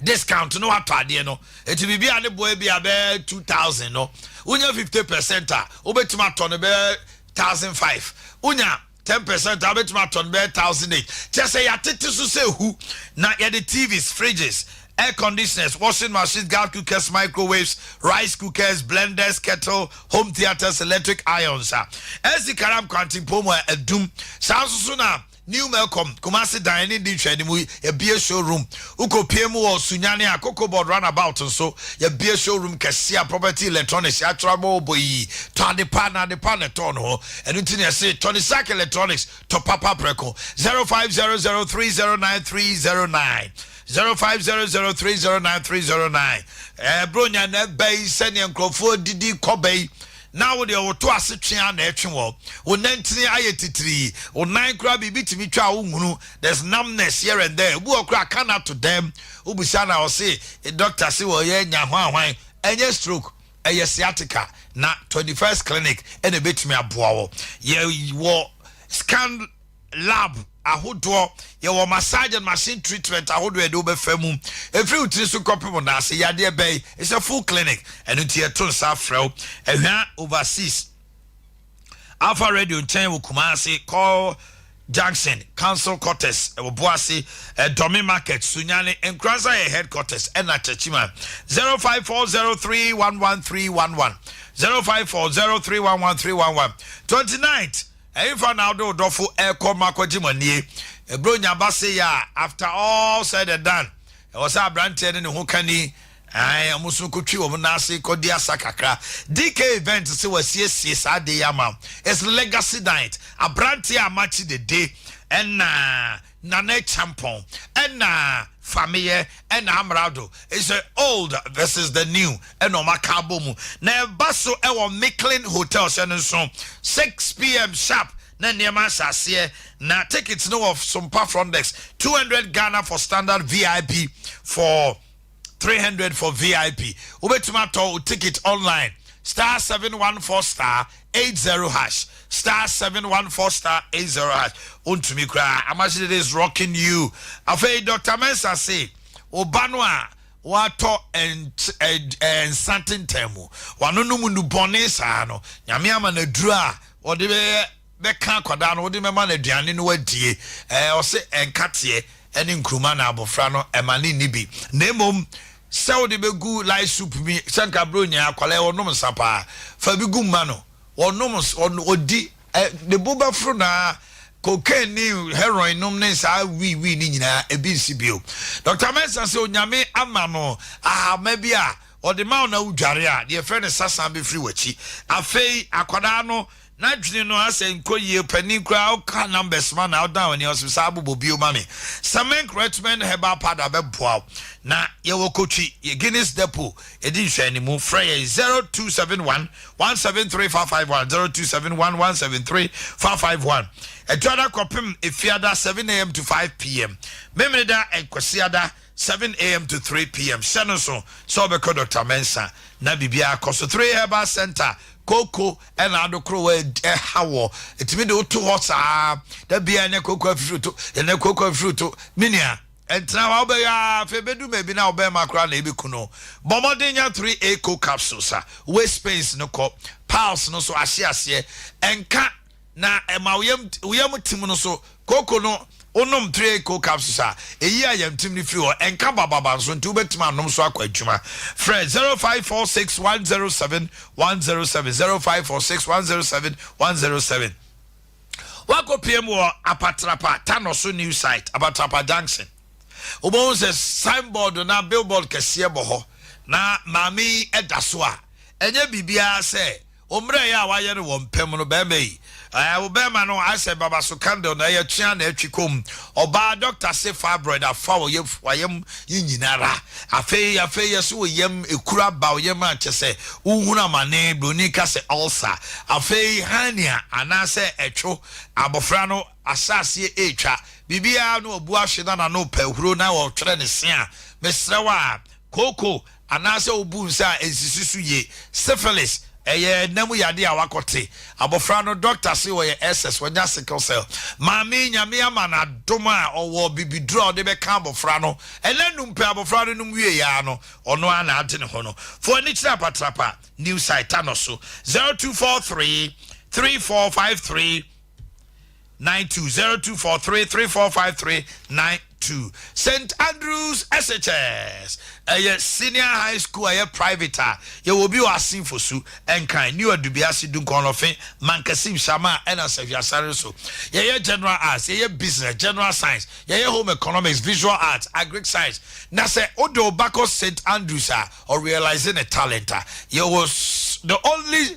Speaker 1: discount no, watɔ adeɛ no. Eti biribi a ne boa bi a bɛyɛ 2,000 no, wonya 50% a, wobɛtumi atɔ no bɛyɛ 1,500. Wonya 10% a, wobɛtumi atɔ no bɛyɛ 1,800. Kyɛ sɛ yɛatete so sɛ hu na yɛde TVs, fridges, air conditioners, washing machines, gas cookers, microwaves, rice cookers, blenders, kettle, home theatres, electric irons a ɛsi karam kwantempo mu a ɛdum saa nso so na New Melcom Kumasi dan ne di nhwɛne mu, yɛbie showroom. Wokɔpie mu wɔ Sunyane a Cocoa Board roundabout nso, yɛbie showroom kɛse a property electronics yɛatwerɛ bɔ yi. Tɔ ade pa na ade pa na ɛtɔɔ no hɔ. Ɛno nti ne yɛse Tony Sack Electronics, tɔ papa prɛko. 0500309309, 0500309309. Ɛɛ, bronya na ɛbɛ yi, sɛnea nkurɔfoɔ didi kɔbɛ yi na wo deɛ woto ase twea na ɛtwe wɔ wo nantini ayɛ titiri, wo nan koraa biribi tumi twa a wohunu. There's numbness here and there. Obi wɔ koraa ka na to dɛm, wobisa na ɔse doctor se wɔyɛ nya hwanhwan. Ɛnyɛ stroke, ɛyɛ sciatica. Na 21st Clinic ɛna ɛbɛtumi aboa wɔ. Yɛwɔ scan lab ahodoɔ, yɛwɔ massage and machine treatment ahodoɔ yɛde wobɛfa mu ɛfiri wo tiri so kɔpem na ase yadeɛ bɛyi. It's a full clinic. Ɛno nti yɛto nsa frɛ wo. Ɛhwɛ Overseas Alpha Radio nkyɛn wɔ Kumase, call Junction, Council Quarters ɛwɔ Boase, Ɛdɔmi Market, Sunyane, Nkransa yɛ headquarters, ɛna Kyɛkyima. 0540311311, 0540311311. 29th, ɛyifa na ɔde ɔdɔfo ɛkɔ ma akɔgye mo anie. Eburo nyaba se yɛ a, after all said and done, ɛwɔ sɛ aberanteɛ ne ne ho kani ɛn ɔmo nso kotwi wɔn n'ase kɔdi asa kakra. DK Event sɛ wɔasiesie saa de yi ama. It's legacy night. Aberanteɛ a Amakye Dede ɛna Nana Champɔn ɛna Fameyɛ ɛna Amerado, it's a old versus the new ɛna ɔmo aka abɔ mu na ɛba so ɛwɔ Micklin Hotel. Hyɛ no nso 6 p.m. sharp na nneɛma ahyɛ aseɛ. Na tickets no wɔ Sompa front desk, 200 Ghana for standard, VIP for 300 for VIP. Wobɛtumi atɔ wo ticket online, *714*80#, *714*80#. Wontumi koraa, Amakye is rocking you. Afei Dr Mensa se ɔba no a watɔ nsa tentɛn mu, wanonom nnubɔne saa no, Nyame ama no aduru a wɔde bɛyɛ bɛka akwadaa no, wode bɛma no aduane no wadie. Ɔse ɛnkateɛ ɛne nkuruma na abɔfra no ɛma ne nni bi, na mmom sɛ wode bɛgu light soup mi sɛ nka bere onyaa akwadaa wɔnom nsa paa, fa bi gu mma no wɔnom, ɔdi ɛ ne bo bɛforo na cocaine ne heroin nom ne saa wii ne nyinaa ebi nsi bio. Dr Mensa sɛ Onyame ama no ahama bi a ɔde ma wo na wodware a, deɛ fɛ no sasa bɛfiri w'akyi. Afei akwadaa no n'adwene no asɛ nkɔ yie, panin koraa woka numbers ma na wodan w'ani ɔsɛ saa abobɔ bio ma me. Cement Redmond herbal powder bɛboa wo. Na yɛwɔ Kotwi, yɛ Guinness Depot yɛdi nhwɛanimu. Frɛ yɛn 0271 173551, 0271 173551. Ɛtuada kɔpem Efiada, 7 a.m. to 5 p.m., Memeneda, Nkwasiada, 7 a.m. to 3 p.m. Hyɛ no so sɛ wobɛkɔ Dr Mensa na biribiara kɔ so. 3 Herbal Center, koko ɛna adokoro wɔ ɛha wɔ ɛtumi de woto hɔ saa da bia. Ɛnɛ koko afifiri to, ɛnɛ koko afifiri to. Menua, ɛntena hɔ a wobɛyɛ a, afei bɛdu baabi na wobɛma koraa na ɛbɛku no. Bɔ mmɔden nya 3A co capsules a waist pains no kɔ, piles no so ahye aseɛ ɛnka na ɛma wo yam tim no so. Koko no, wonom 3A co capsules a, ɛyi a yam tim no firi hɔ, ɛnka bababa nso, nti wobɛtumi anom so akɔ adwuma. Frɛ 0546 107 107, 0546 107 107. Wakɔ pm wɔ Apatrapa Tanoso new site, Apatrapa Junction. Wobɛhu sɛ signboard na billboard kɛseɛ bɔ hɔ na maame yi ɛda so a ɛnyɛ biribiara sɛ. Wo mmerɛyɛ a wayɛ no wɔ mpam no, bɛrima yi, ɛɛ, wo bɛrima no asɛ baba so candle na ɛyɛ twea na atwi kɔ mu. Ɔbaa doctor se fibroid afa wo yam, wayam yi nyinara. Afei, afei yɛse wo yam ekuru aba wo yam a kyɛ sɛ wohunu amane, broni ka sɛ ulcer. Afei hernia anaasɛ ɛtwo, abɔfra no ahyɛaseɛ ɛretwa. Biribiara no wabu ahwe na n'ano repɛ ahuro na ɔretwerɛ ne se a, mesrɛ wo a, kooko anaasɛ wobu nsa a ensisi so yie, syphilis, ɛyɛ nna mu yadeɛ a wakɔte. Abɔfra no, dɔkta se ɔyɛ SS, wanya sickle cell. Maame yi, Nyame ama no adom a ɔwɔ bibiduro a ɔde bɛka abɔfra no. Ɛna num pɛ abɔfra no nom wieeɛ ara no, ɔno ara na agye ne ho no. Fa w'ani kyerɛ Apatrapa, New Site, Tano so, 0243 3453. 920243345392 St Andrews SHS ɛyɛ senior high school ɛyɛ private a yɛwɔ bi wɔ Asin Fosu Nkran New Adubiase Dunkɔnlɔfe Mankasim Shama ɛna Sahwi so. Yɛyɛ general arts, yɛyɛ business, general science, yɛyɛ home economics, visual arts, agric science. Na sɛ wode wo ba kɔ St Andrews a ɔrealise ne talent a, yɛwɔ the only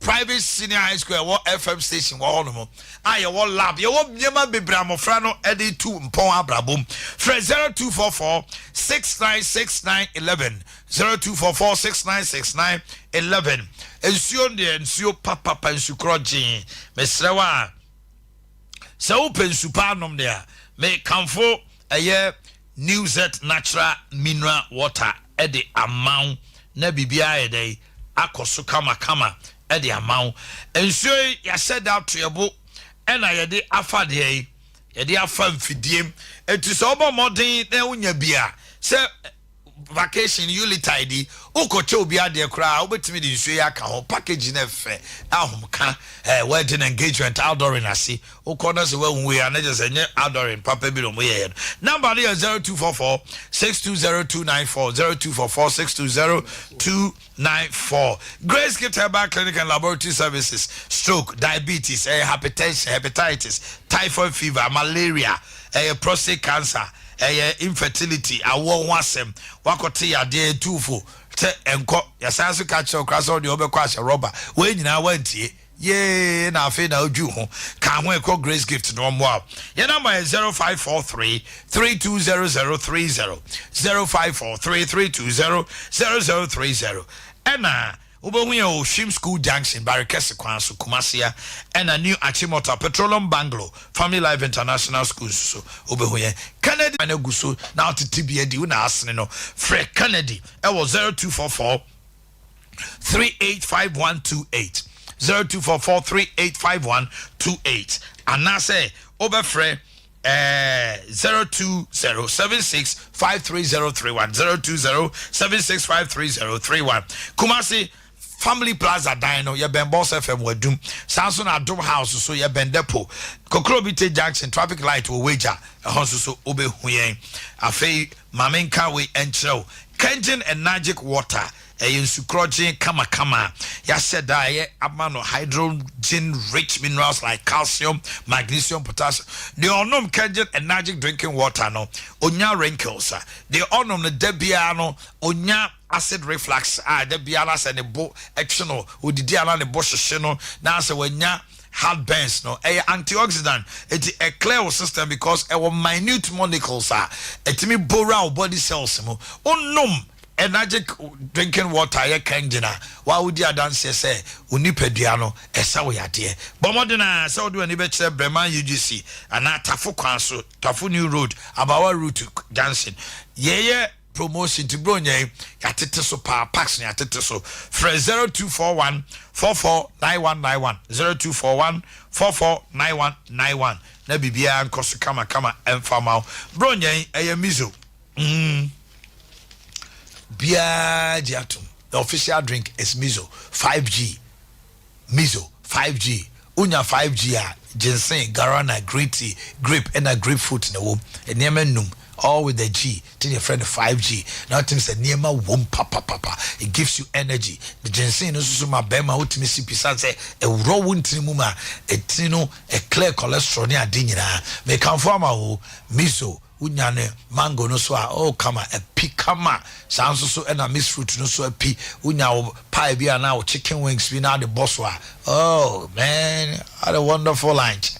Speaker 1: Private senior high school a ɛwɔ FM station wɔ hɔnom a yɛwɔ lab, yɛwɔ nneɛma bebree a mmɔfra no de tu mpɔn abrabɔ mu. Frɛ 0244 6969 11, 0244 6969 11. Nsuo deɛ nsuo papapa, nsukorɔ gyee. Mesrɛ wo a, sɛ wopɛ nsu pa anom deɛ a, mekamfo ɛyɛ New Zet Natural Mineral Water de ama wo na biribiara ayɛ dɛn akɔ so kamakama de ama wo. Nsuo yi yɛahyɛ da ato yɛn bo ɛna yɛde afa deɛ yi, yɛde afa mfidie mu. Enti sɛ wobɔ mmɔden na wonya bi a, sɛ vacation Yuletide yi, wokɔkyɛ obi adeɛ koraa a, wobɛtumi de nsuo yi aka ho. Package no ɛfɛ, ahomka, eh, wedding, engagement, outdooring ase. Wokɔ na sɛ woahu wei a, na kyerɛ sɛ ɛnyɛ outdooring papa bi na wɔyɛeɛ no. Number no yɛ 0244 620294, 0244 620294. Grace Gift Herbal Clinic and Laboratory Services, stroke, diabetes, ɛyɛ hypertension, hepatitis, typhoid fever, malaria, ɛyɛ prostate cancer, ɛyɛ infertility, awoɔ ho asɛm, woakɔte yadeɛ, ɛtu fo sɛ ɛnkɔ, yɛsan so ka kyerɛ wo koraa sɛ wodeɛ wobɛkɔ ahyɛ rɔba, wei nyinaa woantie. Yee na afei na odwiw ho ka ho ɛkɔ Grace Gift no ɔmmoa wo. Yɛn namba yɛ 0543 320030, 0543 320 0030. Ɛna wobɛhu yɛn wɔ Hwim School Junction, Barekɛse kwan so, Kumasi a, ɛna New Achimota, Petroleum Bungalow, Family Life International School nso so wobɛhu yɛn. Kennedy no agu so na wotete bi adi, wo na asene no. Frɛ Kennedy ɛwɔ 0244 385128, 0244385128, anaasɛ wobɛfrɛ 0207653031, 0207653031. Kumasi Family Plaza dan no yɛbɛn Boss FM wɔ Adum, saa nso na Adom House so yɛbɛn Depot, Kokrobite Junction traffic light wɔ Wagya, ɛhɔ nso so wobɛhu yɛn. Afei ma menka wei nkyerɛ wo, Kengen Enagic Water ɛyɛ nsukorɔgyen kamakama a yɛahyɛ da a ɛyɛ ama no hydrogen rich minerals like calcium, magnesium, potassium. Deɛ ɔnom Kengen Enagic drinking water no, ɔnya wrinkles a. Deɛ ɔnom no da biara no, ɔnya acid reflux a da biara na sɛ ne bo twe no, ɔdidi a na ne bo hyehye no, na sɛ wanya heartburns no. Ɛyɛ antioxidant, enti ɛclear wo system because ɛwɔ minute molecules a ɛtumi bɔ wura wo body cells mu. Wonom Enagic drinking water yɛ Kangen a, wo a wodi adanseɛ sɛ wo nipadua no ɛsa wo yadeɛ. Bɔ mmɔden ara sɛ wode w'ani bɛkyerɛ Breman UGC anaa Tafo kwan so, Tafo New Road, Abawa Route Junction. Yɛyɛ promotion nti Buronya yi yɛatete so paa, packs no yɛatete so. Frɛ 0241 449191, 0241 449191 na biribiara nkɔ so kamakama ɛmfa mma wo. Buronya yi ɛyɛ miso. Mm. Biara gye atom. The official drink is Mizo 5G. Mizo 5G. Wonya 5G a, ginseng, guarana, green tea, grape ɛna grapefruit na ɛwom. Nneɛma nnum, all with the G. Nti na yɛfrɛ no 5G. Na wotumi sɛ nneɛma wom papapapa. It gives you energy. The ginseng no nso so ma bɛrima wotumi si pi sane sɛ ɛworɔ wo ntini mu ma ɛtini no ɛclear cholesterol ne ade nyinaa. Mekamfo ama wo Mizo. Wonya ne mango no so a, oh kama, api kama. Saa nso so ɛna mixed fruit no so api. Wonya wo pie bi anaa wo chicken wings bi na ade bɔ so a, oh man, what a wonderful lunch.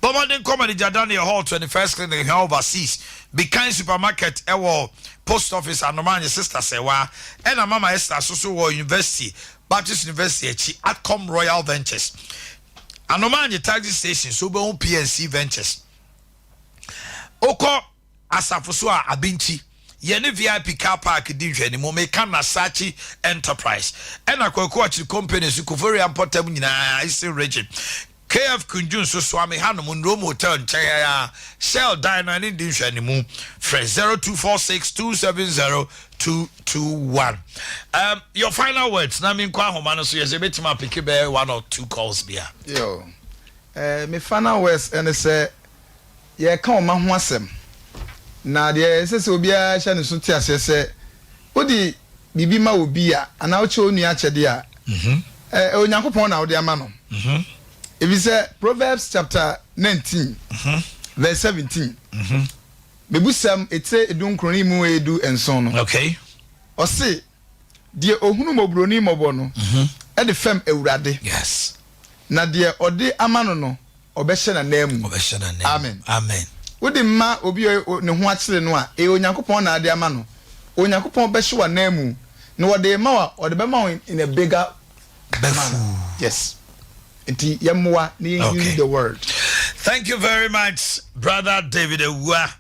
Speaker 1: Bɔ mmɔden kɔ Manager Daniel Hall, 21st Clinic, Hwɛ Overseas, Bikan Supermarket ɛwɔ Post Office, Anomanye, Sister Sɛwa, ɛna Mama Esther so so wɔ University, Baptist University akyi, Atcom Royal Ventures. Anomanye Taxi Station so wobɛhu PNC Ventures. Wokɔ asafo so a, Abinkyi, yɛne VIP car park di nhwɛanimu, meka Nasachi Enterprise, ɛna Kwaku Akyiri Company so, Koforia mpɔtam nyinaa, Eastern Region. KF Kunju nso soa me hanom, Nrom Hotel nkyɛn ha yi ara, Shell dan no, ɛne di nhwɛanimu. Frɛ 0246 270 221. Um, your final words, na menkɔ ahoma no so, yɛ sɛ yɛbɛtumi apeke bɛyɛ one or two calls bi a.
Speaker 11: Yo. Eh, me final words ne sɛ, yɛreka ɔma ho asɛm, na deɛ ɛsɛ sɛ obiara hyɛ ne so te aseɛ sɛ, wode biribi ma obi a, anaa wokyɛ wo nua akyɛdeɛ a, eh, Onyankopɔn na wode ama no. Ɛfiri sɛ Proverbs chapter 19 verse 17, Mebusɛm etire edunkron ne mu 17 no, ɔse, Deɛ ɔhunu mmɔborɔni mmɔbɔ no de fɛm Awurade, na deɛ ɔde ama no no, ɔbɛhyɛ n'ananmu. Amen. Wode ma obi a ne ho akyere no a, ɛyɛ Onyankopɔn na ade ama no. Onyankopɔn bɛhyɛ w'ananmu, na ɔde rema wo a, ɔde bɛma wo in a bigger manner. Yes. Nti yɛmmoa na yɛn heal the world.
Speaker 1: Thank you very much brother David Awua.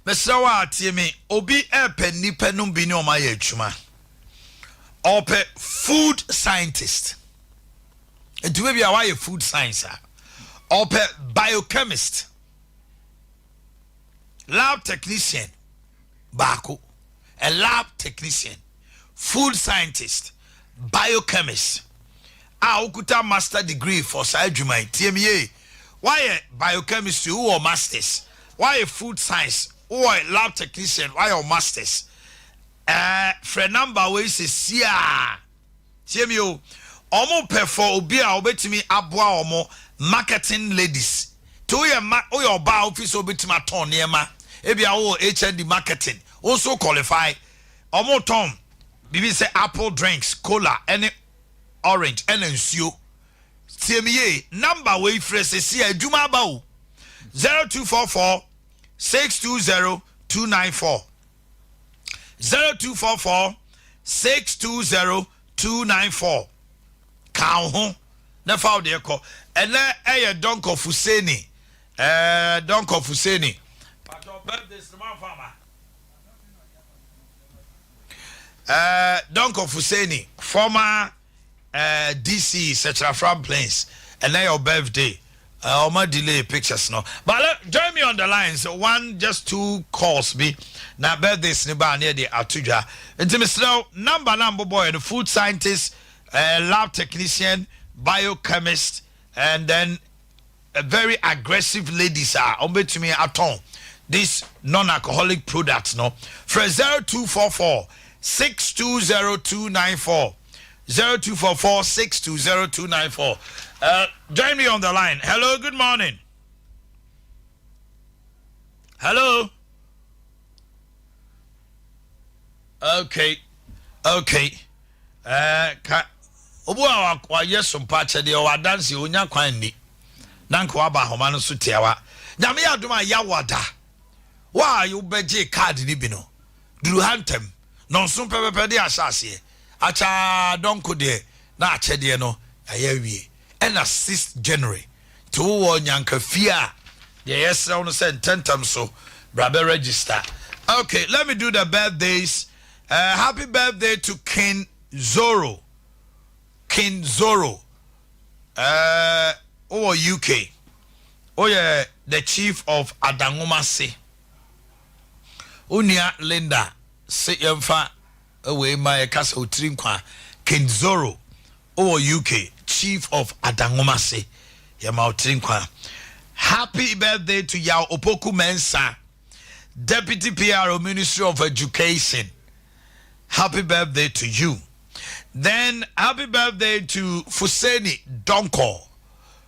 Speaker 1: Mesrɛ wo a tie me, obi ɛɛpɛ nnipa nom bi ne ɔmo ayɛ adwuma. Ɔpɛ food scientist. Nti baabi a wayɛ food science a, ɔpɛ biochemist, lab technician baako, a lab technician, food scientist, biochemist a wokuta master degree for saa adwuma yi. Tie me yie, woayɛ biochemistry, wowɔ masters, woayɛ food science, wowɔ lab technician, woayɛ wo masters. Ɛɛ frɛ number wei sesiaa. Tie me o, wɔn pɛ for obi a obetumi aboa wɔn marketing ladies. Ti woyɛ ma woyɛ ɔbaa a wofi sɛ obetumi atɔn nneɛma, ebi a wowɔ HND marketing, wo nso qualify. Wɔn tɔn biribi sɛ apple drinks, cola ɛne orange ɛna nsuo. Tie me yie, number wei frɛ sesiaa adwuma aba o. 0244 620 294. 0244 620 294 Ka wo ho na fa wo deɛ kɔ. Ɛnɛ ɛyɛ Donkor Fuseni. Ɛɛ Donkor Fuseni. Patɔ birthdays no manfa ama. Ɛɛ Donkor Fuseni, former eh, DC Sɛkyerɛafram Plains, ɛnɛ yɛ birthday. Ɔma delay pictures no. But let, join me on the lines. One, just two calls bi. Na birthdays ni ba ne de ato dwa. Nti mesrɛ number na mbobɔ yɛ no food scientist, lab technician, biochemist, and then very aggressive ladies a wɔbɛtumi atɔn this non-alcoholic product no frɛ 0244 620294 0244 620294 join me on the line. Hello, good morning. Hello. Okay. Ɛɛ ka obi a wayɛ sompa akyɛdeɛ ɔwɔ adanseɛ onya kwan nni na nka waba ahoma no so tiawa. Nyame yɛ adom a yawada wo a wobɛgye card no bi no duru ha ntɛm nɔnso pɛpɛpɛ de ahyɛ aseɛ akyaa dɔnko deɛ na akyɛdeɛ no yɛayɛ awie ɛna 6 January nti wowɔ nyanka fie a deɛ yɛsrɛ wo no sɛ ntɛntɛm so bra bɛ register. Okay, let me do the birthdays. Happy birthday to King Zoro. King Zoro. Wowɔ UK. Woyɛ the chief of Adangomase. Wo nua Linda se yɛmfa wei ma yɛka sɛ otiri nkwa. King Zoro. Wowɔ UK, chief of Adangomase. Yɛma otiri nkwa. Happy birthday to Yaw Opoku Mensah. Deputy PRO, Ministry of Education. Happy birthday to you. Then happy birthday to Fuseni Donko,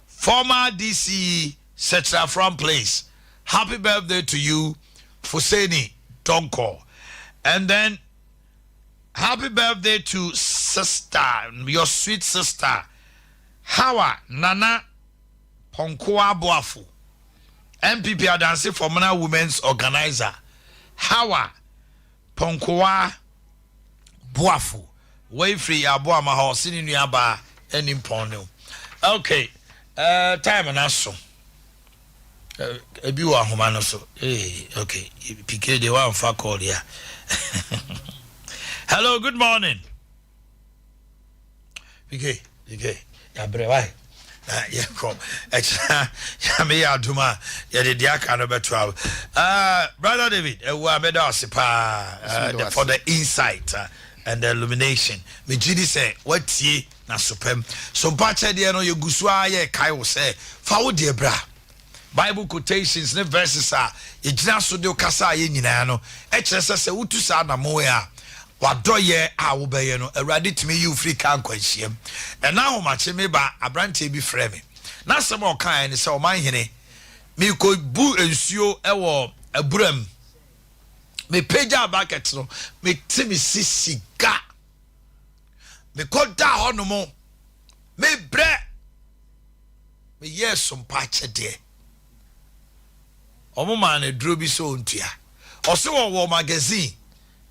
Speaker 1: former DCE Setrafran Place. Happy birthday to you, Fuseni Donko. And then happy birthday to sister, your sweet sister, Hawa Nana Ponkoa Boafo. NPP Adansi Fomena Women's Organizer, Hawa Ponkoa Boafo. Wei firi Aboama hɔ, ɔse ne nua baa ɛni mpɔn no. Okay, time no aso. Ebi wɔ ahoma no so. Hey, okay, PK deɛ wamfa call ya. Hello, good morning. PK, PK, yabrɛ wae. Na yɛkɔ ɛkyina Nyame yɛ adom a yɛde deɛ aka no bɛto a. Brother David, ɛwu a mɛda ase paa for the insight and the illumination. Megye di sɛ watie na sopɛm. So mpakyɛdeɛ no yɛgu so a yɛkae wo sɛ fa wo deɛ bra. Bible quotations ne verses a yɛgyina so de kasa a yɛ nyinaa no ɛkyerɛ sɛ sɛ wotu saa anammɔn a wadɔyɛ a wobɛyɛ no, Awurade tumi yi wo firi ka nkwanhyiam. Ɛna ahomakye me ba aberanteɛ bi frɛ me na asɛm a ɔkaeɛ ne sɛ, ɔmanhene, mekɔbu nsuo ɛwɔ aburam, mepagya bucket no, mete me sisi ga, mekɔda hɔ nom, mebrɛ, meyɛɛ sompa akyɛdeɛ, ɔmo maa no aduro bi sɛ ɔntua. Ɔse wɔwɔ magazine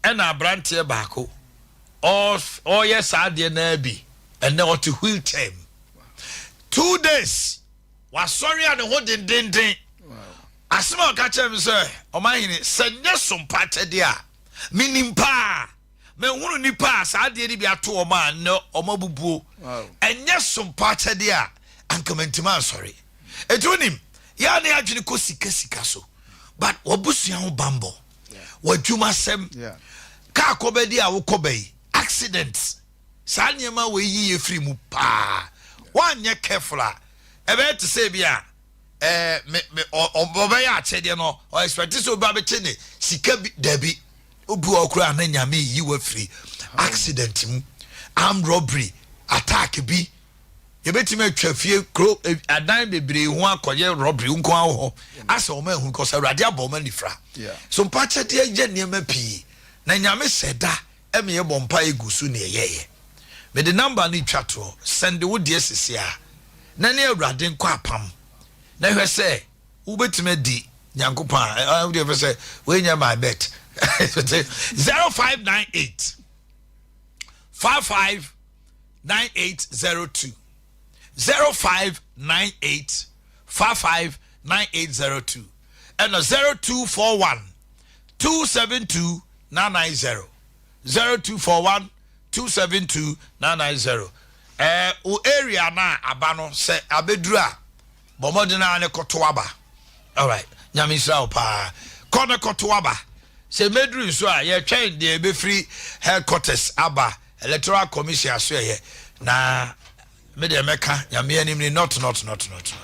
Speaker 1: ɛna aberanteɛ baako ɔyɛ saa adeɛ naa bi, ɛnɛ ɔte wheelchair mu, 2 days wasɔre a ne ho dendenden. Asɛm a ɔka kyerɛ me sɛ, ɔmanhene, sɛ nyɛ sompa akyɛdeɛ a menim paa, mehunu nipa a saa adeɛ no bi ato ɔmo a nnɛ ɔmo abubuo, ɛnyɛ sompa akyɛdeɛ a anka mantimi ansɔre. Ɛnti wonim yɛa ne adwene kɔ sika sika so, but wabusua ho bambɔ, w'adwumasɛm, kaa kɔbɛdi a wokɔ yi, accident, saa nneɛma wɔ yi yɛ firi mu paa. Woanyɛ careful a, ɛbɛyɛ te sɛ bi a ɛɛ me me ɔbɛyɛ akyɛdeɛ no, ɔ expect sɛ obi abɛkyɛ ne sika bi. Dabi, obi wɔ koraa na Nyame yi wafiri accident mu, armed robbery attack bi, yɛbɛtumi atwa fie kuro adan bebree ho akɔyɛ robbery nko awɔ hɔ asɛ wɔn ahu kɔsɛ Awurade abɔ wɔn anifra. So mpakyɛdeɛ yɛ nneɛma pii na Nyame sɛ da ɛmi yɛ bɔ mpa egu so ne ɛyɛyɛ. Mede number no twa toɔ, send wo deɛ sisi a na ne Awurade nkɔ apam na hwɛ sɛ wobɛtumi adi Nyankopɔn a ɛ wodeɛ fɛ sɛ woanya my bet. 0598 55 9802, 0598 55 9802, ɛna 0241 272 990, 0241 272 990. Wo area na aba no sɛ abɛduru a, bɔ mmɔden a ne kɔto aba. Alright, Nyame nhyira wo paa. Kɔ ne kɔto aba. Sɛ mɛduru nso a, yɛtwɛn deɛ ɛbɛfiri headquarters aba, Electoral Commission aso ɛyɛ na me deɛ mɛka Nyame anim ni not not not not not.